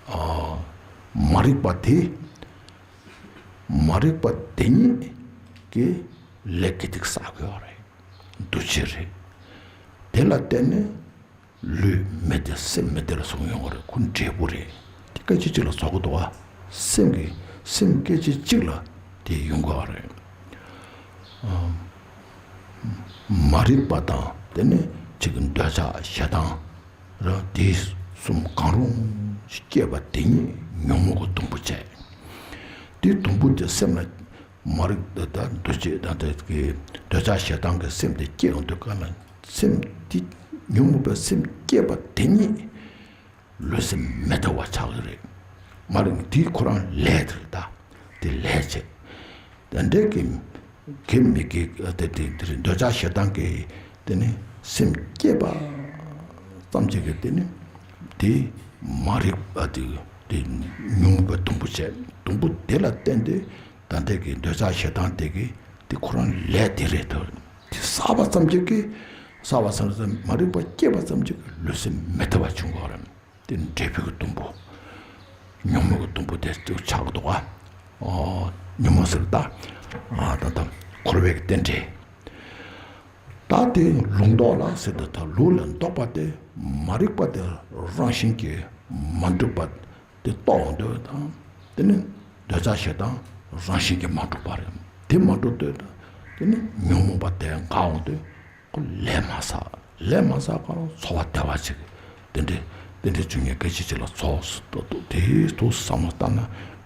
ཨ། མ་རིག་པ་དེ། མ་རིག་པ་དེ་ཉིད་ཀྱིས་ལས་དགེ་སྡིག་བསགས་དགོས་པ་རེད། འདུ་བྱེད་རེད། དེ་ལ་བརྟེན་ནས་ལུས་མི་བདེ་སེམས་མི་བདེ་ལ་སོགས་ཡོང་གི་རེད། ཁོ་འབྲས་བུ་རེད། དེ་སྐད་ཅིག་གཅིག་ལ་རྫོགས་ཀྱི་འདུག་བ། སེམས་ཀྱི་སེམས་སྐད་ཅིག་གཅིག་ལ་དེ་ཡོང་གི་རེད། ཨ། མ་རིག་པ་དང་དེ་ནས་ཅིག་འདོད་ཆགས་ཞེ་སྡང་ར་དེ་གསུམ་གང་རུང་སྐྱེས་པ་དེ་ཉིད་ཉོན་མོངས་ཀྱི་སྡོང་པོ་བྱས། དེ་སྡོང་པོ་དེ་སེམས་ལ་མ་རིག་དང་འདུ་བྱེད་དང་དེ་གི་འདོད་ཆགས་ཞེ་སྡང་གི་སེམས་དེ་སྐྱེ་ཡོང་དུས་སྐབས་ལ་སེམས་དེ་ཉོན་མོངས་པའི་སེམས་སྐྱེས་པ་དེ་ཉིད་ལུས་སེམས་མི་བདེ་བ་ཆགས་ཀྱི་རེད། མ་རིག་དེ་ཁོ་རང་ལས་དེ་རེད་ད། དེ་ལས་བྱེད། དེ་འདྲའི་གི་གི་མི་གི་དེ་དེ་དེ་རེད། འདོད་ཆགས་ཞེ་སྡང་གི་དེ་ནི་སེམས་སྐྱེས་པ་ཙམ་ཅིག་གི་དེ་ནི་དེ་མ་རིག་པ་དེ་དེ་ཉོན་མོངས་པའི་སྡོང་པོ་བྱས། སྡོང་པོ་དེ་ལ་བརྟེན་ཏེ་ད་ལྟའི་གི་འདོད་ཆགས་ཞེ་སྡང་དེ་གི་དེ་ཁོ་རང་ལས་དེ་རེད་དོ། དེ་བསགས་པ་ཙམ་ཅིག་གིས་བསགས་པ་ཙམ་ཅིག་མ་རིག་པ་སྐྱེས་པ་ཙམ་ཅིག་གིས་ལུས་སེམས་མི་བདེ་བ་བྱུང་གི་རེད། དེ་འབྲས་བུའི་སྡོང་པོ། ཉོན་མོངས་ཀྱི་སྡོང་པོ་དེ་ཚོ་ཆགས་འདུག་ག་ཨོ། ཉོན་མོངས་ཟེར་ད། ཨ། ད་ལྟ་འཁོར་བའི་རྟེན་འབྲེལ། ད་དེ་ལུགས་ལྡོག་ལ་ཟེར་ཏེ་ད་ལུགས་ལ་ལྡོག་པ་དེ་མ་རིག་པ་དེ་རང་བཞིན་གྱིས་མ་གྲུབ་པ་དེ་རྟོགས་འོང་དུས་དང་། དེ་ནི་འདོད་ཆགས་ཞེ་སྡང་རང་བཞིན་གྱིས་མ་གྲུབ་པ་རེད། དེ་མ་གྲུབ་དུས་དང་། དེ་ནི་ཉོན་མོངས་པ་དེ་འགག་འོང་དུས། ཁོ་ལས་མ་བསགས། ལས་མ་བསགས་གང་རུང་ཚོར་བ་བདེ་བ་ཅིག་དེ་འདྲའི་རྟེན་འབྲེལ་བཅུ་གཉིས་སྐད་ཅིག་གཅིག་ལ་རྫོགས་སོ། དེའི་ཐོག་བསམ་བློ་བཏང་ན་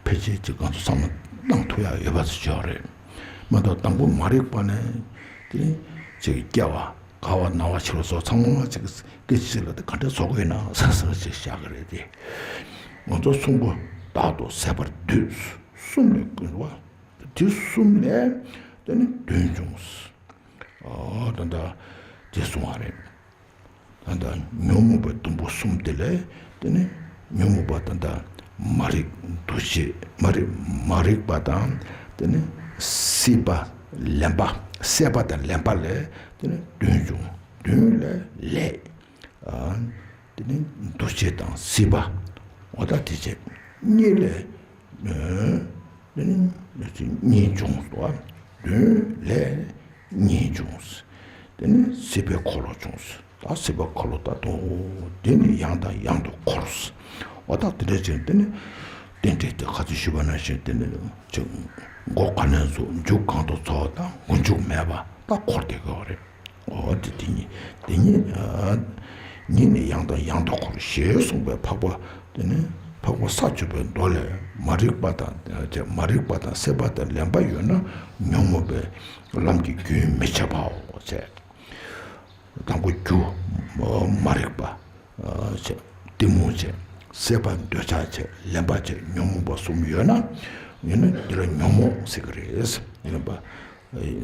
ཕལ་ཆེར་ཅིག་གང་དུ་བསམ་བློ་གནང་ཐུབ་ཡག་ཡོད་པ་ཞིག་ཡོད་རེད། མ་གཏོགས་དང་པོ་མ་རིག་པ་ནས་དེ་ཅིག་སྐྱེ་བ་རྒ་བ་ན་བ་འཆི་བ་སོགས་ཚང་མ་ཅིག་སྐད་ཅིག་གཅིག་ལ་དེ་ག་འདྲ་རྫོགས་ཀྱི་ཡོད་ན་བསམ་བསམ་ཅིག་བཞག་གི་རེད་དེ། ང་ཚོ་གསུམ་པོ་རྟག་ཏུ་ཟད་པར་འདོད། གསུམ་ནས་ཀུན་པ། དེ་གསུམ་ནས་དེ་ནི་བདུན་བྱུང་། ཨ། ད་ལྟ་དེ་གསུང་བ་རེད། ད་ལྟ་ཉོན་མོངས་པའི་སྡོང་པོ་གསུམ་དེ་ལས་དེ་ནི་ཉོན་མོངས་པ་ད་ལྟ་མ་རིག་འདུ་བྱེད་མ་རིག་མ་རིག་པ་དང་དེ་ནི་སྲེད་པ་ལེན་པ། སྲེད་པ་དང་ལེན་པ་ལས་དེ་ནི་བདུན་བྱུང་། བདུན་ལས་ལས། ཨ། དེ་ནི་འདུ་བྱེད་དང་སྲིད་པ། འོ་ད་དེ་བྱས། གཉིས་ལས། ཨ། དེ་ནི་གཉིས་བྱུང་སོ། བདུན་ལས་གཉིས་བྱུང་། དེ་ནི་སྲིད་པའི་འཁོར་ལོ་བྱུང་། ད་སྲིད་པའི་འཁོར་ལོ་ད་དུང་དེ་ནི་ཡང་དང་ཡང་དུ་འཁོར། འོ་ད་དེ་འདྲ་བྱས། དེ་ནི་རྟེན་འབྲེལ་དེ་ཁ་ཚིག་ཞུས་པ་ནང་བཞིན་དེ་ནི་ཅིག་མགོ་ག་ནས་འཛུགས། མཇུག་གང་དུ་རྫོགས། ད་མགོ་མཇུག་མེད་པ་ད་འཁོར་བསྡད་ཀྱི་ཡོད་རེད། འོ་དེ་དེ་ཉིད་དེ་ཉིད། ཨ། ཉིད་ནི་ཡང་དང་ཡང་དུ་འཁོར་ཞེས་གསུངས་པའི་འཕགས་པ་དེ་ནི་འཕགས་པ་ས་བཅུ་པའི་མདོ་ལས། མ་རིག་པ་དང་། མ་རིག་པ་དང་སྲེད་པ་དང་ལེན་པ་ཡོད་ན་ཉོན་མོངས་པའི་ལམ་གྱི་རྒྱུན་མི་འཆད་པའོ་ཞེས། དང་པོ་རྒྱུ། མ་རིག་པ། ཨ། བྱས། གཏི་མུག་བྱས། སྲེད་པ་འདོད་ཆགས་བྱས། ལེན་པ་བྱས། ཉོན་མོངས་པ་གསུམ་ཡོད་ན། ཡོད་ན་འདི་ལ་ཉོན་མོངས་ཟེར་གྱི་རེད། ལེན་པ།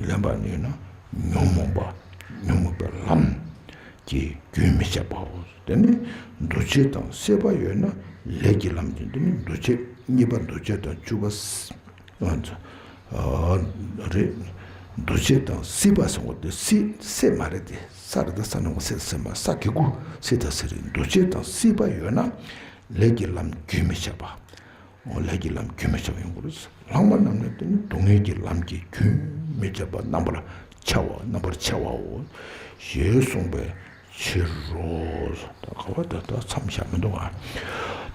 ལེན་པ་ནི་ཡོད་ན་ཉོན་མོངས་པ། ཉོན་མོངས་པའི་ལམ་གྱི་རྒྱུན་མི་འཆད་པའོ། དེ་ནི་འདུ་བྱེད་དང་སྲེད་པ་ཡོད་ན་ལས་ཀྱི་ལམ་གྱི། དེ་ནི་འདུ་བྱེད་ གཉིས་པ་འདུ་བྱེད་དང་བཅུ་པ་ཨ་རེད། འདུ་བྱེད་དང་སྲིད་པ་སོང་བ་དེ་སྲིད་སྲིད་མ་རེད་དེ། ས་རེད་དེ་ས་ནང་བ་སྲིད་སྲིད་མ་ས་གི་གུ་སྲིད་དང་སྲིད་རེད། འདུ་བྱེད་དང་སྲིད་པ་ཡོད་ན་ལས་ཀྱི་ལམ་རྒྱུན་མི་འཆད་པ། ལས་ཀྱི་ལམ་རྒྱུན་མི་འཆད་པ་ཡོང་གི་རེད། ལྷག་མ་རྣམས་ནི་དེ་ནི་སྡུག་བསྔལ་གྱི་ལམ་གྱི་རྒྱུན་མི་འཆད་པ་རྣམ་པར་འཆད་པ་རྣམ་པར་འཆད་པའོ། ཞེས་གསུངས་པའི་ཕྱིར་རོ། ད་ག་བ་ད་ལྟ་མཚམས་བཞག་མི་འདུག་ཨ།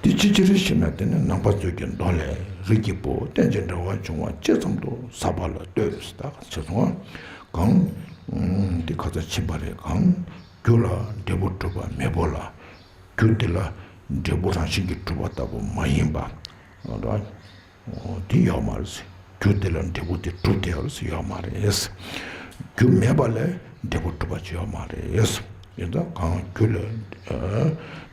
དེ་ཅི་ཕྱིར་ཞེ་ན། དེ་ནི་ནང་པ་མཛོད་ཀྱི་མདོ་ལས། རིགས་ཀྱི་བུ་རྟེན་ཅིང་འབྲེལ་བར་འབྱུང་བ་ཇི་ཙམ་དུ་ཟབ་པ་ལ་ལྟོས། ད་ག་ཚོད་སོང་ཨ། གང་། དེ་ག་ཚོད་ཕྱིན་པ་རེད། གང་། རྒྱུ་ལ་འབྲས་བུ་གྲུབ་པ་མེས་པོ་ལ། རྒྱུ་དེ་ལ་འབྲས་བུ་རང་བཞིན་གྱིས་གྲུབ་པ་ལྟ་བུ་མ་ཡིན་པ། འོ་དེ་ཡོད་མ་རེད། རྒྱུ་དེ་ལ་འབྲས་བུ་དེ་གྲུབ་བསྡད་ཡོད་རེད་ཟེར་ཡོད་མ་རེད། རྒྱུ་མེད་པ་ལས་འབྲས་བུ་གྲུབ་པ་ཅིག་ཡོད་མ་རེད། ཡིན་ཙང་གང་རྒྱུ་ལས་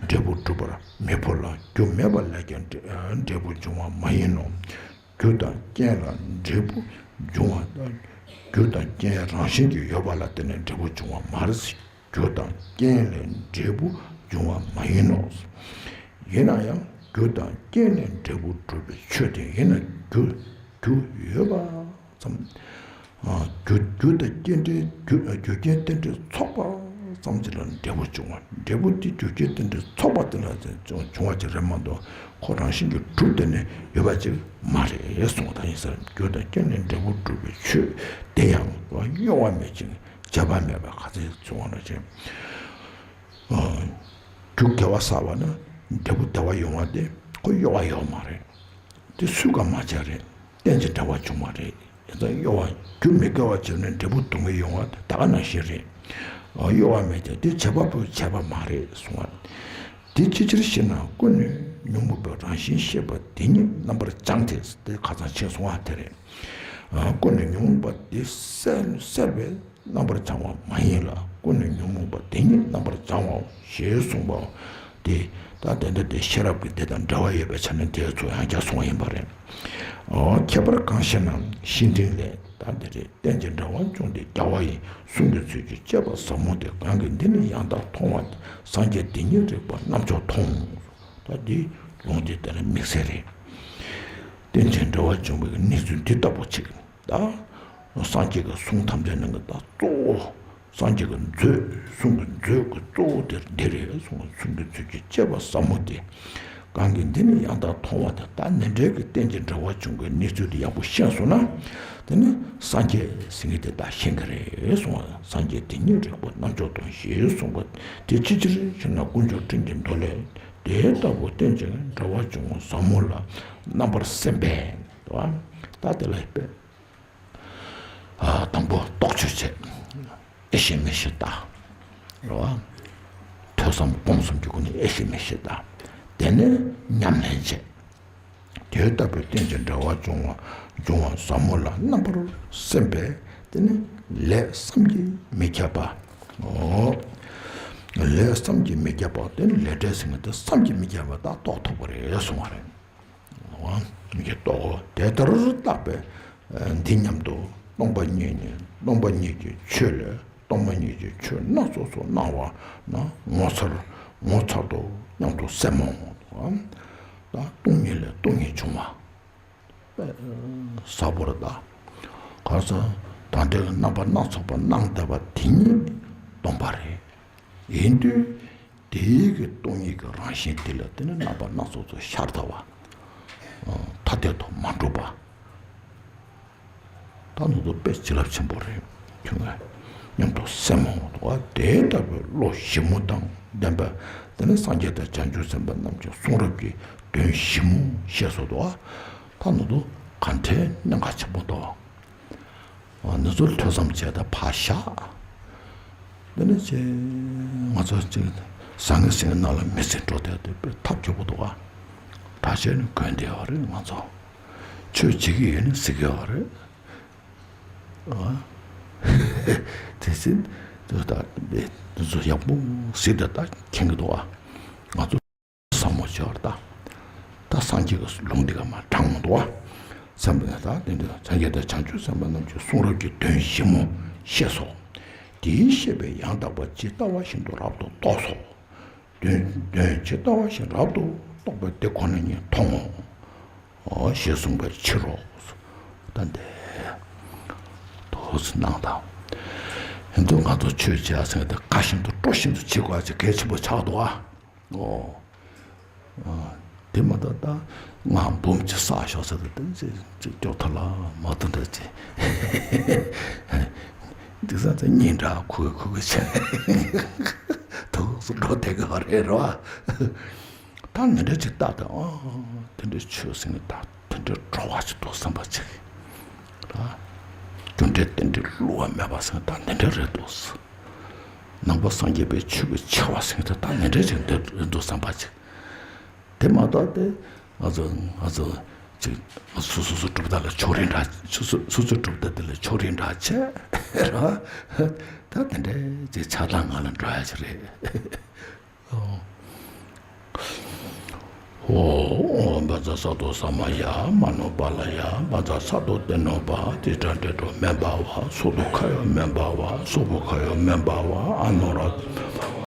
འབྲས་བུ་གྲུབ་པར་མེས་པོ་ལ། རྒྱུ་མེད་པ་ལས་ཀྱང་འབྲས་བུ་འབྱུང་བ་མ་ཡིན་ནོ། རྒྱུ་དང་རྐྱེན་ལ་འབྲས་བུ་འབྱུང་བ་དང་། རྒྱུ་དང་རྐྱེན་རང་བཞིན་གྱིས་ཡོད་པ་ལ་བརྟེན་ནས་འབྲས་བུ་འབྱུང་བ་མ་རེད། རྒྱུ་དང་རྐྱེན་ལས་འབྲས་བུ་འབྱུང་བ་མ་ཡིན་ནོ། ཡིན་ན་ཡང་རྒྱུ་དང་རྐྱེན་ལས་འབྲས་བུ་གྲུབ་པའི་ཆོས་དེ་ཡིན་ན་རྒྱུ་རྒྱུ་ཡོད་པ་ཙམ། རྒྱུ་རྒྱུ་དང་རྐྱེན་འབྲས་རྒྱུ་རྒྱུ་རྐྱེན་རྟེན་འབྲེལ་ཚོགས་པ་ཙམ་ཅིག་ལ་འབྲས་བུ་འབྱུང་བ། འབྲས་བུ་དེ་རྒྱུ་རྐྱེན་རྟེན་འབྲེལ་ཚོགས་པ་དེ་ལ་འབྱུང་བ་ཅིག་རེད་མ་གཏོགས་ཁོ་རང་བཞིན་གྱིས་གྲུབ་བསྡད་ནས་ཡོད་པ་ཅིག་མ་རེད་གསུངས་པ་དང་། ཡིན་ཙང་རྒྱུ་དང་རྐྱེན་ལས་འབྲས་བུ་གྲུབ་པའི་ཆོས་དེ་ཡང་གཡོ་བ་མེད་ཅིང་། རྗེས་དཔག་མེད་པ་ག་ཚོད་བྱུང་བ་ན་ཅིག་རྒྱུ་དགེ་བ་བསགས་པ་ན་འབྲས་བུ་བདེ་བ་ཡོང་བ་དེ་ཁོ་གཡོ་བ་ཡོད་མ་རེད། དེ་སུས་གང་མ་བྱས་རེད། རྟེན་ཅིང་འབྲེལ་བར་འབྱུང་བ་རེད། ཡིན་ཙང་གཡོ་བ་རྒྱུ་མི་དགེ་བ་བྱས་ན་འབྲས་བུ་སྡུག་བསྔལ་ཡོང་བ་དེ་ད་ག་ནང་བཞིན་རེད། གཡོ་བ་མེད་ཀྱང་དེ་བྱེད་པ་པོས་བྱས་པ་མ་རེད་གསུང་བ། དེ་ཅི་ཕྱིར་ཞེ་ན། ཀུན་ནས་ཉོན་མོངས་པའི་རང་བཞིན་ཤེས་པ་དེ་ཉིད་རྣམ་པར་བྱང་སྟེ། དེ་ཁ་སང་ཕྱིན་སོང་བ་དེ་རེད། ཀུན་ནས་ཉོན་མོངས་པ་དེ་བསལ་བསལ་བས་རྣམ་པར་བྱང་བ་མ་ཡིན་ལ། ཀུན་ནས་ཉོན་མོངས་པ་དེ་ཉིད་རྣམ་པར་བྱང་བའོ་ཞེས་གསུངས་པའོ། དེ་ད་དེ་འདྲ་དེ་ཤེས་རབ་ཀྱི་སྡེ་དང་འབྲེལ་བ་ཡོད་པའི་ཆ་ནས་དེའི་ཚོ་ཡང་བསྐྱར་གསུངས་པ་ཡིན་པ་རེད། ཁྱད་པར་གང་ཞེ་ན། བཤེས་སྤྲིང་ལས། ད་འདི་རེད། རྟེན་ཅིང་འབྲེལ་བར་འབྱུང་སྟེ་རྒྱལ་བ་ཡི་གསུང་གི་ཚུལ་གྱིས་དཔྱད་པ་ཟབ་མོ་སྟེ། གང་གིས་འདི་ནི་ཡང་དག་མཐོང་བ་སངས་རྒྱས་དེ་ཉིད་རིག་པ་རྣམ་མཆོག་མཐོང་། ད་འདི་ལུང་འདི་དེ་ལ་དམིགས་བསལ་རེད། རྟེན་ཅིང་འབྲེལ་བར་འབྱུང་བའི་གནས་ཚུལ་འདི་ལྟ་བུ་ཅིག་ད་སངས་རྒྱས་ཀྱི་གསུང་ཐམས་ཅད་ནང་གི་ད་གཙོ་བོ། སངས་རྒྱས་ཀྱི་མཛོད། གསུང་གི་མཛོད་ཀྱི་གཙོ་བོ་དེ་འདི་རེད་གསུངས། གསུང་གི་ཚུལ་གྱིས་དཔྱད་པ་ཟབ་མོ་སྟེ། གང་གིས་འདི་ནི་ཡང་དག་མཐོང་བ་དེ། ད་ནི་འབྲས་ཀྱི་རྟེན་ཅིང་འབྲེལ་བར་འབྱུང་བའི་གནས་ཚུལ་དེ་ཡག་པོ་ཤེས་སོང་ན། དེ་ནི་སངས་རྒྱས་ཟེར་མཁན་དེ་ད་ཤེས་ཀྱི་རེད་གསུངས། སངས་རྒྱས་དེ་ཉིད་རིག་པ་རྣམ་མཆོག་མཐོང་ཞེས་གསུངས་པ་དེ་ཅི་ཕྱིར་ཞེ་ན། དཀོན་མཆོག་སྤྲིན་གྱི་མདོ་ལས། དེ་ལྟ་བུ་རྟེན་ཅིང་འབྲེལ་བར་འབྱུང་བ་ཟབ་མོ་ལ་རྣམ་པར་སེམས་པས། ད་དེ་ལ་དཔེ། དང་པོ་རྟོག་དཔྱོད་བྱེད། ཨེ་ཤེས་མི་ཤེས་ལྟ། རེད་བ། ཐོས་བསམ་སྒོམ་གསུམ་གྱི་སྒོ་ནས་ཨེ་ཤེས་མི་ཤེས་ལྟ། དེ་ནས་ཉམས་ལེན་བྱེད། དེ་ལྟ་བུའི་རྟེན་ཅིང་འབྲེལ་བར་འབྱུང་བ་འབྱུང་བ་ཟབ་མོ་ལ་རྣམ་པར་སེམས་པས། དེ་ནི་ལས་བསམ་གྱིས་མི་ཁྱབ་པ། ཨོ། ལས་བསམ་གྱིས་མི་ཁྱབ་པ་དེ་ནི་ལས་འབྲས་ཟེར་མཁན་དེ་བསམ་གྱིས་མི་ཁྱབ་པ་དག་རྟོགས་ཐུབ་པ་རེད་གསུང་བ་རེད། འོ། མིག་གིས་རྟོགས། དེ་ལྟར་བརྟགས་པས། འདི་སྙམ་དུ་སྟོང་པ་ཉིད་ནི་སྟོང་པ་ཉིད་ཀྱི་ཆོས་ལས་སྟོང་པ་ཉིད་ཀྱི་ཆོས་སྣ་ཚོགས་སུ་སྣང་བ་ན་ངོ་མཚར་ངོ་མཚར་དོ་སྙམ་དུ་སེམས་མོ། ད་སྟོང་ཉིད་ལས་སྟོང་ཉིད་བྱུང་བ། ཟབ་པོར་གདའ། ག་ས་ད་ལྟའི་རྣམ་པ་སྣ་ཚོགས་པ་སྣང་བསྡད་པ་དེ་ཉིད་སྟོང་པ་རེད། ཡིན་དུས། དེའི་གི་སྟོང་ཉིད་ཀྱི་རང་བཞིན་དེ་ལ་བརྟེན་ནས་རྣམ་པ་སྣ་ཚོགས་སུ་ཤར་ལྟ་བ། ཐ་དད་དུ་མ་གྲུབ་པ། ད་ནུ་དུ་དཔེ་བྱིན་རླབས་ཆེན་པོ་རེད། ཁྱོད་ངས་སྙམ་དུ་སེམས་མོ་འདུག་བ། དེ་ལྟ་བུའི་བློ་ཞིབ་མོ་དང་ལྡན་པ། དེ་ནས་སངས་རྒྱས་དང་བྱང་ཆུབ་སེམས་དཔའ་རྣམས་ཀྱི་གསུང་རབ་ཀྱི་དོན་ཞིབ་མོ་ཤེས་སོ་འདུག་བ། ད་ནུ་དུ་ག་འདྲའི་གནད་འགག་ཆེན་པོ་འདུག་འདི་ཚོ་ཐོས་བསམ་བྱས་ད་ཕར་བཞག་འདི་ནི་ཅི། ང་ཚོ་ཅི། ཟང་ངེ་ཟིང་ངེ་ནང་ལ་མི་ཚེ་འགྲོ་བསྡད་དེ་དཔེ་ཐབས་སྐྱོ་པོ་འདུག་ག་ད་བྱས་ནས་གོན་བསྡད་ཡོད་རེད་ང་ཚོ། ཆོས་བྱེད་ཀྱི་ཡོད་ནི་གཟིགས་ཀྱི་ཡོད་རེད། ཨ། དེ་ཚེ་འདི་ད་འདི་ཚོ་ཡག་པོ་གཟིགས་ད་ད་མཁྱེན་གྱི་འདུག་ག་ང་ཚོ། ཟབ་མོ་ཆེ་བར་ལྟ། ད་སངས་རྒྱས་ཀྱི་ལུང་འདི་ག་མ་དྲངས་མི་འདུག་བ། སེམས་པ་ནས་ད་དེ་འདྲ་སངས་རྒྱས་དང་བྱང་ཆུབ་སེམས་དཔའ་རྣམས་ཀྱི་གསུང་རབ་ཀྱི་དོན་ཞིབ་མོ་ཤེས་སོ། དེའི་ཤེས་པས་ཡང་དག་པ་ཇི་ལྟ་བ་བཞིན་དུ་རབ་ཏུ་རྟོགས་སོ། དོན་དོན་ཇི་ལྟ་བ་བཞིན་རབ་ཏུ་རྟོགས་པས་དེ་ཁོ་ན་ཉིད་མཐོང་ངོ་། ཞེས་གསུངས་པའི་ཕྱིར་རོ། ད་འདི་ཏོག་ཙམ་གནང་དང་། ཡིན་དུས་ང་ཚོ་ཆོས་བྱེད་ཟེར་དེ་དགའ་བཞིན་དུ་སྤྲོ་བཞིན་དུ་བྱེད་དགོས་ཅིག་གལ་ཆེན་པོ་ཆགས་འདུག་ཨ། ཨོ། ཨ། དེ་མ་གཏོགས་ད་ང་འབུམ་གཅིག་བསགས་ཤོག་ཟེར་དུས་དེ་ཅིག་ཅིག་སྐྱོ་ཐ་ལ་མ་ཐུ་འདྲ་ཅིག་འདི་ས་ཚེ་ཉིན་འདྲ་ཁུ་ཁུ་གི་བྱས་དུག་སུ་འགྲོ་བསྡད་གི་རེད་རོ། ད་འདི་འདྲ་ཅིག་ལྟ་དང་། ཨ། དེ་འདྲ་ཆོས་ཟེར་ནི་ད་དེ་འདྲ་བྲོ་བ་ཅིག་འདུག་བསམ་པ་ཅིག་ར། རྒྱུ་འབྲས་རྟེན་འབྲེལ་བསླུ་བ་མེད་པ་ཟེར་ནི་ད་འདི་འདྲ་རེད་འདུག་ནང་པ་སངས་རྒྱས་པའི་ཆོས་ཀྱི་ཆེ་བ་ཟེར་ནི་ད་འདི་འདྲ་ཅིག་འདི་རེད་འདུག་བསམ་པ་ཅིག་དེ་མ་གཏོགས་དེ་ང་ཚོ་ང་ཚོ་ཅིག་སོ་སོ་སོ་གྲུབ་མཐའ་ལ་ཕྱོགས་རིས་འདྲ། སོ་སོ་སོ་སོ་གྲུབ་མཐའ་དེ་ལ་ཕྱོགས་རིས་འདྲ་བྱས་ར། ད་དེ་འདྲའི་ཅིག་ཆགས་སྡང་ངང་ལ་འགྲོ་ཡ་ཅིག་རེད། ཨོ། ཨོ། བཛྲ་སཏྭ་ས་མ་ཡ། མ་ནོ་པཱ་ལ་ཡ། བཛྲ་སཏྭ་ཏེ་ནོ་པ། ཏི་ཏྲ་ཏེ་ཏྲོ་མེ་བྷ་ཝ། སོ་ཏུ་ཁ་ཡོ་མེ་བྷ་ཝ། སོ་བུ་ཁ་ཡོ་མེ་བྷ་ཝ། ཨ་ནོ་ར།